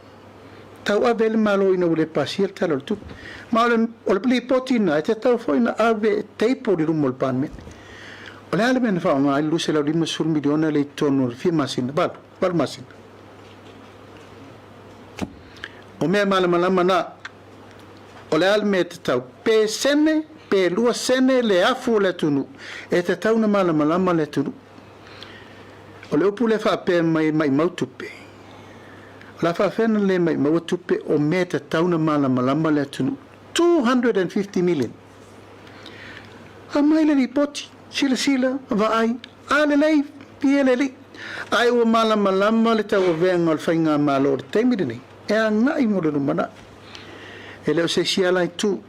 tauave ai le Malo ina ua le pasia le Tala o le Tupe. Ma o le, o le lipoti lena e tatau foi ona ave e table i luma o le Palemene. O le a le mea na faaaoga ai le $250 miliona lea i totonu o le fia masina, valu, valu masina? O mea malamalama na. O le a le mea e tatau? Pe sene, pe lua sene le afu o le atunuu, e tatau ona malamalama le atunuu. O le upu lea faapea mai e maimau tupe, o le a faafefea ona le maimaua tupe o mea e tatau ona malamalama le atunuu? 250 million. Aumai le lipoti, silasila, vaai, a lelei, pie le alii. Ae ua malamalama le tauavega o le faigamalo i le taimi lenei, e agai mo le lumanai. E le o se isi ala itu,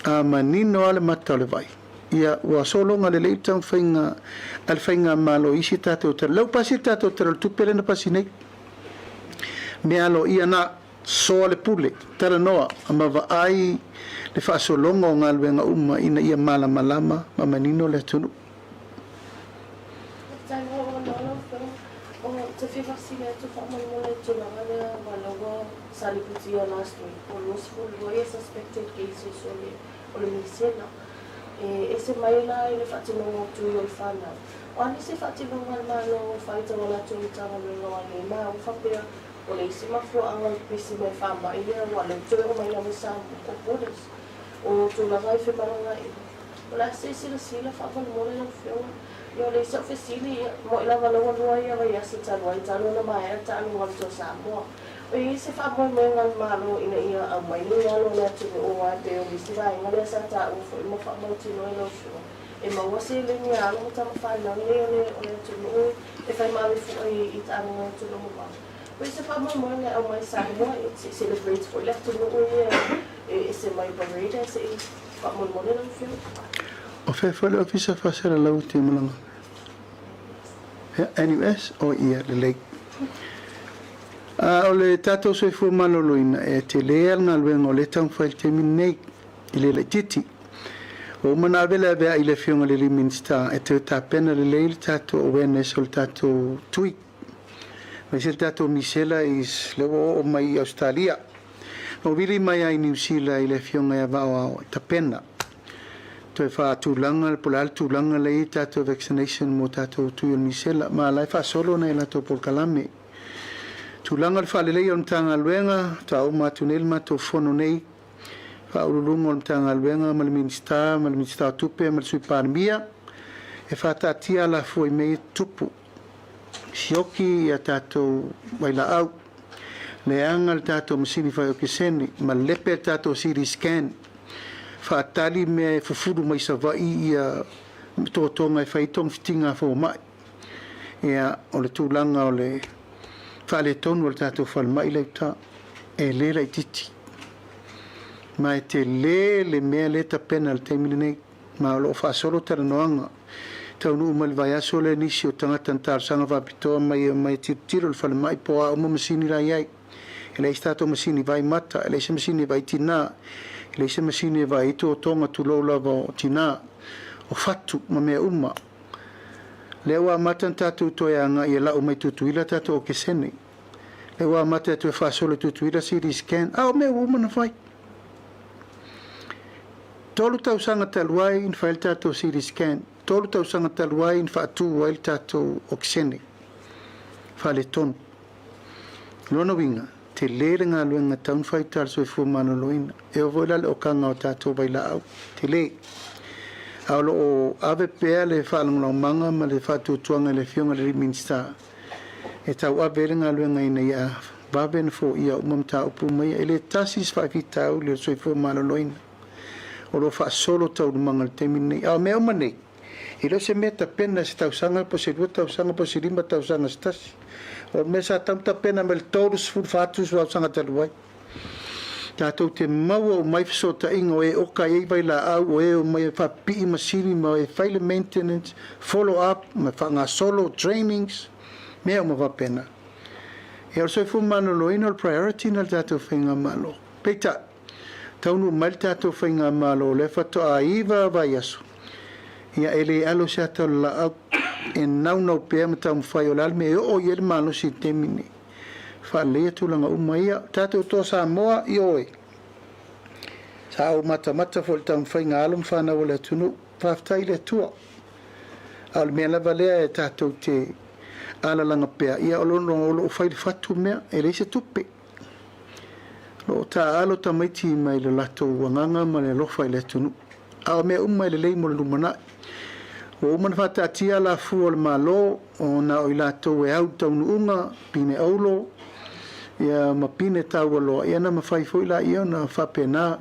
a manino lava le mata o le vai, ia ua sologa lelei le taumafaiga a le faigamalo i isi tatou tala. Lea ua pasi le tatou Tala o le Tupe lea na pasi nei. Mea aloaia na, soa le pule, talanoa ma vaai le faasologa o galuega uma ina ia malamalama ma manino le atunuu. Faafetai mo lou avanoa lau Afioga. Ou te fia faafesili atu faamolemole i le tulaga lea aua o la ua sa lipotia last week po o 22 ia suspected cases o le o le misela. E ese mai la i le faatinoga o tui o le fanau. O a nisi faatinoga a le Malo e fai tau a latou Matagaluega o ai maua faapea o le isi mafuaaga o le pisi mai faamai lea ua leu toe oo mai lava i Samoa, o borders, o tulaga i femalagaaiga. O le a se silasila faamolemole lau Afioga? Ia o le isi au fesili, ia, moe lava lea ua lua ia vaiaso talu ai talu ona maea le taaloga a le Toa Samoa. O i ai se faamoemoega a le Malo ina ia aumai ni alo o le atunuu aua e pei o le isi vaega lea sa taua foi ma faamautinoa e lau Afioga, e maua seleni a alo ma tama fanau nei o le o le atunuu e fai ma ave fua i i taaloga i atunuu mamao. O i se faamoemoega e aumai i Samoa e se i celebrate foi le atunuu ia e ese mai parade ae se i faamolemole lau Afioga. O fea foi le Ofisa Faasalalau o Timalaga? Ia, NUS? O ia, lelei. A o le tatou soifua maloloina, e tele lava le galuega o lea e taumafai i le taimi lenei, e le laitiiti. Ua uma ona ave le aveai i le Afioga i le alii Minisita e toe tapena lelei le tatou awareness o le tatou tui, aemaise le tatou misela is lea ua oo mai i Ausetalia. Na ou vili mai lava i Niu Sila i le Afioga ia Vaoao e tapena toe faatulaga po o le a le tulaga lea e i ai tatou vaccination mo tatou tui o le misela, ma o la e faasolo nai a latou polokalame. Tulaga o le faaleleia o le Matagaluega, faatoa uma atu nei le matou fono nei, Faauluuluga o le Matagaluega ma le Minisita ma le Minisita o Tupe ma le Sui Palemia e faataatia alafua i mea ia e tutupu, sioki a tatou vailaau, leaga le tatou masini fai okesene, malepe le tatou CT scan, faatali mea e fufulu mai Savaii ia totoga e fai ai togafitiga a fomai. Ia, o le tulaga o le faaletonu o le tatou falemai lea i uta, e le laitiiti. Ma e tele le mea lea e tapena i le taimi lenei, ma o lo o faasolo talanoaga. Taunuu mai le vaiaso lea nisi o tagata na talosaga faapitoa mai e omai e tilotilo i le falemai po o a uma masini la e i ai. E leai se tatou masini vaai mata, e leai se masini e vaai tina, e leai se masini e vaai ai totoga tulou lava o tina, o fatu ma mea uma. Lea ua amata ona tatou toe agai e lau mai Tutuila tatou okesene. Lea ua amata e toe faasolo i Tutuila CT scan, a o mea ua uma ona fai. 3 tausaga talu ai na fai le tatou CT scan, 3 tausaga talu ai na faatu ai le tatou okesene faaletonu. Lona uiga, tele le galuega tau na fai i le soifua maloloina. E oo foi la i le okaga o tatou vailaau, tele. A o lo o ave pea le faalagolagomaga ma le faatuatuaga i le Afioga i le alii Minisita e tauave ai le galuega ina ia vave ona foia uma mataupu uma ia. E le tasi se faafitauli o le soifua maloloina o lo o faasolo taualumaga i le taimi lenei. A o mea uma nei, e le o se mea tapena i se tausaga po o se 2 tausaga po o se 5 tausaga se tasi. O le mea sa tatau ona tapena mai le 30 tausaga talu ai. Tatou te maua uma ai fesootaiga o e oka i ai vailaau, o e omai e faapipii masini ma e fai le maintenance, follow up ma faagasolo trainings, mea uma faapena. Ia o le soifua maloloina o le priority na le tatou faigamalo. Peitai, taunuu mai le tatou faigamalo o lea faatoa 9 vaiaso, ia e le alo se ata o le laau e naunau pea ma taumafai o le a le mea e oo i ai le malosi i le taimi lenei. Faaleleia tulaga uma ia. Tatou Toa Samoa, ioe. Sa ou matamata foi i le taumafaiga a alo ma fanau a le atunuu. Faafetai i le Atua. A o le mea lava lea e tatou te alalaga pea, ia o lo o fai i le fatu mea, e leai se tupe. O lo o taaalo tamaiti mai le latou agaga ma le alofa i le atunuu. A o mea uma e lelei mo le lumanai. Ua uma ona faataatia alafua o le Malo, ona o i latou e au i le taunuuga, pine aulo, ia ma pine taualoa, ia ona mafai foi laia ona faapena.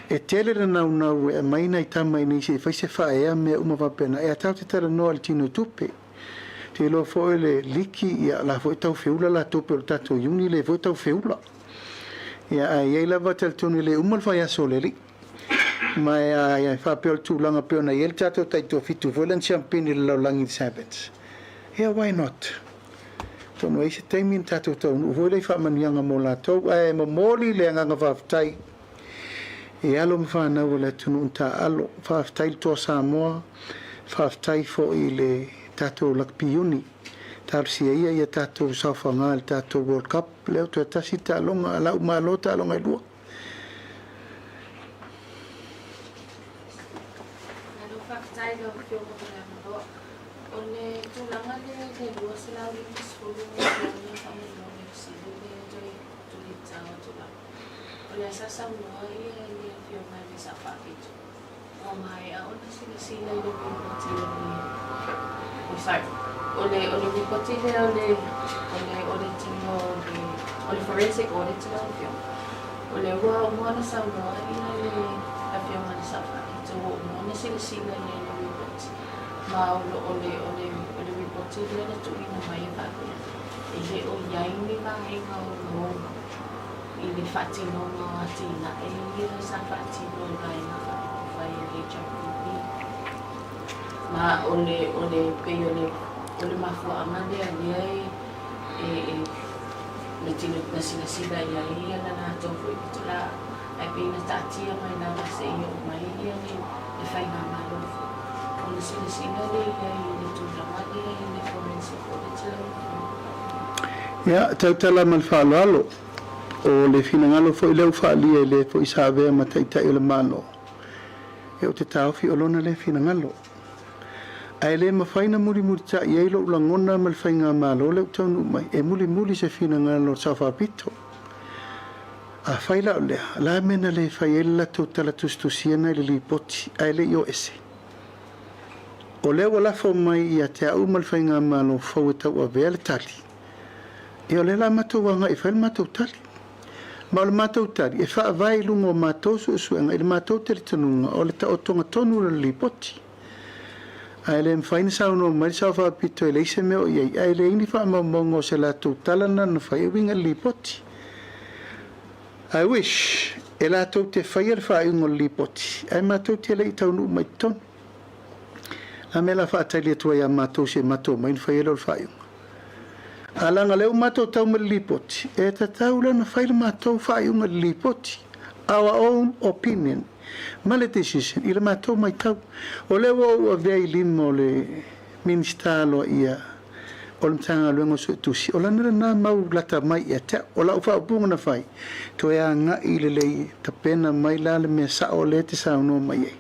E tele le naunau e aumai nai tama i inei se i fai se faaea ma mea uma faapena, ae tatou te talanoa i le tino tupe. Ou te iloa foi o le liki, ia o la foi e tau feula latou pei o le tatou iuni lea foi e tau feula. Ia ae i ai lava talitonu e le uma le vaiaso o le alii. Ma e faapea o le tulaga pei ona i ai le tatou taitoafitu foi lea na siampini i le lalolagi i le Sabbath. Ia why not? Atonu e i ai se taimi ona tatou taunuu foi lea i faamanuiaga mo latou. Ae momoli le agaga faafetai i alo ma fanau o le atunuu na taaalo. Faafetai i le Toa Samoa, faafetai foi i le tatou Lakapi Iuni. Talosia ia ia tatou saofaga i le tatou World Cup. Lea ua toe tasi le taaloga, a la ua malo taaloga e lua. Faafetai i lau Afioga mo le avanoa. O le tulaga lea i le 250 miliona faamolemole o fesili lea e toe tulitao atu lava. O lea sa saunoa ia le Afioga i le Sao Faapito, ua maea ona silasila i le ripoti o le oh sorry, o le o le ripoti lea o le o le auditing o le o le forensic audit lau Afioga. O lea ua uma ona saunoa ia le Afioga i le Sao Faapito ua uma ona silasila i ai i le ripoti ma o le o le o le o le ripoti lea na tuuina mai e faapea e le o i ai ni vaega ogaoga i le faatinoga o atinae ia sa faatino e Vaega Faaupufai a le HRPP. Ma o le, o le, pei o le, o le mafuaaga lea lea e, e, e, na tino, na silasila i ai ia la latou foi pitolaa, ae pei na taatia mai lava seia oo mai ia le, le faigamalo fou, ona silasila lea i ai i le tulaga lea i le forensic audit lau Afioga. Ia, tautala ma le faaaloalo, o le finagalo foi lea ua faaalia e le foi sa avea ma Taitai o le Malo, ia ou te taofi o lona lea finagalo. Ae le mafai na mulimulitai ai lou lagona ma le Faigamalo lea ua taunuu mai, e mulimuli se finagalo o le Sao Faapito. Afai la o lea, o le a mea na le fai ai le latou tala tusitusiana i le Lipoti ae le i o ese? O lea ua lafo mai ia te au ma le Faigamalo fou e tauavea le tali, ia o lea la matou agai e fai le matou tali. Ma o le matou tali, e faavae i luga o matou suesuega i le matou talitonuga o le taotoga tonu o le Lipoti. Ae le mafai ona saunoa mai le Sao Faapito e leai se mea o i ai, ae leai ni faamaumauga o se latou tala na na fai e uiga i le Lipoti. I wish e latou te faia le faaiuga o le Lipoti, ae matou te le i taunuu mai i totonu. A mea la faatali atu ai ia matou se matou omai ona fai ai lea o le faaiuga. A leaga lea ua matou tau mai le Lipoti, e tatau la ona fai le matou faaiuga i le Lipoti, our own opinion, ma le decision i le matou maitau. O lea ua ou avea i lima o le Minisita aloaia o le Matagaluega o Suetusi, o lana lena mau lata mai ia te au. O lau faaupuga na fai, toe agai lelei, tapena mai la le mea sao lea e te saunoa mai ai.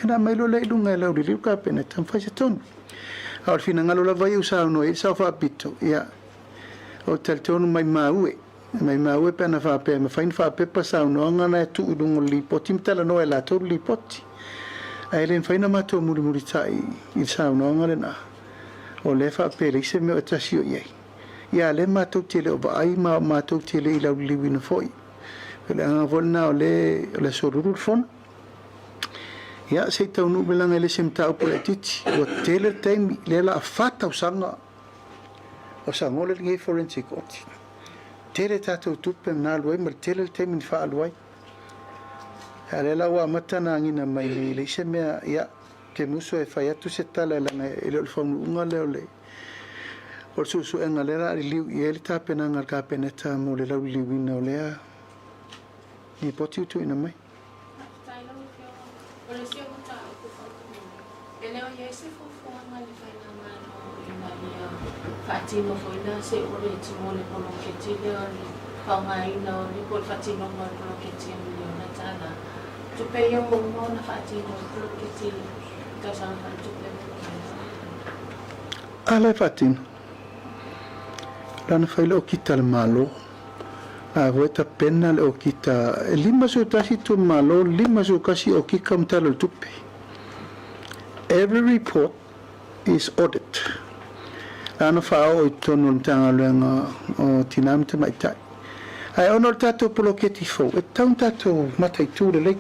Ona aumai loa lea i luga e lauliliu le Kapeneta ma fai se tonu. A o le finagalo lava ia ua saunoa i ai le Sao Faapito, ia, ou te talitonu maimau e, maimau e pe ana faapea e mafai ona faapepa saunoaga na e tuu i luga o le Lipoti ma talanoa e latou le Lipoti. Ae le mafai ona matou mulimulitai i le saunoaga lena, o lea e faapea e leai se mea o e tasi o i ai. Ia, a o lea matou te le o vaai ma matou te le i lauliliuina foi. O le agaga foi lena o lea o le aso Lulu le fono. Ia, se i taunuu mai leaga e le o se mataupu laitiiti. Ua tele le taimi, lea o le a fa tausaga o sagola lenei forensic audit. Tele tatou tupe na alu ai ma le tele le taimi na faaalu ai. A o lea la ua amata ona agiga mai nei, e leai se mea, ia, ou te musu e fai atu se tala leaga e le o le faunuuga lea o le o le suesuega lea o le a liliu i ai le tapenaga a le Kapeneta mo le lauliliuina o lea Lipoti ua tuuina mai. Faafetai lau Afioga. O le isi o mataupu faamolemole, e le o i ai se fuafuaga a le Faigamalo ina ia faatino foi la se audit mo le poloketi lea o le faaaogaina o le po o le faatinoga o le poloketi e miliona tala. Tupe ia ua uma ona faatino le poloketi i le tausaga faaletupe ua mavae. A la e faatino. Lana fai le okita a le Malo. A foi tapena le okita e 51 itumalo, 51 okika ma Tala o le Tupe. Every report is audit. Lana faaoo i totonu o le Matagaluega o Tina ma Tamaitai. Ae ona o le tatou poloketi fou, e tatau ona tatou mataitu lelei.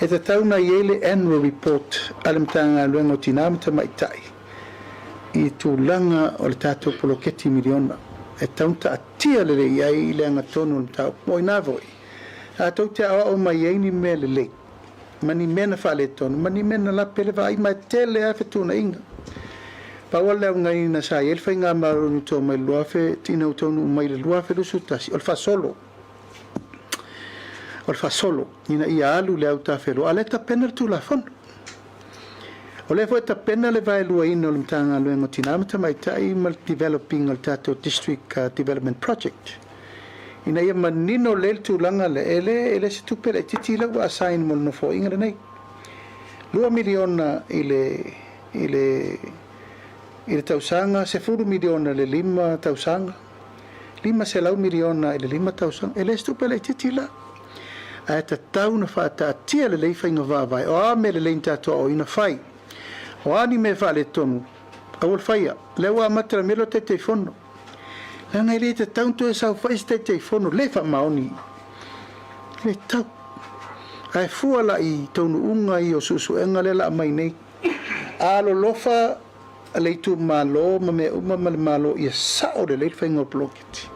E tatau ona i ai le annual report a le Matagaluega o Tina ma Tamaitai i tulaga o le tatou poloketi miliona. E tatau ona taatia lelei i ai le agatonu o le mataupu. O i ina foi, tatou te aoao mai ai ni mea lelei ma ni mea na faaletonu ma ni mea na lape le vaai ma e tele lava fetuunaiga. Pau lava le augaina sa i ai le faigamalo i uta mai le 2000 ina ua taunuu mai i le 2021, o le faasolo. O le faasolo ina ia alu le autafeloa, a o lea e tapena le Tulafono. O lea foi e tapena le vaeluaina o le Matagaluega o Tina ma Tamaitai ma le develop ina o le tatou District Development Project ina ia manino lelei le tulaga lea, e le, e le se tupe laitiiti lea ua assign mo le Nofoaiga lenei. $2 miliona i le i le i le tausaga, $10 miliona i le 5 tausaga, $500 miliona i le 5 tausaga. E le o se tupe laitiiti la, ae tatau ona faataatia lelei faiga faavae. O a mea lelei na tatou aoaoina, fai. O a ni mea faaletonu, aua le faia. Lea ua amata i le mea lea o Taitaifono, leaga e le tatau ona toe saofai se Taitaifono le faamaoni, e le tatau. Ae fua la i taunuuga ia o suesuega lea la aumai nei, alolofa le itumalo ma mea uma ma le Malo ia sao lelei le faiga o poloketi,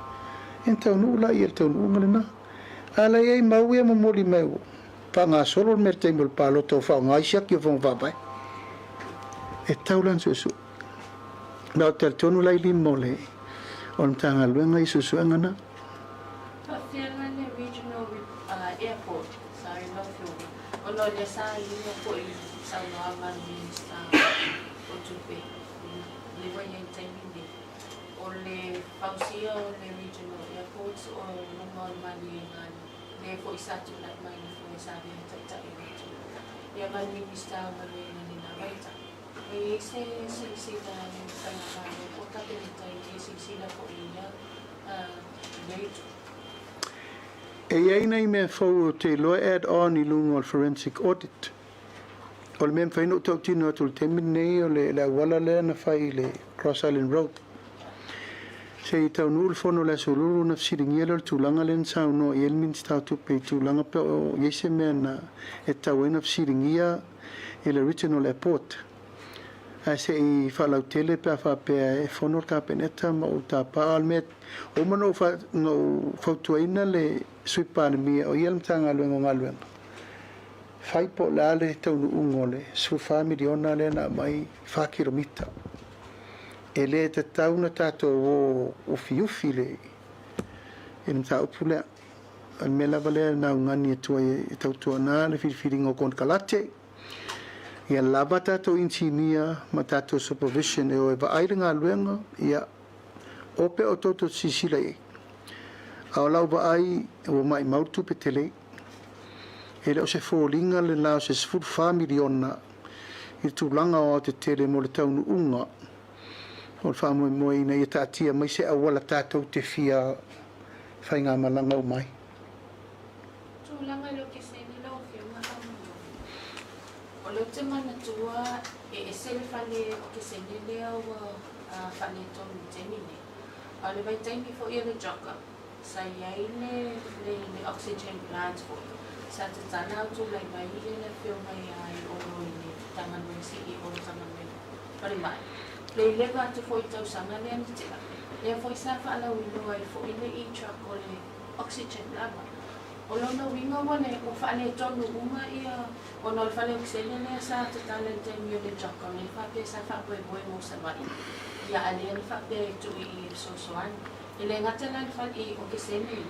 e taunuu la ia le taunuuga lena. A la i ai mau ia momoli mai ua faagasolo le mea i le taimi o le palota, ua faaaoga ai siaki o fono faavae, e tatau la ona suesue. Ma ou te talitonu la i lima o le Matagaluega i suesuega na. Faafefea la le regional airport, sorry lau Afioga, ona o lea sa iuga foi i saunoaga a le Minista o Tupe lea ua i ai i le taimi lenei, o le fausia o le regional airports o luga o le maliega lea foi sa tulai mai le foe sa avea taitai o le atunuu ia ma le Minista o Galuega i lena vaitau. E i ai se silasila a le Faigamalo po o Kapeneta i le silasila foi i ia lea itu? E i ai nai mea fou ou te iloa e add on i luga o le forensic audit. O le mea e mafai ona ou tautino atu i le taimi lenei, o le auala lea na fai i le Cross Island Road. Se i taunuu le fono o le Aso Lulu ona fesiligia lea o le tulaga lea na saunoa i ai le Minisita o Tupe i tulaga pe o i ai se mea na e tatau ai ona fesiligia i le Regional Airport. Ae se i faalautele pe a faapea e fono le Kapeneta ma ou tapa. A o le mea ua uma ona ou fautuaina le Sui Palemia, o ia le Matagaluega o Galuega, fai po o le a le taunuuga o le $14 miliona lea na aumai 4 kilomita. E le tatau ona tatou o ufiufi i le mataupu lea. O le mea lava lea na augani atu ai e tautuana le filifiliga o konekarate, ia lava tatou inisinia ma tatou supervision e o e vaai le galuega, ia o pea outou tou te silasila i ai. A o lau vaai ua maumau le tupe tele. E le o se foliga le la o se $14 miliona i le tulaga aoaotetele mo le taunuuga o le faamoemoe ina ia taatia mai se auala tatou te fia faigamalaga uma ai. Tulaga i le okesene lau Afioga faamolemole. O lea ou te manatua e ese le fale okesene lea ua faaletonu i le taimi nei. A o le vaitaimi foi o le Jocker, sa i ai le le oxygen plant foi sa tatala a o tulai mai le Afioga ia Olo i le Matagaluega CEO o le Matagaluega Falemai. Le leva atu foi i le tausaga lea na tea, lea foi sa faalauiloa ai foi le e-truck o le oxygen lava. O lona uiga ua le ua faaletonu uma ia ona o le fale okesene lea sa tatala i le taimi o le Jocker lea faapea sa faamoemoe mo Savaii ia a lea na faapea e tuu i i e fesoasoani. E le gata la i le fale i okesene ia,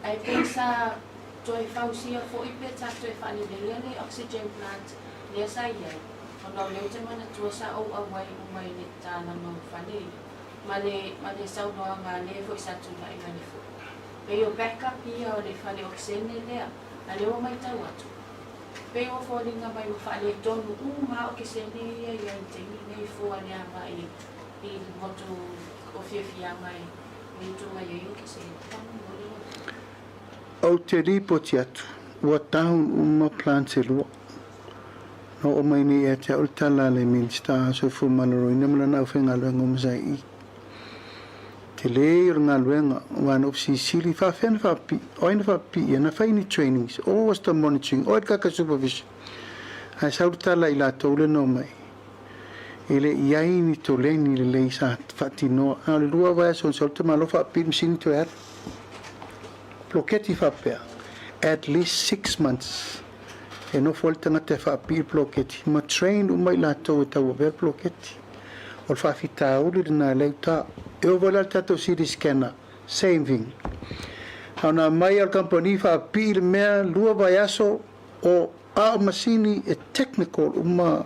ae pei sa toe fausia foi pe sa toe faaleleia le oxygen plant lea sa i ai, ona o lea ou te manatua sa ou auai uma i le tatalaga o fale ia, ma le ma le saunoaga a le foi sa tulai mai le foi. Pei o backup ia o le fale okesene lea, a lea ua maitau atu, pei ua foliga mai ua faaletonu uma lava okesene ia i ai i le taimi lenei fua le agai i le motu o fiafiaga e utu mai ai okesene. Faamolemole lau Afioga. Ou te lipoti atu, ua down uma plants e lua. Na oo mai nei ia te au le tala a le Minisita o Soifua Maloloina ma lana aufaigaluega uma sa i i. Tele ia o le galuega, aua na ou fesilisili, faafefea na faapipii, o ai na faapipii ia, na fai ni trainings, or was the monitoring, o ai le kaka supervision. Ae sau le tala i latou lea na omai, e le i ai ni toleni lelei sa faatinoa. A o le 2 vaiaso na sau le tamaloa faapipii le masini toe alu. Poloketi faapea, at least 6 months e nofo ai le tagata e faapipii le poloketi ma train uma i latou e tauavea le poloketi. O le faafitauli lena lea i uta. E oo foi la i le tatou CT scanner, same thing. A ona aumai lava o le kamupani faapipii le mea 2 vaiaso o a o masini e technical uma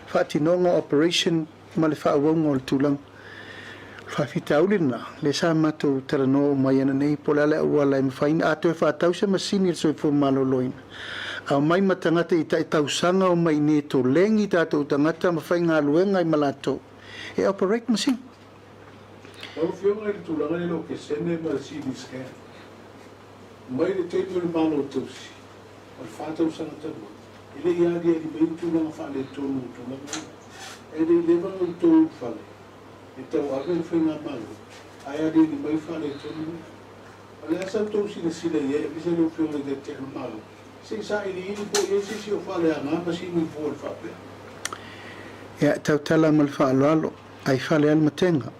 faatinoga o operation ma le faaauauga o le tulaga. O le faafitauli lena, lea sa matou talanoa uma ai ananei po o le a le auala e mafai ona a toe faatau se masini a le Soifua Maloloina. Aumai ma tagata i tai tausaga omai i inei e tolegi tatou tagata ma faigaluega ai ma latou e operate masini. Lau Afioga i le tulaga lea i le okesene ma le CT scan, mai le taimi o le Malo Tausi, o le fa tausaga talu ai, e le i aliali mai ni tulaga faaletonu o tulaga ia. E le i leva ona outou ulufale e tauave le Faigamalo, ae aliali mai faaletonu ia. O le a sa outou silasila i ai aemaise lau Afioga i le Taitai o le Malo, se i sailiili po o i ai se isi o faaleaga masini fua i le faapea? Ia, e tautala ma le faaaloalo, ai fale lava le matega.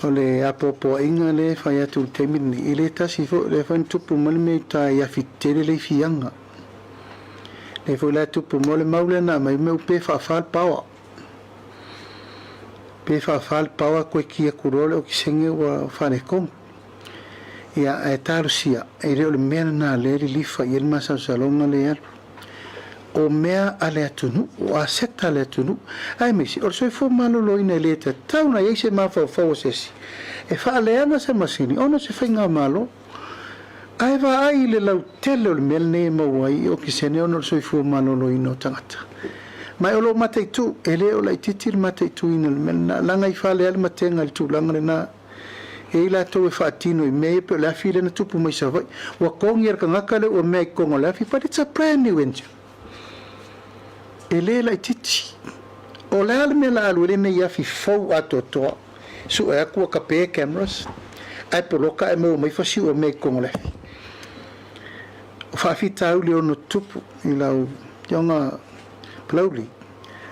O le apoapoaiga lea e fai atu i le taimi lenei, e le tasi foi, o lea foi na tupu mai le mea i uta i Afitele le ifiaga. Lea foi la e tupu mai, o le mau lea na aumai, mea ua pe faafa le paoa. Pe faafa le paoa koe ki atu loa le okesene ua faaletonu. Ia, ae talosia, e le o le mea lena lea e lilifa i ai le masalosaloga lea e alu. O mea a le atunuu, o aseta a le atunuu, aemaise o le soifua maloloina e le tatau ona i ai se mafaufau o se isi e faaleaga se masini ona o se faigamalo. Ae vaai i le lautele o le mea lenei e maua ai i okesene ona o le soifua maloloina o tagata. Ma o lo o mataitu, e le o laitiiti le mataituina o le mea lena, leaga i fale lava le matega i le tulaga lena. E i ai latou e faatino i mea ia pei o le afi lea na tupu mai Savaii. Ua togi e le tagata lea ua mea i totonu o le afi, but it's a brand new engine. E le laitiiti. O le a le mea o le a alu ai lenei afi fou atoatoa? Sue atu ua tape cameras ae poloka ae maua mai fasiu o mea i totonu o le afi. O faafitauli e ono tutupu i lau Afioga Palauli,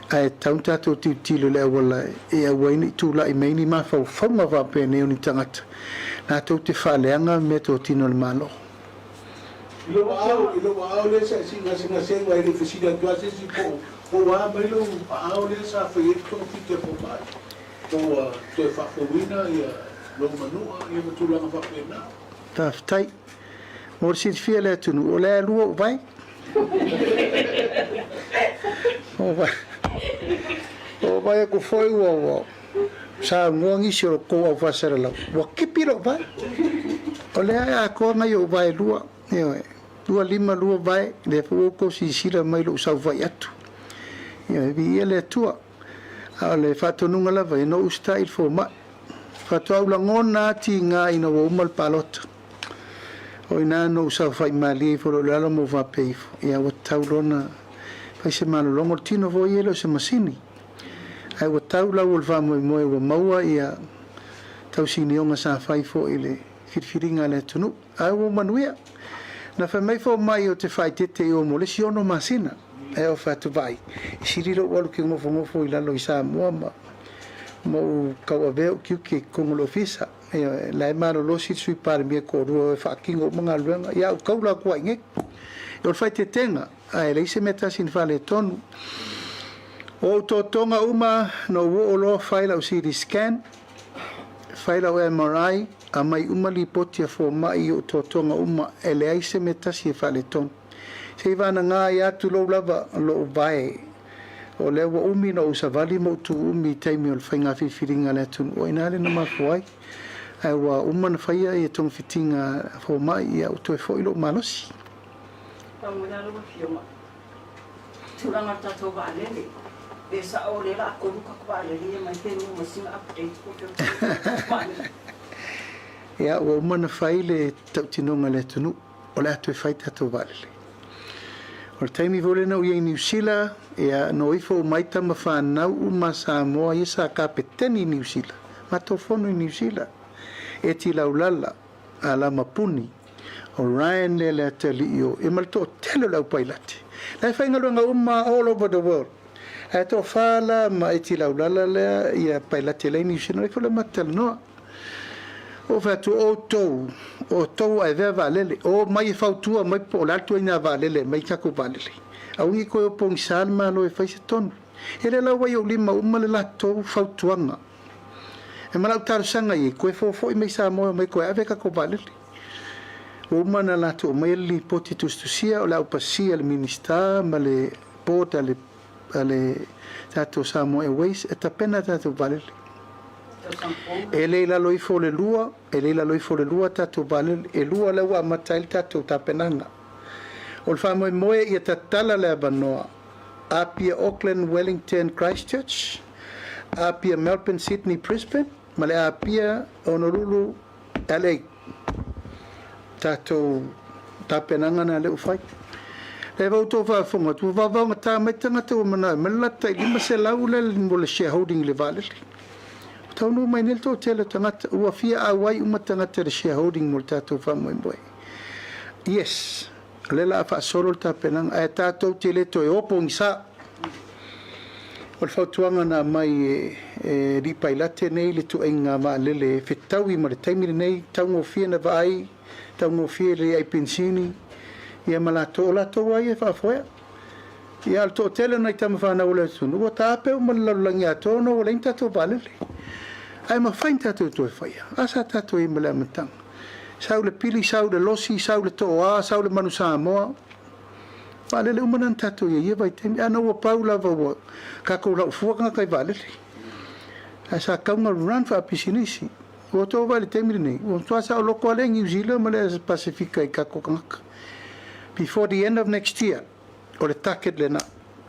ae tatau ona tatou tilotilo i le auala e aua ai ne i tulai mai ni mafaufauga faapenei o ni tagata latou te faaleaga meatotino a le Malo. I lou aao, i lou aao lea sa e siigasegasega ai, e le i fesili atu lava se isi po o a mai lou aao lea sa fai ai le togafiti a fomai. Po ua toe faafouina lou manua ma tulaga faapena. Faafetai. Mo le silafia e le atunuu, o lea e lua ou vae. Ua vaai atu foi ua saunoa nisi o tou au faasalalau, ua tipi lou vae. O lea e atoa nai ou vae e lua, ioe, lua lima lua vae, lea foi ua outou silasila mai i lou saofai atu. Ioe, viia le Atua. A o le faatonuga lava ia, no usitai i le fomai. Faatoa ou lagona lava tiga ina ua uma le palota. O i ina na ou saofai malie ifo loa i lalo ma ou faapea ifo, ia ua tatau loa ona fai se malologa. O le tino foi e le o se masini, ae ua tau lau o le faamoemoe ua maua ia tausinioga sa fai foi i le filifiliga a le atunuu. Ae ua manuia. Na fai mai fomai ou te faaeteete i o mo le isi ono masina. Ae ou fai atu, Vaai, e sili lou alu ke nofonofo i lalo i Samoa ma ma ou tauavea ou tiute i totonu o le ofisa. Ioe, la e malolosi le Sui Palemia e toalua e faatino uma galuega, ia ou taula atu lava i inei. O le faaeteetega, ae leai se mea tasi na faaletonu. O ou totoga uma, na ou oo loa fai lau CT scan, fai lau MRI, aumai uma lipoti a fomai i ou totoga uma, e leai se mea tasi e faaletonu. Seivagana ai atu lou lava lou vae, o lea ua umi ona ou savali ma ou tu umi i taimi o le faiga filifiliga a le atunuu, o i ina lea na mafua ai. Ae ua uma ona faia ia togafitiga fomai, ia ua toe foi lou malosi. Faamanuia lau Afioga. Tulaga o le tatou vaalele, pe sao o lea la a kolu tatou vaalele ia mai pe maua sina update po o fea o vaalele. Ia, ua uma ona fai le tautinoga a le atunuu, o le a toe fai tatou vaalele. O le taimi foi lea na ou i ai i Niu Sila, ia, na o ifo uma ai tama fanau uma a Samoa ia sa kapeteni i Niu Sila, matou fono i Niu Sila, Eti Laulala, Alama Puni, o Ryan lea le atalii o, ia ma le toatele o le au pailate. La e faigaluega uma all over the world. Ae toafa la ma Eti Laulala lea ia pailate la i Niu Sila, na o ifo lea matou talanoa. Ou fai atu, o outou, o outou ua avea vaalele, o mai e fautua mai po o le a le ituaiga vaalele e aumai tatou vaalele. Aua ne i toe o pogisa le Malo e fai se tonu. E le lau ai i ou lima uma le latou fautuaga. E ma lau talosaga i ai, toe fofo'i mai Samoa e omai toe ave tatou vaalele. Ua uma ona latou aumaia le lipoti tusitusia o le a ou pasia e le Minisita ma le Board a le a le tatou Samoa Airways e tapena tatou vaalele. E le i lalo ifo o le lua, e le i lalo ifo o le lua tatou vaalele, e lua lea ua amata ai le tatou tapenaga. O le faamoemoe ia tatala le avanoa Apia Auckland Wellington Christchurch, Apia Melbourne Sydney Brisbane ma le Apia Honolulu LA. Tatou tapenaga na lea ua fai. Lea ua outou faafofoga atu, ua vaovaogata mai tagata ua manao e aumai le latou tai 500 lea mo le shareholding i le vaalele. Ua taunuu mai nei le toatele o tagata, ua fia auai uma tagata i le shareholding mo le tatou faamoemoe. Yes, o lea o le a faasolo le tapenaga, ae tatou te le toe o pogisa. O le fautuaga na aumai e Alii Pailate nei le tuaiga vaalele e fetaui ma le taimi lenei, taugofie na vaai, taugofie le ai penisini, ia ma latou, o latou lava ia e faafoea. Ia, a o le toatele o nai tama fanau o le atunuu ua taape uma le lalolagi atoa ona ua leai ni tatou vaalele. Ae mafai ona tatou toe faia. A sa tatou i ai ma le amataga. Sau le pili, sau le losi, sau le tooa, sau le manu Samoa. Vaalele uma na na tatou i ai i ia vaitaimi. Ae na ua pau lava ua tatou laufua tagata i vaalele. Ae sa tatau ona run faapisinisi. Ua outou vaai i le taimi lenei, ua matua saoloto lava le Niu Sila ma le Pasefika i tatou tagata. Before the end of next year, o le target lena.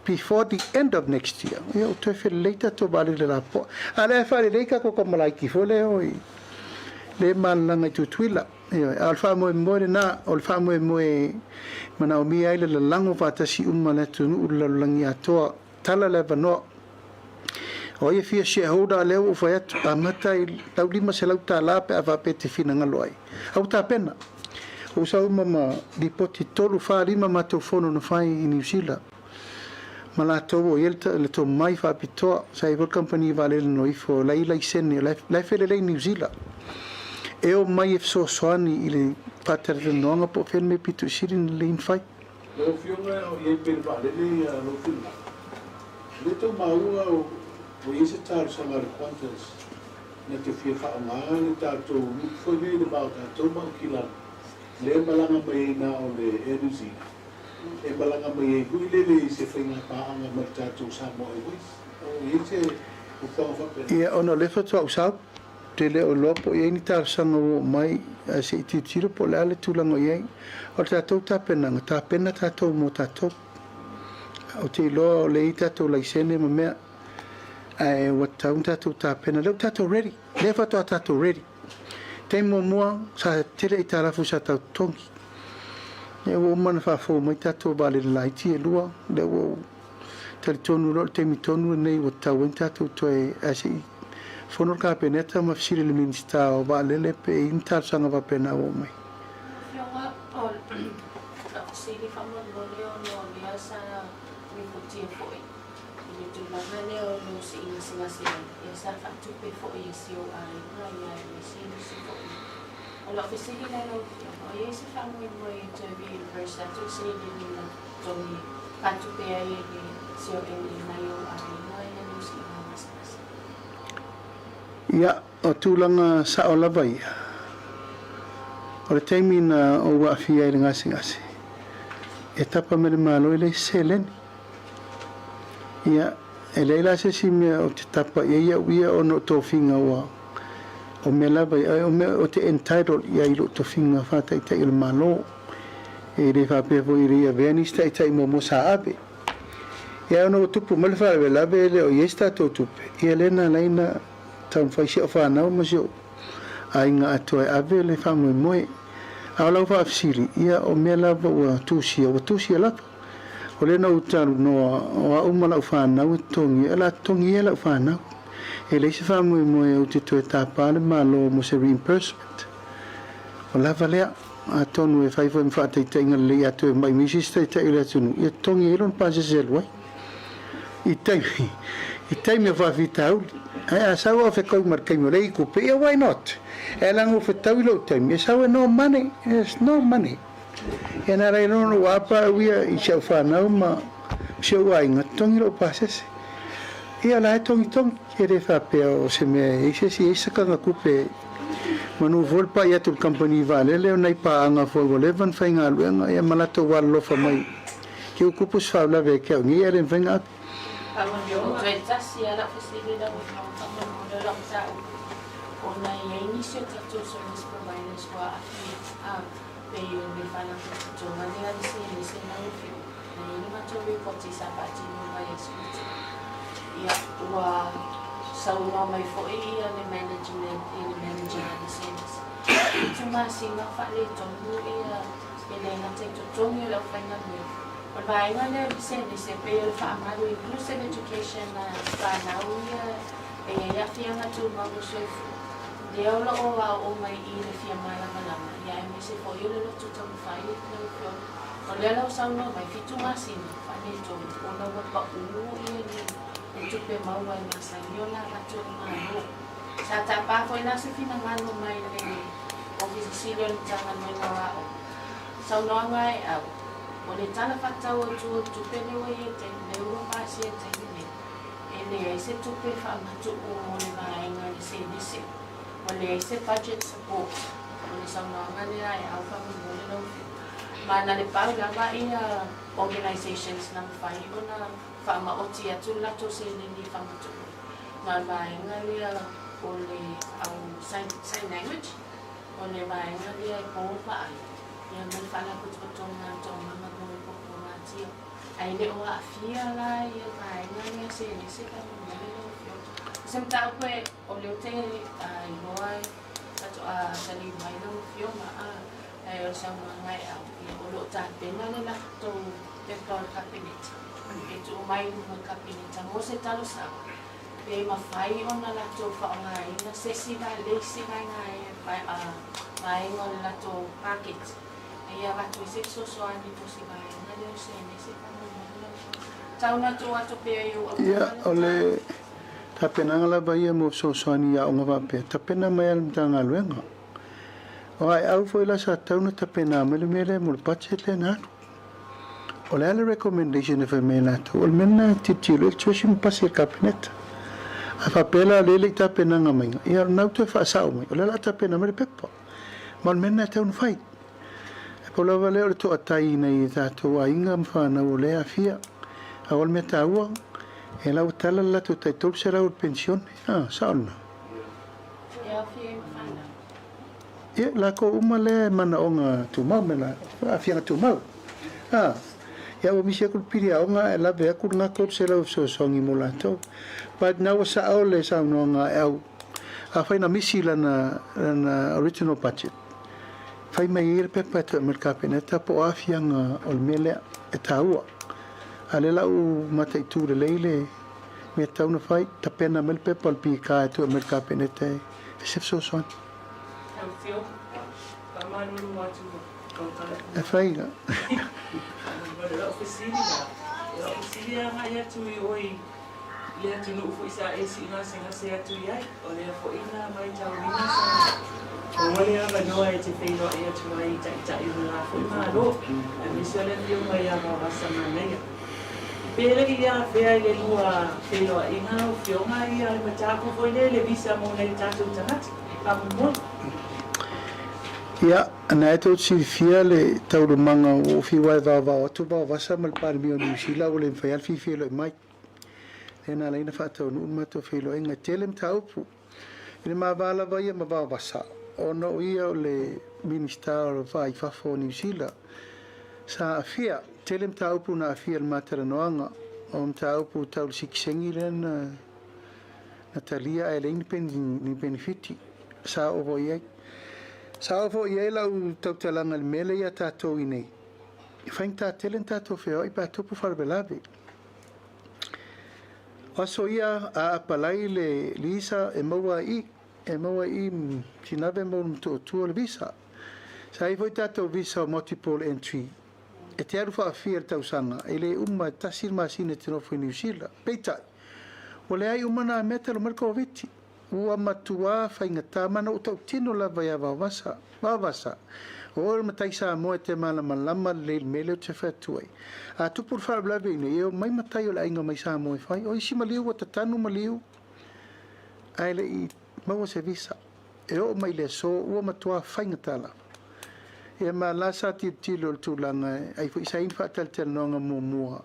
Before the end of next year, ia ua toe felelei tatou vaalele lapoa. A o lea e faalelei tatou tamalaiti foi lea oi lea e malalaga i Tutuila. Ioe, a o le faamoemoe lena, o le faamoemoe e manaomia ai le lalago faatasi uma a le atunuu i le lalolagi atoa. Tala le avanoa. O ai e fia shareholder lea ua ou fai atu, amata i lau $500 pe a faapea e te finagalo ai. A ua tapena. Ua ou sau uma ma lipoti 3, 4, 5 matou fono na fai i Niu Sila ma latou o i ai le tomai faapitoa. Sa i ai foi le kamupani vaalele na o ifo la e i ai laisene, la e felelei i Niu Sila. E omai e fesoasoani i le faatalatalanoaga po o fea le mea pito i sili ona lelei ona fai. Lau Afioga o i ai pei le vaalele ia lou finagalo, e le tau maua ua i ai se talosaga a le Qantas na te fia faaaoga le tatou route foi lea i le va o tatou ma Aukilani lea e malaga mai ai na o le Air New Zealand e malaga mai ai foi lele i se faiga paaga ma le tatou Samoa Airways. O i ai se fuafuaga faapena? Ia ona o lea faatoa ou sau. Ou te le o iloa po o i ai ni talosaga ua oo mai, ae se i tilotilo po o le a le tulaga o i ai. O le tatou tapenaga, tapena tatou mo tatou. Ou te iloa o lea e i ai tatou laisene ma mea, ae ua tatau ona tatou tapena. O lea ua tatou ready, o lea faatoa tatou ready. Taimi muamua, sa tele aitalafu sa tau totogi. Lea ua uma ona faafou mai tatou vaalele laiti e lua, lea ua ou talitonu loa o le taimi tonu lenei ua tatau ai ona tatou toe, ae se i fono le Kapeneta ma fesili i le Minisita o Vaalele pe i ai ni talosaga faapena ua oo mai. Afioga, o lau fesili faamolemole ona o lea sa lipotia foi i le tulaga lea o lo o sii gasegase ai, ia sa faatupe foi e si ou aiga ia aemaise nisi foi. O lau fesili la lau Afioga, o i ai se faamoemoe e toe reimburse atu le seleni na totogi faatupe ai e le COL nai ou aiga ina lo siiga gasegase? Ia, o tulaga sao lava ia. O le taimi na ou aafia ai i le gasegase, e tapa mai le Malo e leai se seleni. Ia, e leai la se isi mea ou te tapa i ai au ia ona o tofiga ua, o mea lava ia, o mea ou te entitled i ai i lou tofiga faataitai o le Malo. E le faapea foi e le i avea nisi taitai muamua sa ave. Ia ona ua tupu mai le faalavelave e le o i ai se tatou tupe, ia lea na ala ai ona taumafai si au fanau ma si ou aiga atoa e ave le faamoemoe. A o lau faafesili, ia o mea lava ua tusia, ua tusia lava. O lea na ou talanoa, o au ma lau fanau e totogi, o le a totogi ia lau fanau. E leai se faamoemoe ou te toe tapa le Malo mo se reimbursement. Ua lava lea. Atonu e fai foi ma faataitaiga lelei ia toe mai mai se isi taitai o le atunuu, ia totogi ai lona pasese e alu ai i taimi, i taimi o faafitauli. Ae a sau a o fetau ma le taimi o le ikupe, ia why not? E ala ona ou fetau i lou taimi, e sau e no money, there's no money. Ia na ala ai loa ona ou apa au ia i si au fanau ma si ou aiga, totogi lou pasese. Ia o la e togitogi, e le faapea o se mea e i ai se isi, e i ai se sakaga tupe Manu foi le pai atu i le kamupani vaalele o nai paaga foi ua leva ona faigaluega ia ma latou alolofa mai ke ua kupu se faalavelave ia te au nei ae le mafai ona ave. Toe tasi lava lau fesili lau Afioga faamolemole o lau mataupu ona e i ai nisi o tatou service providers ua aafia. Pei o le Faalapotopotoga lea a le Senese lau Afioga, na i ai le matou lipoti sa faatino i le vaiaso ua tea. Ia, ua saunoa mai foi ia le management i le manager a le Senese, 7 masina o faaletonu ia e le gata i totogi o le aufaigaluega. O le vaega lea o le Senese pei o le faamalu inclusive education a fanau ia e i ai aafiaga tumau o le soifua. Lea o lo o aoo mai i le fia malamalama, ia aemaise foi o le loto taumafai lau Afioga. O lea la ua saunoa mai, 7 masina faaletonu ona ua pau ia le tupe maua e masani ona avatu e le Malo. Sa tapa foi la se finagalo mai le Ofisa Sili o le Matagaluega o Aoga. Saunoaga e au, o le Tala Faatatau Autu o le Tupe lea ua i ai i le taimi, lea ua pasia i le taimi nei, E leai se tupe faamatuu mo le vaega i le senese. Ua leai se budget support. O le saunoaga lea e au faamolemole lau Afioga. Ma na le pau lava ia organisations na mafai ona faamaoti atu le latou seleni faamatuu ma le vaega lea o le au sign language, o le vaega lea e po le vaai, ia ma le faalapotopotoga a le Toomaga mo le Popogatia. Ae le o aafia la ia vaega lea selese faamolemole lau Afioga. O se mataupu e o lea ou te iloa e faatoa taliu mai lau Afioga a, ae o le saunoaga e au, ia o lo o tapena le latou pepa o le Kapeneta e tuu mai i luma o le Kapeneta mo se talosaga pe mafai ona latou faaaogaina se isi le isi vaega o le latou paketi. Ia avatu ai se fesoasoani po o se vaega lea o senese faamolemole lau Afioga. Tau na tuu atu pea i ou Ia, autafa o le le mataupu. tapenaga lava ia mo fesoasoani i aoga faapea, tapena mai lava e le Matagaluega. O aeau foi la sa tatau ona tapena mai le mea lea mo le budget lea na alu. O le a le recommendation e fai mai e latou? O le mea lena e tilotilo i ai le Treasury ma pasi e le Kapeneta. A faapea la o lea e le i tapenaga maiga, ia o lena ua toe faasao mai, o lea o le a tapena mai le pepa. Ma o le mea lena e tatau ona fai. E pau lava lea o le toatai i nai o tatou aiga ma fanau o lea e aafia. A o le mea taua, e la ua tala le latou tai 300 o le penisione. A, sao lena? E aafia ai ma fanau. Ia, lakou uma lea e manaoga tumau me la, aafiaga tumau. A, ia ua misi atu le pili aoga ae lave atu lena 300 e fesoasoani mo latou. But na ua sao le saunoaga a Eau, afai na misi lana, lana original budget, Fai mai ai le pepa e toe aumai i le Kapeneta po o aafiaga o le mea lea e taua. A o lea la ua mataitu lelei le mea e tatau ona fai, tapena mai le pepa o le PK e toe aumai i le Kapeneta e fai se fesoasoani. Lau Afioga, faamalulu atu lau tala. E fai la. O lau fesili la, o lau fesili e agai atu i oe i le atunuu foi sa e siigasegase atu i ai, o lea foi na matauina sa maua le avanoa e te feiloai atu ai i Taitai o le la foi Malo, aemaise o le Afioga ia Vaovasa Manaia. Pe le i afea i le lua feiloaiga lau Afioga ia le mataupu foi lea i le visa mo nai o tatou tagata? Faamolemole. Ia, na e tou te silafia le taualumaga ua ou fiu lava e vaovao atu Vaovasa ma le Palemia o Niu Sila ua le mafai lava le fia feiloai mai. Lea na ala ai ona faataunuu le matou feiloaiga. E tele mataupu i le ma va lava ia ma Vaovasa, ona o ia o le Minisita o le Va i Fafo o Niu Sila. Sa aafia, tele mataupu na aafia i le ma talanoaga, o mataupu tau le sikiseñi lea na na talia ae leai ni penefiti. Sa oo foi i ai. Sa oo foi i ai lau tautalaga i le mea lea ia tatou i inei, e faigata tele ona tatou feoai pe a tupu faalavelave. O aso ia a apalai le visa e maua i e maua i Sinave ma Motootua le visa. Sa i ai foi tatou visa o multiple entry e te alu faafia i le tausaga e le uma e tasi le masina e te nofo i Niu Sila. Peitai, ua leai uma na mea talu mai le Koviti. Ua matuā faigata ma na ou tautino lava ia Vaovasa, Vaovasa, o oe o le matai Samoa e te malamalama lelei i le mea lea ou te fai atu ai. A tupu le faalavelave iinei, e omai matai o le aiga mai Samoa e fai. O isi maliu ua tatanu maliu ae le i maua se visa. E oo mai i le aso ua matuā faigata lava. Ia ma la sa tilotilo i le tulaga e ai foi sa i ai ni faatalatalanoaga muamua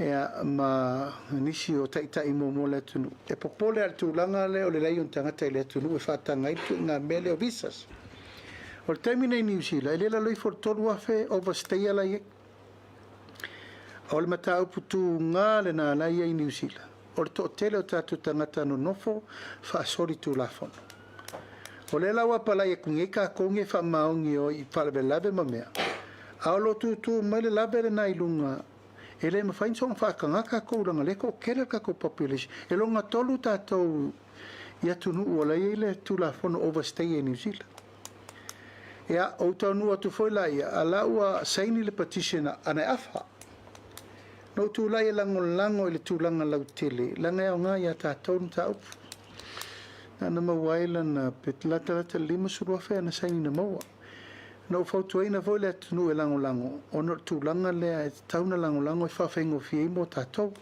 ia ma nisi o taitai muamua o le atunuu. E popole lava i le tulaga lea o le leai o ni tagata i le atunuu e faataga ai le ituaiga mea lea o visas. O le taimi nei i Niu Sila, e le lalo ifo o le 3,000 overstayer la e i ai. O le mataupu tuga lena la e i ai i Niu Sila, o le toatele o tatou tagata nonofo faasolitulafono. O lea la ua apalai atu nei tatou nei e faamaoni e o i faalavelave ma mea, a o lo o tutu mai le lave lena i luga, e le mafai ona soona faataga tatou leaga o lea e toatele le tatou population. E lona tolu tatou i atunuu o la e i ai le Tulafono overstay i Niu Sila. Ia, ou taunuu atu foi laia, a la ua saini le petition a Naiafa. Na ou tulai e lagolago i le tulaga lautele, leaga e aoga ia tatou le mataupu. Na ona maua ai lana, pe latalata i le 50,000 ana saini na maua. Na ou fautuaina foi le atunuu e lagolago, ona o le tulaga lea e tatau ona lagolago e faafaigofie ai mo tatou.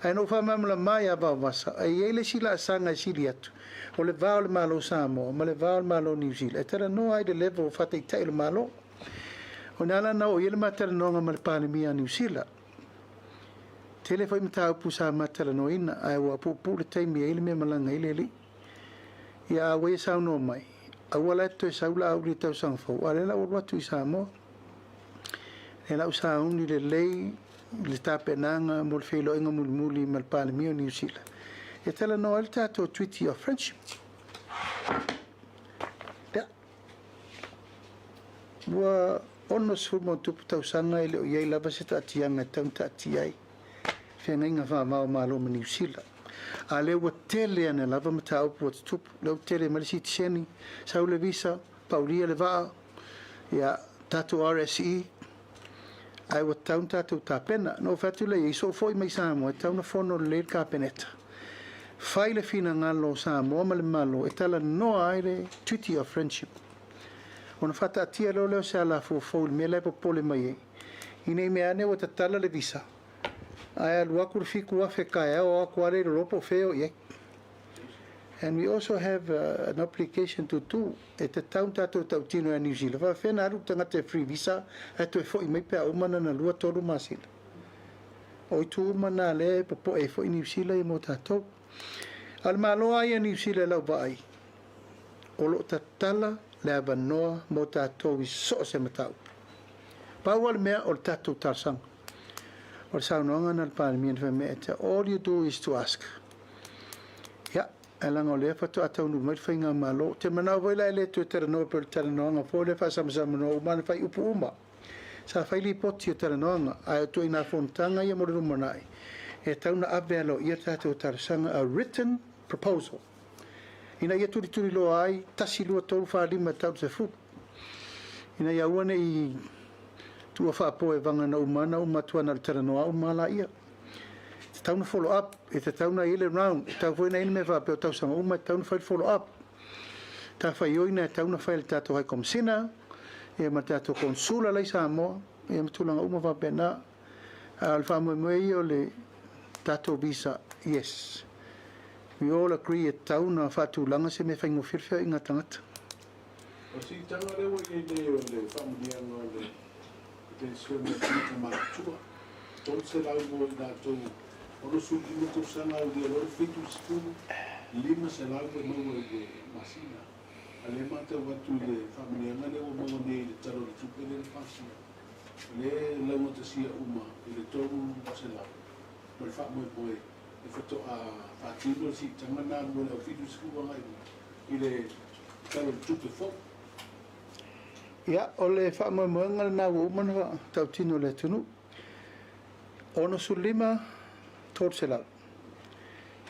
Ae na ou faamalamalama ia Vaovasa, e i ai le isi laasaga e sili atu, o le va o le Malo o Samoa ma le va o le Malo o Niu Sila, e talanoa ai i le level o faataitai o le Malo. O i ina la na oo i ai le ma talanoaga ma le Palemia a Niu Sila. Tele foi mataupu sa ma talanoaina, ae ua puupuu le taimi e i ai le mea malaga ai le alii. Ia a ua ia saunoa mai, aua la e te toe sau Laauli i le tausaga fou, a o lea la ua alu atu i Samoa. Lea la ua sauni lelei le tapenaga mo le feiloaiga mulimuli ma le Palemia o Niu Sila e talanoa ai le tatou Treaty of Friendship. Ia, ua 60+ tausaga e le o i ai lava se taatiaga e tatau ona taatia ai feagaiga faava o Malo ma Niu Sila. A lea ua tele ane lava mataupu ua tutupu, lea ua tele mai le sitiseni, sau le visa, paulia le vaa, ia, tatou RSE, ae ua tatau ona tatou tapena. Na ou fai atu lea i ai, soo foi mai Samoa, e tatau ona fono lelei le Kapeneta. Fai le finagalo o Samoa ma le Malo e talanoa ai le Treaty of Friendship. Ona faataatia loa lea o se alafua fou i le mea la e popole mai ai, ina i mea ane ua tatala le visa, ae alu atu le 7,000 taeao o atu lava lea i lalo po o fea e o i ai. And we also have an obligation to do, e tatau ona tatou tautino ia Niu Sila, faapefea ona alu le tagata e free visa ae toe foi mai pe a uma lana lua tolu masina. O itu uma na lea e popoe ai foi Niu Sila ia mo tatou. A o le Malo lava ia Niu Sila i lau vaai, o lo o tatala le avanoa mo tatou i so o se mataupu. Pau lava le mea o le tatou talosaga. O le saunoaga na le Palemia na fai mai, all you do is to ask. Ia, ae leaga o lea faatoa taunuu mai le faigamalo. Ou te manao foi la e le toe talanoa pei o le talanoaga foi lea faasamsamanoa uma na fai upu uma. Sa fai lipoti o talanoaga, ae o ituaiga fonotaga ia mo le lumanai, e tatau ona ave aloaia le tatou talosaga, a written proposal, ina ia tulituliloa ai, 1, 2, 3, 4, 5 e tau i le 10, ina ia aua ne i tuua faapoevaga na uma na uma atu ana o le talanoa uma laia. E tatau ona follow up, e tatau ona i ai le round, e tatau foi ona i ai le mea faapea o tausaga uma e tatau ona fai le follow up. Tafaioina e tatau ona fai e le tatou High Commissioner, ia ma le tatou Consula la i Samoa, ia ma tulaga uma faapena. A o le faamoemoe ia o le tatou visa, yes. We all agree e tatau ona faatulaga se mea faigofie le feoaiga a tagata. O le siitaga lea ua i ai nei o le faamanuiaga o le penisione a tagata matutua, 300 mo i latou 65 tausaga aulia loa le 70, 500 e maua i le masina. A lea e matau atu i le faamanuiaga lea ua maua nei i le Tala o le Tupe lea na pasia, o lea e laugatasia uma i le 300 ma le faamoemoe e faatoa faatino le siitaga lena mo le au 70 agai i le Tala o le Tupe fou. Ia, o le faamoemoega lena ua uma ona tautino e le atunuu. 65, 300.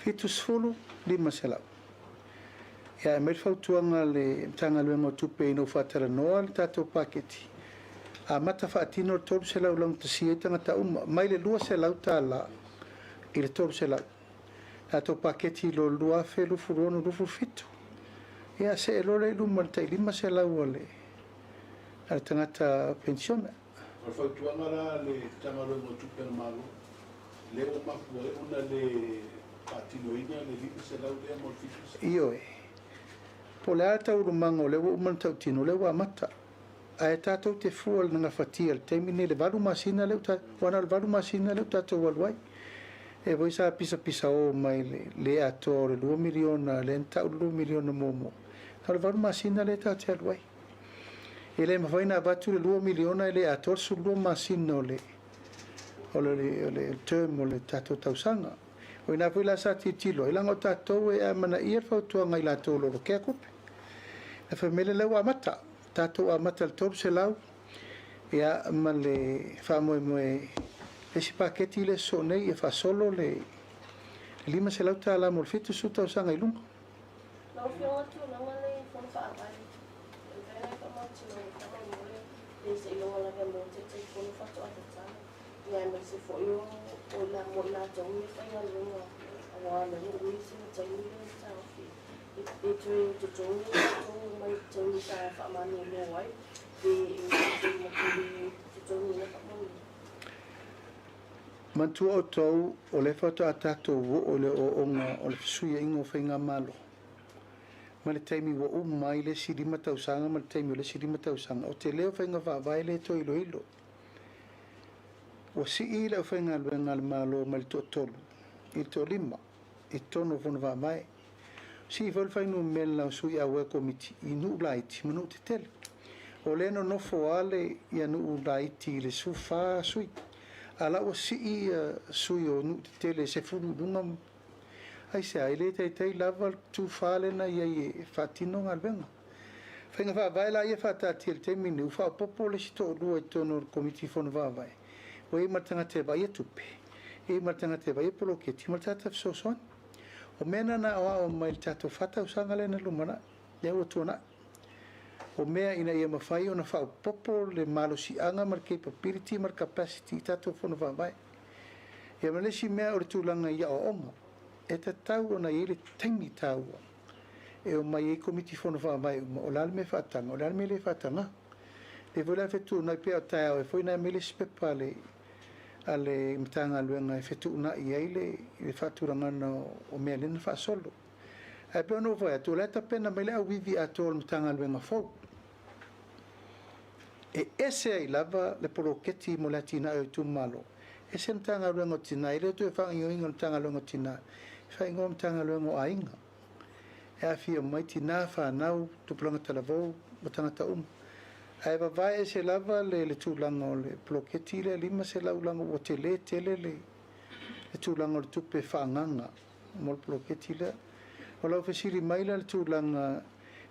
70, 500. Ia, e aumai le fautuaga a le Matagaluega o Tupe ina ua faatalanoa le tatou paketi, amata faatino le 300 laugatasia ai tagata uma, mai le $200 i le 300. Tatou paketi i lo 2026 27. Ia, see loa lea i luma i le tai 500 a le a le tagata penisione. O le fautuaga la a le Matagaluega o Tupe a le Malo, lea ua mafua ai ona le faatinoina le 500 lea mo le 700. Ioe. Po o le a le taualumaga o lea ua uma ona tautino, o lea ua amata. Ae tatou te fua i le gafatia i le taimi lenei i le valu masina lea ua aua na o le valu masina lea ua tatou alu ai. E voi sa pisapisao mai le le atoa o le $2 miliona lea na tau le $2 miliona muamua. Na o le valu masina lea tatou te alu ai. E le mafai ona avatu le $2 miliona e le atoa le 12 masina o le o le o le term o le tatou tausaga. O ina foi la sa tilotilo ai, leaga o tatou e amanaia le fautuaga a i latou o lo o lokea tupe. Na fai mai lea ua amata, tatou amata i le 300 ia ma le faamoemoe le isi paketi lea sosoo nei ia faasolo le $500 mo le 70 tausaga i luga. Lau Afioga tulaga le Fono Faavae, e mafai ona e faamautinoa faamolemole pe seiloga lava mo Taitaifono faatoa tatala, ia aemaise foi o o mo i latou ia faigaluega aua o lea ua umi sina taimi lea e taofi e toe totogi i latou mai taimi sa faamalolo ai pe e le totogiina faamolemole. Manatua outou, o lea faatoa tatou oo i le ooooga o le fesuiaiga o faigamalo, mai le taimi ua uma ai le isi 5 tausaga ma le taimi o le isi 5 tausaga, o tele o faiga faavae lea e toe iloilo. Ua sii le aufaigaluega a le Malo mai le toatolu i le toalima i totonu o Fono Faavae. Sii foi le fuainumera o sui auai o Komiti i nuu laiti ma nuu tetele. O lea e nonofo lava le ia nuu laiti i le 14 sui, a o la ua sii sui o nuu tetele e 10 i luga. Aisea? E le taitai lava le tufa lea na i ai e faatino galuega. Faiga faavae la ia faataatia i le taimi lenei, ua faaopoopo le isi toalua i totonu o le Komiti Fono Faavae, ua i ai ma le tagata e vaaia tupe, e i ai ma le tagata e vaaia poloketi ma le tagata fesoasoani. O mea na na aoao mai i le tatou 4 tausaga lea na lumanai, lea ua tuanai. O mea ina ia mafai ona faaopoopo le malosiaga ma le capability ma le capacity i tatou Fono Faavae. Ia ma le isi mea o le tulaga i aoaoga, e tatau ona i ai le taimi taua e omai ai Komiti Fono Faavae uma, o le a le mea e faataga, o le a le mea e le faataga. Lea foi la e fetuunai pei o taeao ai foi na aumai le isi pepa a le Matagaluega e fetuunai ai le faatulagaga o mea lea na faasolo. Ae pei ona ou fai atu, o la e tapena mai le auivi atoa o le Matagaluega fou. E ese ai lava le poloketi mo le atinae o itumalo, ese le Matagaluega o Tina, e le o toe faagaoioiga o le Matagaluega o Tina, e faaigoa Matagaluega o Aiga. E aafia uma ai tina, fanau, tupulaga talavou ma tagata uma. Ae vavae ese lava le tulaga o le poloketi lea 500 leaga ua tele tele le tulaga o le tupe faaagaaga mo le poloketi lea. O lau fesili mai la i le tulaga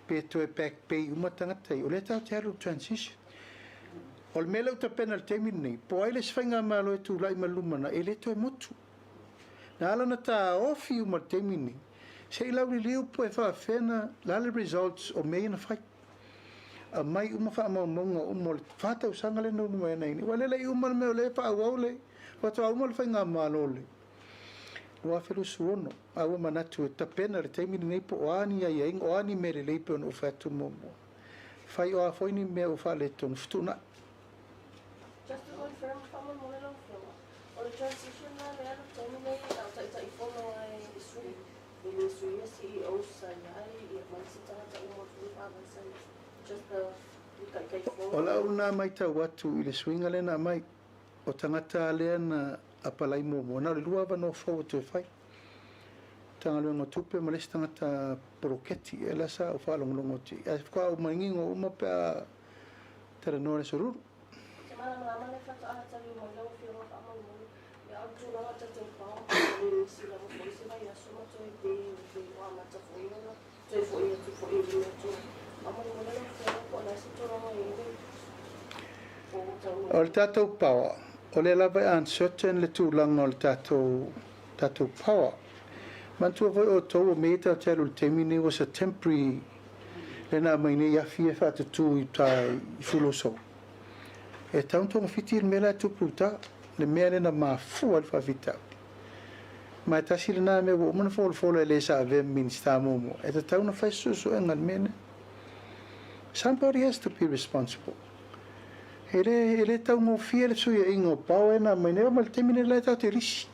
pe toe back pay uma tagata ia, o lea tatou te alu i le transition. O le mea lea ua tapena i le taimi lenei, po o ai le isi faigamalo e tulai mai i le lumanai, e le toe motu. Na ala ona taofi uma i le taimi lenei, se i lauliliu po e faapefea ona, o le a le results o mea ia na fai. Aumai uma faamaumauga uma o le 4 tausaga lea na ulu mai ai nei. Aua o lea e le i uma le mea o lea e faaauau le, faatoa uma le faigamalo i le 2026. A ua manatu e tapena i le taimi lenei po o a ni aiaiga, o a ni mea lelei pei ona ou fai atu muamua. Fai o a foi ni mea ua faaletonu, fetuunai. Just to confirm, faamolemole lau Afioga, o le transition la lea i le taimi nei a o Taitaifono ai i sui, e le suia CEOs sa i ai, ia ma isi tagata uma foi faavae sa i ai, just the Taitaifono. O lau lena matau atu i le suiga lea na aumai, o tagata lea na apalai muamua, na o le 2 avanoa fou e toe fai. Matagaluega o Tupe ma le isi tagata poloketi, ia lea sa ou faalogologo atu i ai. Ae faatoa ou manino uma pe a talanoa i le Aso Lulu. Ou te malamalama le faatoa taliu mai lau Afioga faamolemole ia o le tulaga o tatou pao le misi lava foi se vaiaso ma toe pe pe ua amata foi ona toe foi atu foi i le atu faamolemole lau Afioga po o le a se tulaga e i ai le po ua tau O le tatou power, o lea lava e uncertain le tulaga o le tatou tatou power. Manatua foi outou o mea ia tatou te alu i le taimi lenei was a temporary lea na aumai nei afi e faatutu i uta i Fuloso. E tatau ona togafiti le mea la e tupu i uta, le mea lea na mafua ai le faafitauli. Ma e tasi lena mea ua uma ona folafola e le sa avea ma Minisita muamua, e tatau ona fai se suesuega i le mea lea. Somebody has to be responsible. E le, e le taugofie le fesuiaiga o power ia na aumai nei, oo mai le taimi lenei la e tatou te lisi.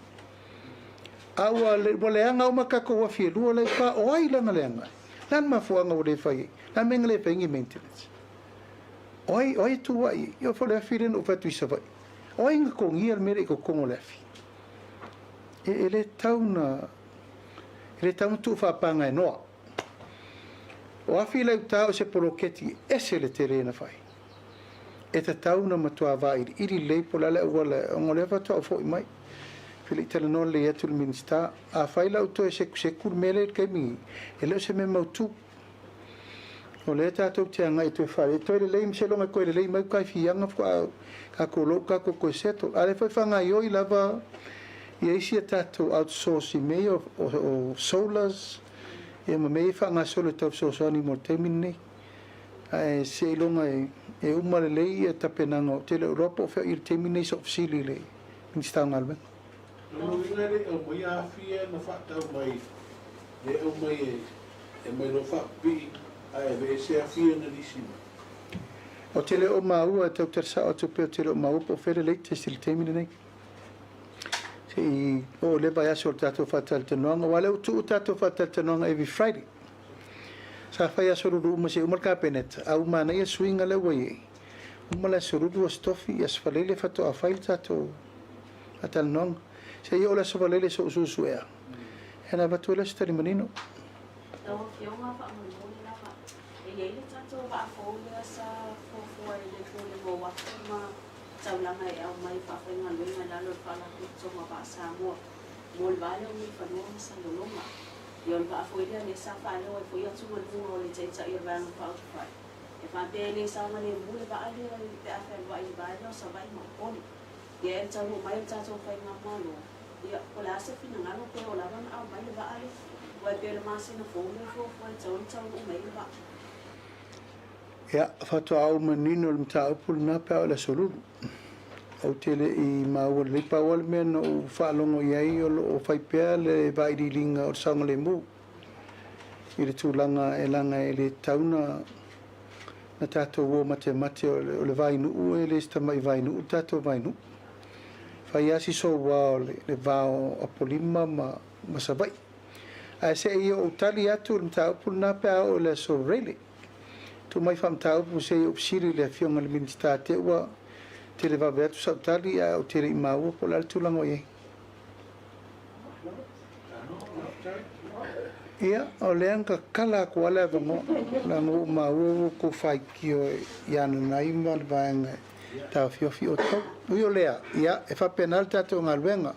A ua, ua leaga uma tatou afi e lua la e pa, o ai la na leaga ai? Le a le mafuaaga ua le fai ai? Le a le mea na le fai ai ni maintenance? O ai, o ai e tu ai ai? Ia foi le afi lea na ou fai atu i Savaii. O ai na togia le mea lea i totonu o le afi? E, e le tatau na, e le tatau na tuufaapagaenoa. O afi la i uta o se poloketi e ese le tele na fai. E tatau ona matua vailiili lelei po o le a le auala ona o lea faatoa ou foi mai. Ou te le i talanoa lelei atu i le Minisita. Afai la ua toe sekuseku le mea lea i le taimi nei, e le o se mea mautu. O lea tatou te agai e toe faalelei, e toe lelei ma seiloga e toe lelei mai uta i Fiaga faatoa tatou iloa ua tatou toe settle. A o lea foi e faagaoioi lava ia isi a tatou outsource i mea ia o solars ia ma mea ia e faagasolo e tau fesoasoani mo le taimi lenei. Ae seiloga e uma lelei ia tapenaga, ou te le o iloa po o fea o i ai i le taimi lenei sou fesili i le Minisita o Galuega. O lona uiga e le i aumaia afi ia na faatau mai le aumai e aumai loa faapipii ae aveese afi ia na lisi mai. Ou te le o maua, e tau tali sao atu pea ou te le o maua po o fea le latest i le taimi lenei. Se i oo i le vaiaso o le tatou faatalatalanoaga, aua o lea ua tuu tatou faatalatalanoaga every Friday. Sa fai Aso Lulu uma se i uma le Kapeneta, a ua manaia suiga lea ua i ai. Uma le Aso Lulu, Aso Tofi, Aso Faraile faatoa fai le tatou faatalanoaga. Se i oo le Aso Faraile se i ou suesuea, ona avatu ai lea o se tali manino. Lau Afioga faamolemole lava, e i ai le tatou vaa fou lea sa fuafua e le Pulega o Uafu ma Taulaga e aumai faafaigaluega i lalo o le Faalapotopotoga Vaa Samoa mo le va lea o Mulifanua ma Salelologa. Ia o le vaa foi lea lea sa faaleo ai foi atugaluga o le Taitai o le Vaega Faaupufai e faapea e le saogalemu le vaa lea pe a fealuai i le va lea o Savaii ma Upolu. Ia e taunuu mai le tatou faigamalo, ia po o le a se finagalo pe o lava ona aumai le vaa lea, aua e pei o le masina fou lea e fuafua e tatau ona taunuu mai ai le vaa. Ia, faatoa ou manino i le mataupu lena pe a oo i le Aso Lulu. Ou te le i maua lelei, pau lava le mea na ou faalogo i ai o lo o fai pea le vailiiliga o le saogalemu i le tulaga e leaga e le tatau ona tatou o matemate o le vainuu e le o se tamai vainuu le tatou vainuu. E fai lava si soua o le va o Apolima ma Savaii. Ae se i ou tali atu i le mataupu lena pe a oo i le Aso Faraile. Tuu mai faamataupu se i ou fesili i le Afioga i le Minisita te ua televave atu sau tali ae ou te le i maua po o le a le tulaga o i ai. Ia, o lea na tatala atu lava le avanoa, leaga ua ou maua ua outou faitio ia Nanai ma le vaega e taofiofi outou. Ui o lea, ia, e faapena le tatou galuega.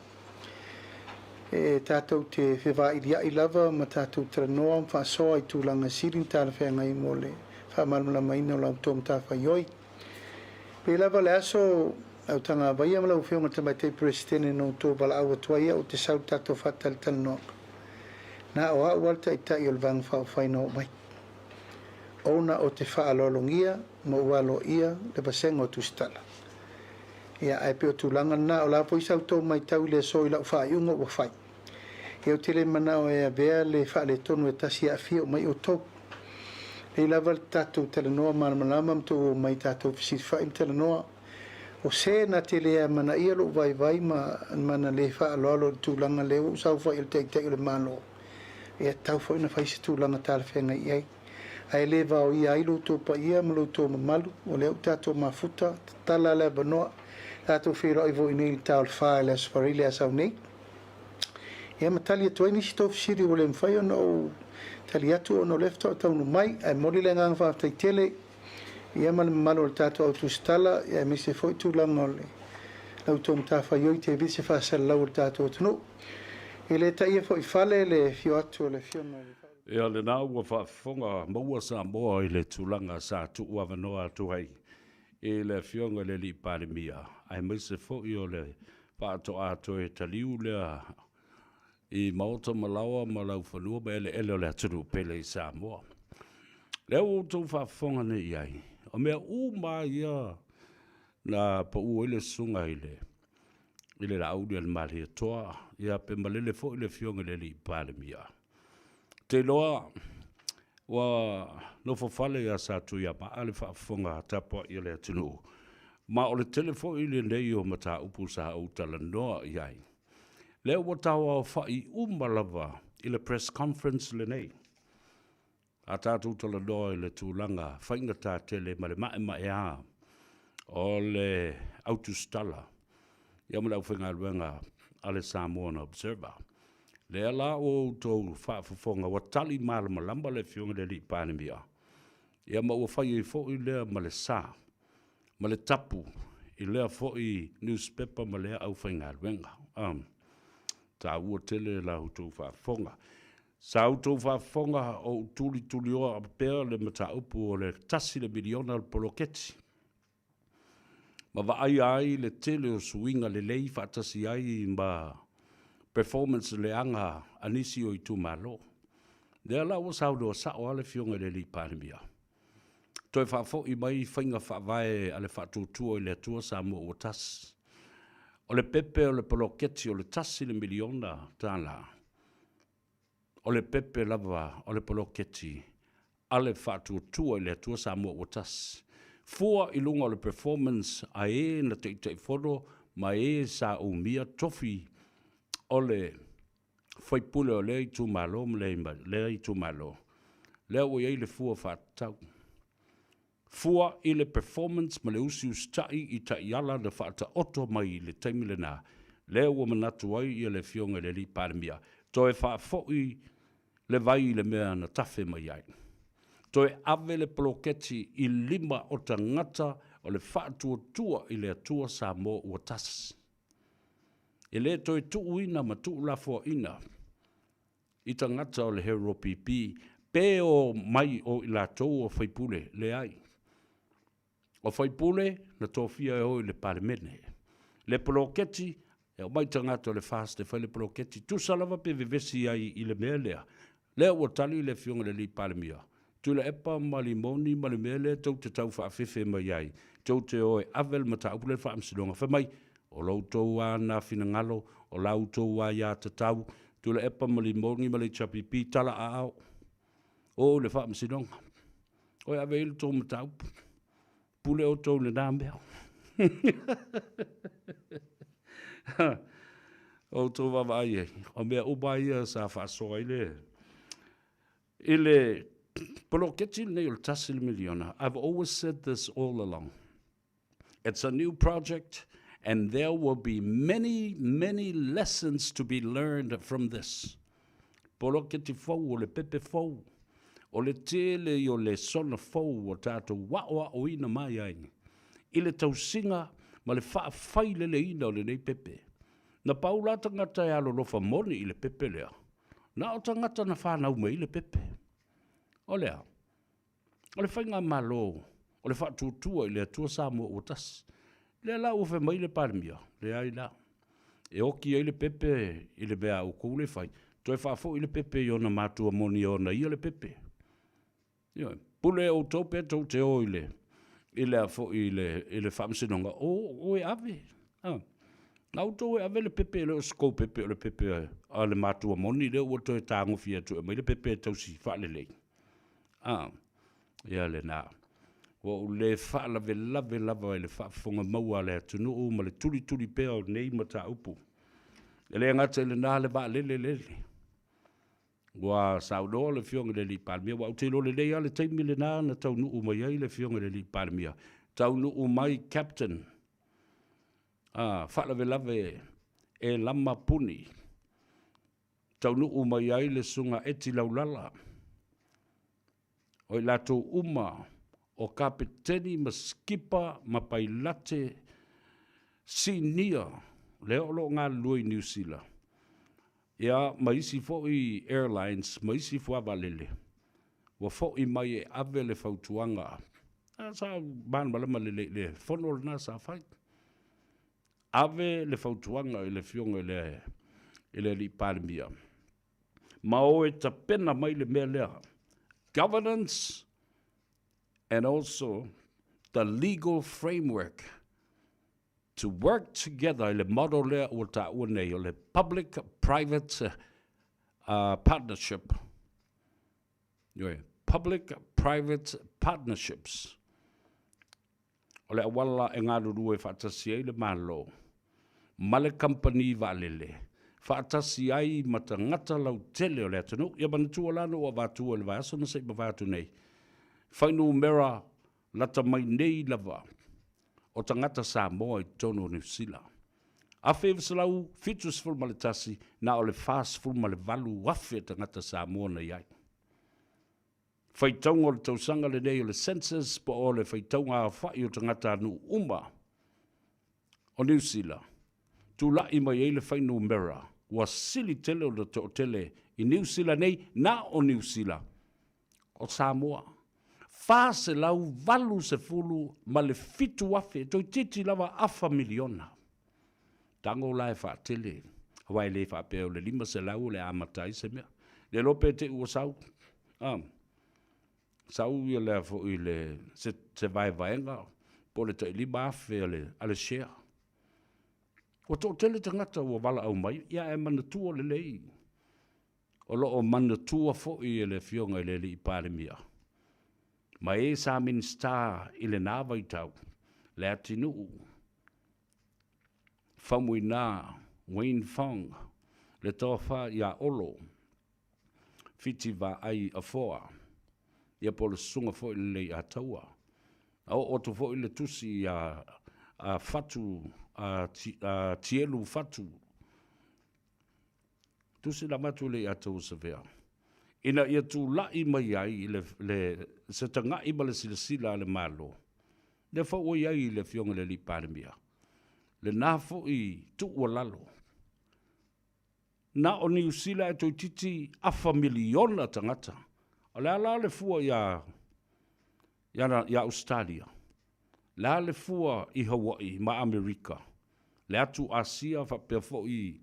E tatou te fevailiai lava ma tatou talanoa ma faasoa i tulaga sili ma talafeagai mo le faamalamalamaina o la outou matafaioi. Pei lava le aso Autagavaia ma lau Afioga i le Tamaitai Peresetene na outou valaau atu ai au ou te sau i le tatou faatalatalanoaga. Na o au lava le Taitai o le Vaega Faaupufai na oo mai. Ona ou te faaaloalogia ma ou aloaia le vasega o Tusitala. Ia, ae pei o tulaga lena, o la foi sa outou matau i le aso i lau faaiuga ua fai. Ia ou te le manao e avea le faaletonu e tasi e aafia uma ai outou. Lei lava le tatou talanoa malamalama ma tou omai tatou fesilafai ma talanoa. O se na te le amanaia lou vaivai ma ma na le faaaloalo i le tulaga lea ua ou saofai o le Taitai o le Malo, e tatau foi ona fai se tulaga talafeagai i ai. Ae le vaoia ai lo outou paia ma lo outou mamalu, o lea ua tatou mafuta, tatala le avanoa, tatou feiloai foi nei i le ta o le fa i le Aso Faraile a sau nei. Ia ma tali atu ai nisi tou fesili ua le mafai ona ou tali atu ona o lea faatoa taunuu mai. Ae momoli le agaga faafetai tele ia ma le mamalu o le tatou au tusitala ia aemaise foi tulaga o le la outou matafaioi te se faasalalau o le tatou atunuu. E le taia foi i fale le afio atu o le Afioga i le. Ia lena ua faafofoga maua Samoa i le tulaga sa tuuavanoa atu ai i le Afioga i le Alii Palemia, aemaise foi o le faatoa toe taliu lea i maota ma laoa ma laufanua ma eleele o le atunuu pele i Samoa. Lea ua outou faafofoga nei i ai, o mea uma lava ia na pau ai le susuga i le i le Laaulialemalietoa, ia pe malele foi le Afioga i le Alii Palemia. Te iloa ua nofo fale ia Satuiamaa le faafofoga tapuai a le atunuu, ma o le tele foi lenei o mataupu sa ou talanoa i ai. Lea ua tauaofa'i uma lava i le press conference lenei. A tatou talanoa i le tulaga faigata tele ma le maemaea o le autusitala ia ma le aufaigaluega a le Samoan Observer. Lea la ua outou faafofoga ua tali malamalama le Afioga i le Alii Palemia, ia ma ua fai ai foi lea ma le sa. ma le tapu i lea foi newspaper ma lea aufaigaluega. Um, taua tele la outou faafofoga. Sa outou faafofoga o ou tulitulioa pea le mataupu o le tasi le miliona o le poloketi ma vaaia ai le tele o suiga lelei faatasi ai ma performance leaga a nisi o itumalo. Lea la ua saunoa sao lava le Afioga i le alii Palemia, toe faafoi mai faiga faavae a le Faatuatua i le Atua Samoa ua Tasi. O le pepe o le poloketi o le tasi le miliona tala, o le pepe lava o le poloketi a le Faatuatua i le Atua Samoa ua Tasi. Fua i luga o le performance a e na Taitaifono ma e sa umia tofi o le faipule o lea itumalo ma lea itumalo, lea ua i ai le fua faatatau. Fua i le performance ma le usiusitai i taiala na faataoto mai i le taimi lena, lea ua manatu ai ia le Afioga i le Alii Palemia, toe faafoi le vai i le mea na tafe mai ai. Toe ave le poloketi i lima o tagata o le Faatuatua i le Atua Samoa ua Tasi. E le toe tuuina ma tuulafoaina i tagata o le HRPP pe o mai o i latou o faipule, leai. O faipule na tofia e o i le Palemene. Le poloketi, e aumai tagata o le FAST e fai le poloketi, tusa lava pe vevesi ai i le mea lea. Lea ua tali le Afioga i le alii Palemia, Tuilaepa ma Limoni ma le mea lea tou te tau faafefe mai ai, tou te o e ave le mataupu lea i le Faamasinoga. Fai mai, o lo outou lava na finagalo, o la outou aiatatau, Tuilaepa ma Limoni ma le HRPP, tala aao, o i le Faamasinoga. O e ave i ai le tou mataupu. Pule outou i lena mea. Outou vaavaai ai, o mea uma ia sa faasoa ai le i le poloketi lenei o le tasi le miliona. I've always said this all along. It's a new project and there will be many, many lessons to be learned from this. Poloketi fou o le pepe fou, o le tele o lesona fou ua tatou aoaoina mai ai i le tausiga ma le faafaileleina o lenei pepe. Na pau la tagata e alolofa moni i le pepe lea, na o tagata na fanau mai i le pepe. O le a? O le faigamalo o le faatuatua i le Atua Samoa ua tasi. Lea la ua fai mai le Palemia, leai la. E oki ai le pepe i le mea a outou le fai, toe faafoi le pepe i ona matua moni e ona ia le pepe. Ioe, pule outou pe tou te o i le i le a foi i le i le faamasinoga, o o e ave. A. Na outou e ave le pepe, e le o se tou pepe, o le pepe a le matua moni lea ua toe tagofi atu e aumai le pepe e tausi faalelei. A, ia lena. Ua ou le faalavelave lava i le faafofoga maua a le atunuu ma le tulituli pea o nei mataupu. E le gata i lena le vaalele lele. Ua saunoa le Afioga i le Alii Palemia, aua ou te iloa lelei lava le taimi lena na taunuu mai ai le Afioga i le Alii Palemia. Taunuu mai Captain, a, faalavelave e Lama Puni. Taunuu mai ai le Susuga Eti Laulala, o i latou uma o Kapeteni ma Sikipa ma Pailate Sinia lea o lo o galulue i Niu Sila, ia ma isi foi airlines ma isi fuavaalele, ua foi mai e ave le fautuaga. Sa malamalama lelei i le fono lena sa fai. Ave le fautuaga i le Afioga i le i le Alii Palemia, ma o e tapena mai le mea lea, governance and also the legal framework to work together i le model lea ua taua nei o le public private partnership. Ioe, public private partnerships. O le auala e galulue faatasi ai le Malo ma le kamupani vaalele, faatasi ai ma tagata lautele o le atunuu. Ia manatua la na ou avatua i le vaiaso na se i mavae atu nei, fuainumera lata mai nei lava o tagata Samoa i totonu o Niu Sila. 1971, na o le 48,000 tagata Samoa na i ai. Faitauga o le tausaga lenei o le census po o le faitauga aofai o tagatanuu uma o Niu Sila, tulai mai ai le fuainumera ua sili tele ona toatele i Niu Sila nei na o Niu Sila o Samoa. 487 afe, toeitiiti lava afa miliona. Tago la e faatele, aua e le faapea o le 500 o le a amata ai se mea. Le iloa pe te i ua sau, a, sau ia lea foi le, se, se vaevaega po o le tai 5,000 a le, a le share. Ua toatele tagata ua valaau mai, ia ae manatua lelei, o lo o manatua foi e le Afioga i le Alii Palemia ma e sa Minisita i lena vaitau, Leatinuu Faumuina Wayne Fong, le tofa ia Olo Fiti Vaai Afoa, ia po o le susuga foi i le Leiataua. Na oo atu foi le tusi ia a Fatu, a Tielu Fatu, tusi na avatu i le Leiataua Savea, ina ia tulai mai ai le, le, se taga'i ma le silasila a le Malo, lea foi ua i ai i le Afioga i le Alii Palemia, lena foi tuualalo. Na o Niu Sila ae toeitiiti afa miliona tagata. O le a la le fua iā, iā, iā Ausetalia? Le a le fua i Hawaii ma Amerika? Le atu Asia faapea foi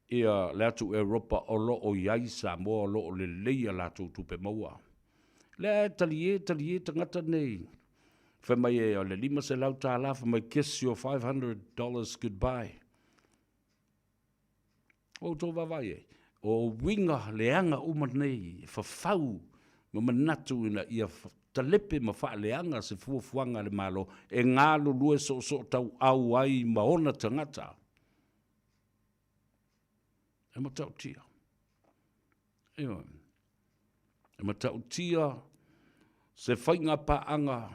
ia le atu Europa o lo o i ai Samoa o lo o lelei a latou tupe maua. Lea e talie, talie tagata nei. Fai mai e o le $500, fai mai kiss your $500 goodbye. Ua outou vaavaai i ai? O uiga leaga uma nei e fafau ma manatu ina ia talepe ma faaleaga se fuafuaga a le Malo e galulue soosootauau ai ma ona tagata. E matautia. Ioe. E matautia se faiga paaga,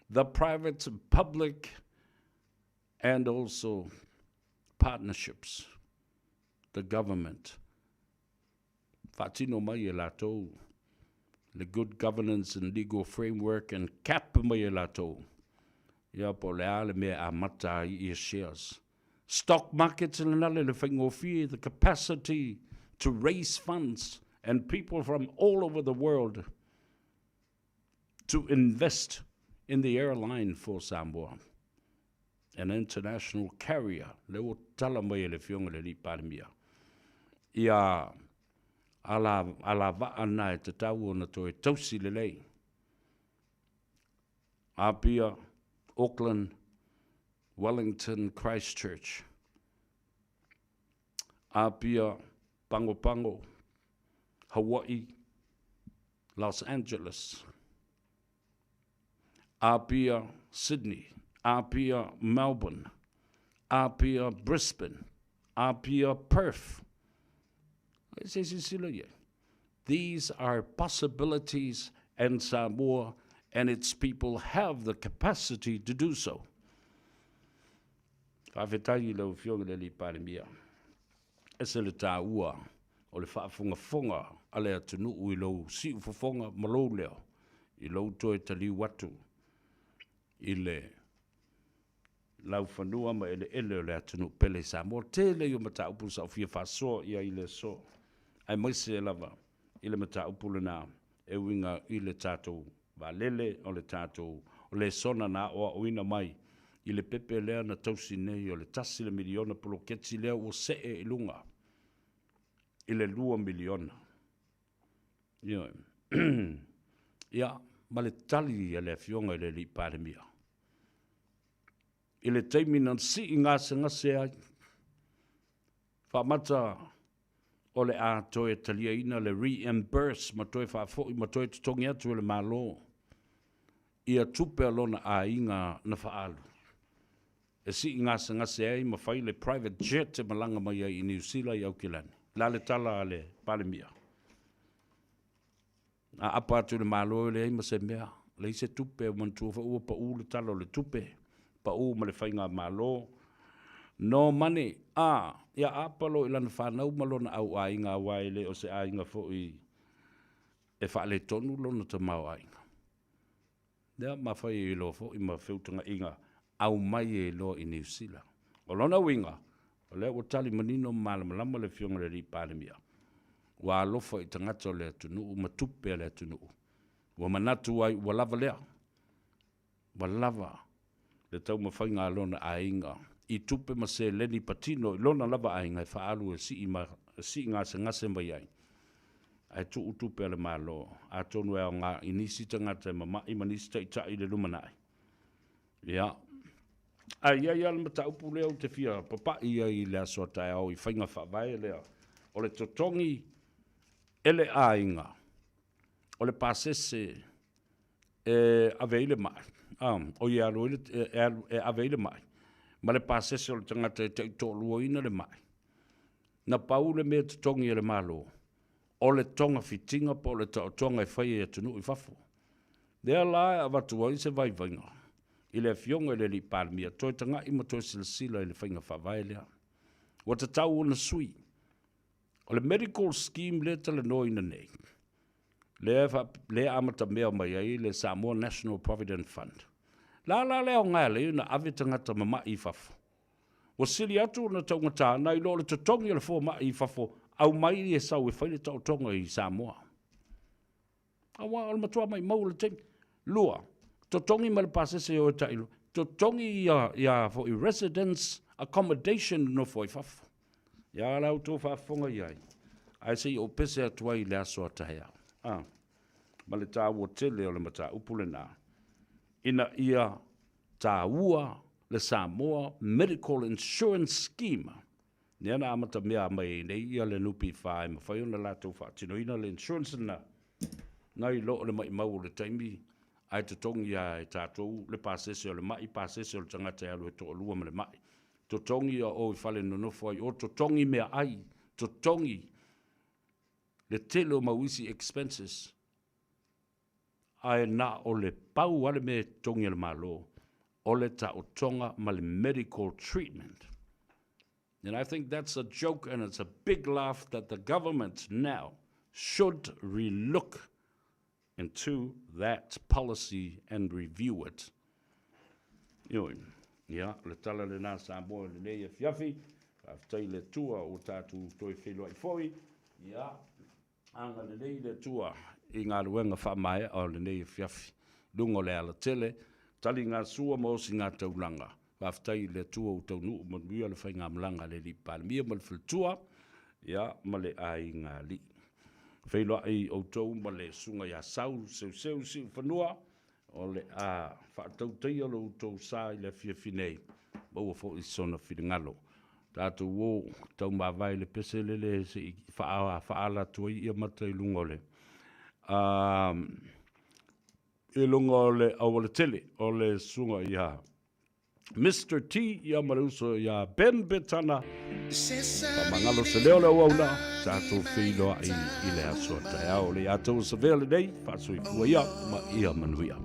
the private public and also partnerships, the government, faatino mai e latou le good governance and legal framework and cap mai e latou ia po o le a le mea e amata ai ia shares. Stock markets lena le le faigofie, the capacity to raise funds and people from all over the world to invest in the airline for Samoa, an international carrier, lea ua tala mai e le Afioga i le Alii Palemia, ia ala, alavaa na e tatau ona toe tausi lelei. Apia, Auckland, Wellington, Christchurch. Apia, Pago Pago, Hawaii, Los Angeles, Apia, Sydney, Apia, Melbourne, Apia, Brisbane, Apia, Perth. These are possibilities and Samoa and its people have the capacity to do so. Faafetai i lau Afioga i le Alii Palemia. Ese le taua o le faafogafoga a le atunuu i lou siufofoga ma lou leo i lou toe taliu atu i le laufanua ma eleele o le atunuu pele i Samoa. Tele ia o mataupu sa ou fia faasoa i ai i le aso, aemaise lava i le mataupu lena e uiga i le tatou vaalele, o le tatou lesona na aoaoina mai i le pepe lea na tausi nei o le tasi le miliona poloketi lea ua see i luga i le $2 miliona. Ioe. Ia, ma le tali a le Afioga i le Alii Palemia i le taimi na sii gasegase ai, faamata o le a toe taliaina le reimburse ma toe faafoi ma toe totogi atu e le Malo ia tupe a lona aiga na faaalu e sii gasegase ai ma fai le private jet e malaga mai ai i Niu Sila i Aukilani. O le a le tala a le Palemia? A apa atu i le Malo e leai ma se mea, leai se tupe, ua manatua foi ua pau le Tala o le Tupe, pau ma le Faigamalo. No money. A, ia apa loa i lana fanau ma lona au aiga aua e le o se aiga foi. e faaletonu lona tamaoaiga. Lea ma fai ai loa foi ma feutagaiga aumai ai loa i Niu Sila. O lona uiga, o lea ua tali manino ma malamalama le Afioga i le Alii Palemia, ua alofa i tagata o le atunuu ma tupe a le atunuu. Ua manatu ai ua lava lea, ua lava le taumafaiga a lona aiga i tupe ma seleni patino i lona lava aiga e faaalu e sii ma sii gasegase mai ai, ae tuu tupe a le Malo, atonu e aoga i nisi tagata e mama'i ma nisi taitai i le lumanai. Ia, ae i ai lava le mataupu lea ou te fia papa'i ai i le aso a taeao i faiga faavae lea o le totogi e le aiga o le pasese e ave ai le mai, oi e alu ai le, e alu, e ave ai le mai, ma le pasese o le tagata e taitoaluaina le mai. Na pau le mea totogi e le Malo, o le togafitiga po o le taotoga e fai e atunuu i fafo. Lea la e avatu ai se vaivaiga i le Afioga i le Alii Palemia, toe taga'i ma toe silasila i le faiga faavae lea. Ua tatau ona sui. O le medical scheme lea e talanoaina nei, lea e, lea e amatamea mai ai le Samoa National Provident Fund. La la le aoga e ala ai ona ave tagata mama'i i fafo. Ua sili atu ona taugata nai lo le totogi o le fomai i fafo aumai e sau e fai le taotoga i Samoa. Aua o le matua maimau o le taimi. Lua, totogi ma le pasese e o e tailo, totogi ia, ia foi residence accommodation nofo ai fafo. Ia la outou faafofoga i ai, ae se i ou pese atu ai i le aso a taeao. Ah, ma le taua tele o le mataupu lena, ina ia taua le Samoa Medical Insurance Scheme, lea na amata mea mai ai nei ia le NPF e mafai ona latou faatinoina le insurance lena, nai lo o le maimau o le taimi ae totogi lava e tatou le pasese o le mai, pasese o le tagata e alu e toalua ma le mai, totogi ia o i fale nonofo ai o, totogi meaai, totogi le tele o mau isi expenses. Ae na o le pau lava le mea e totogi e le Malo, o le taotoga ma le medical treatment. And I think that's a joke and it's a big laugh that the government now should relook into that policy and review it. Ioe, ia, o le tala lena Samoa i lenei afiafi, faafetai i le Atua ua tatou toe feiloai foi, ia, Agalelei le Atua i galuega faamaea o lenei afiafi i luga o le alatele, taligasua ma osigataulaga. Faafetai i le Atua ua taunuu manuia le faigamalaga a le Alii Palemia ma le faletua, ia, ma le aiga alii. Feiloai outou ma le Susuga ia Sau Seuseu Siufanua, O le a faatautaia lo outou sa i le afiafi nei, maua foi sona finagalo. Tatou o taumavae i le pese lele se i faaala atu ai ia mata i luga o le i luga o le aualatele o le susuga ia Mister T ia ma le uso ia Ben Betana. Faamagalo se leo le auauna, tatou feiloai i le aso a taeao. O le ia tou o Savea lenei, faasoifua ia ma ia manuia.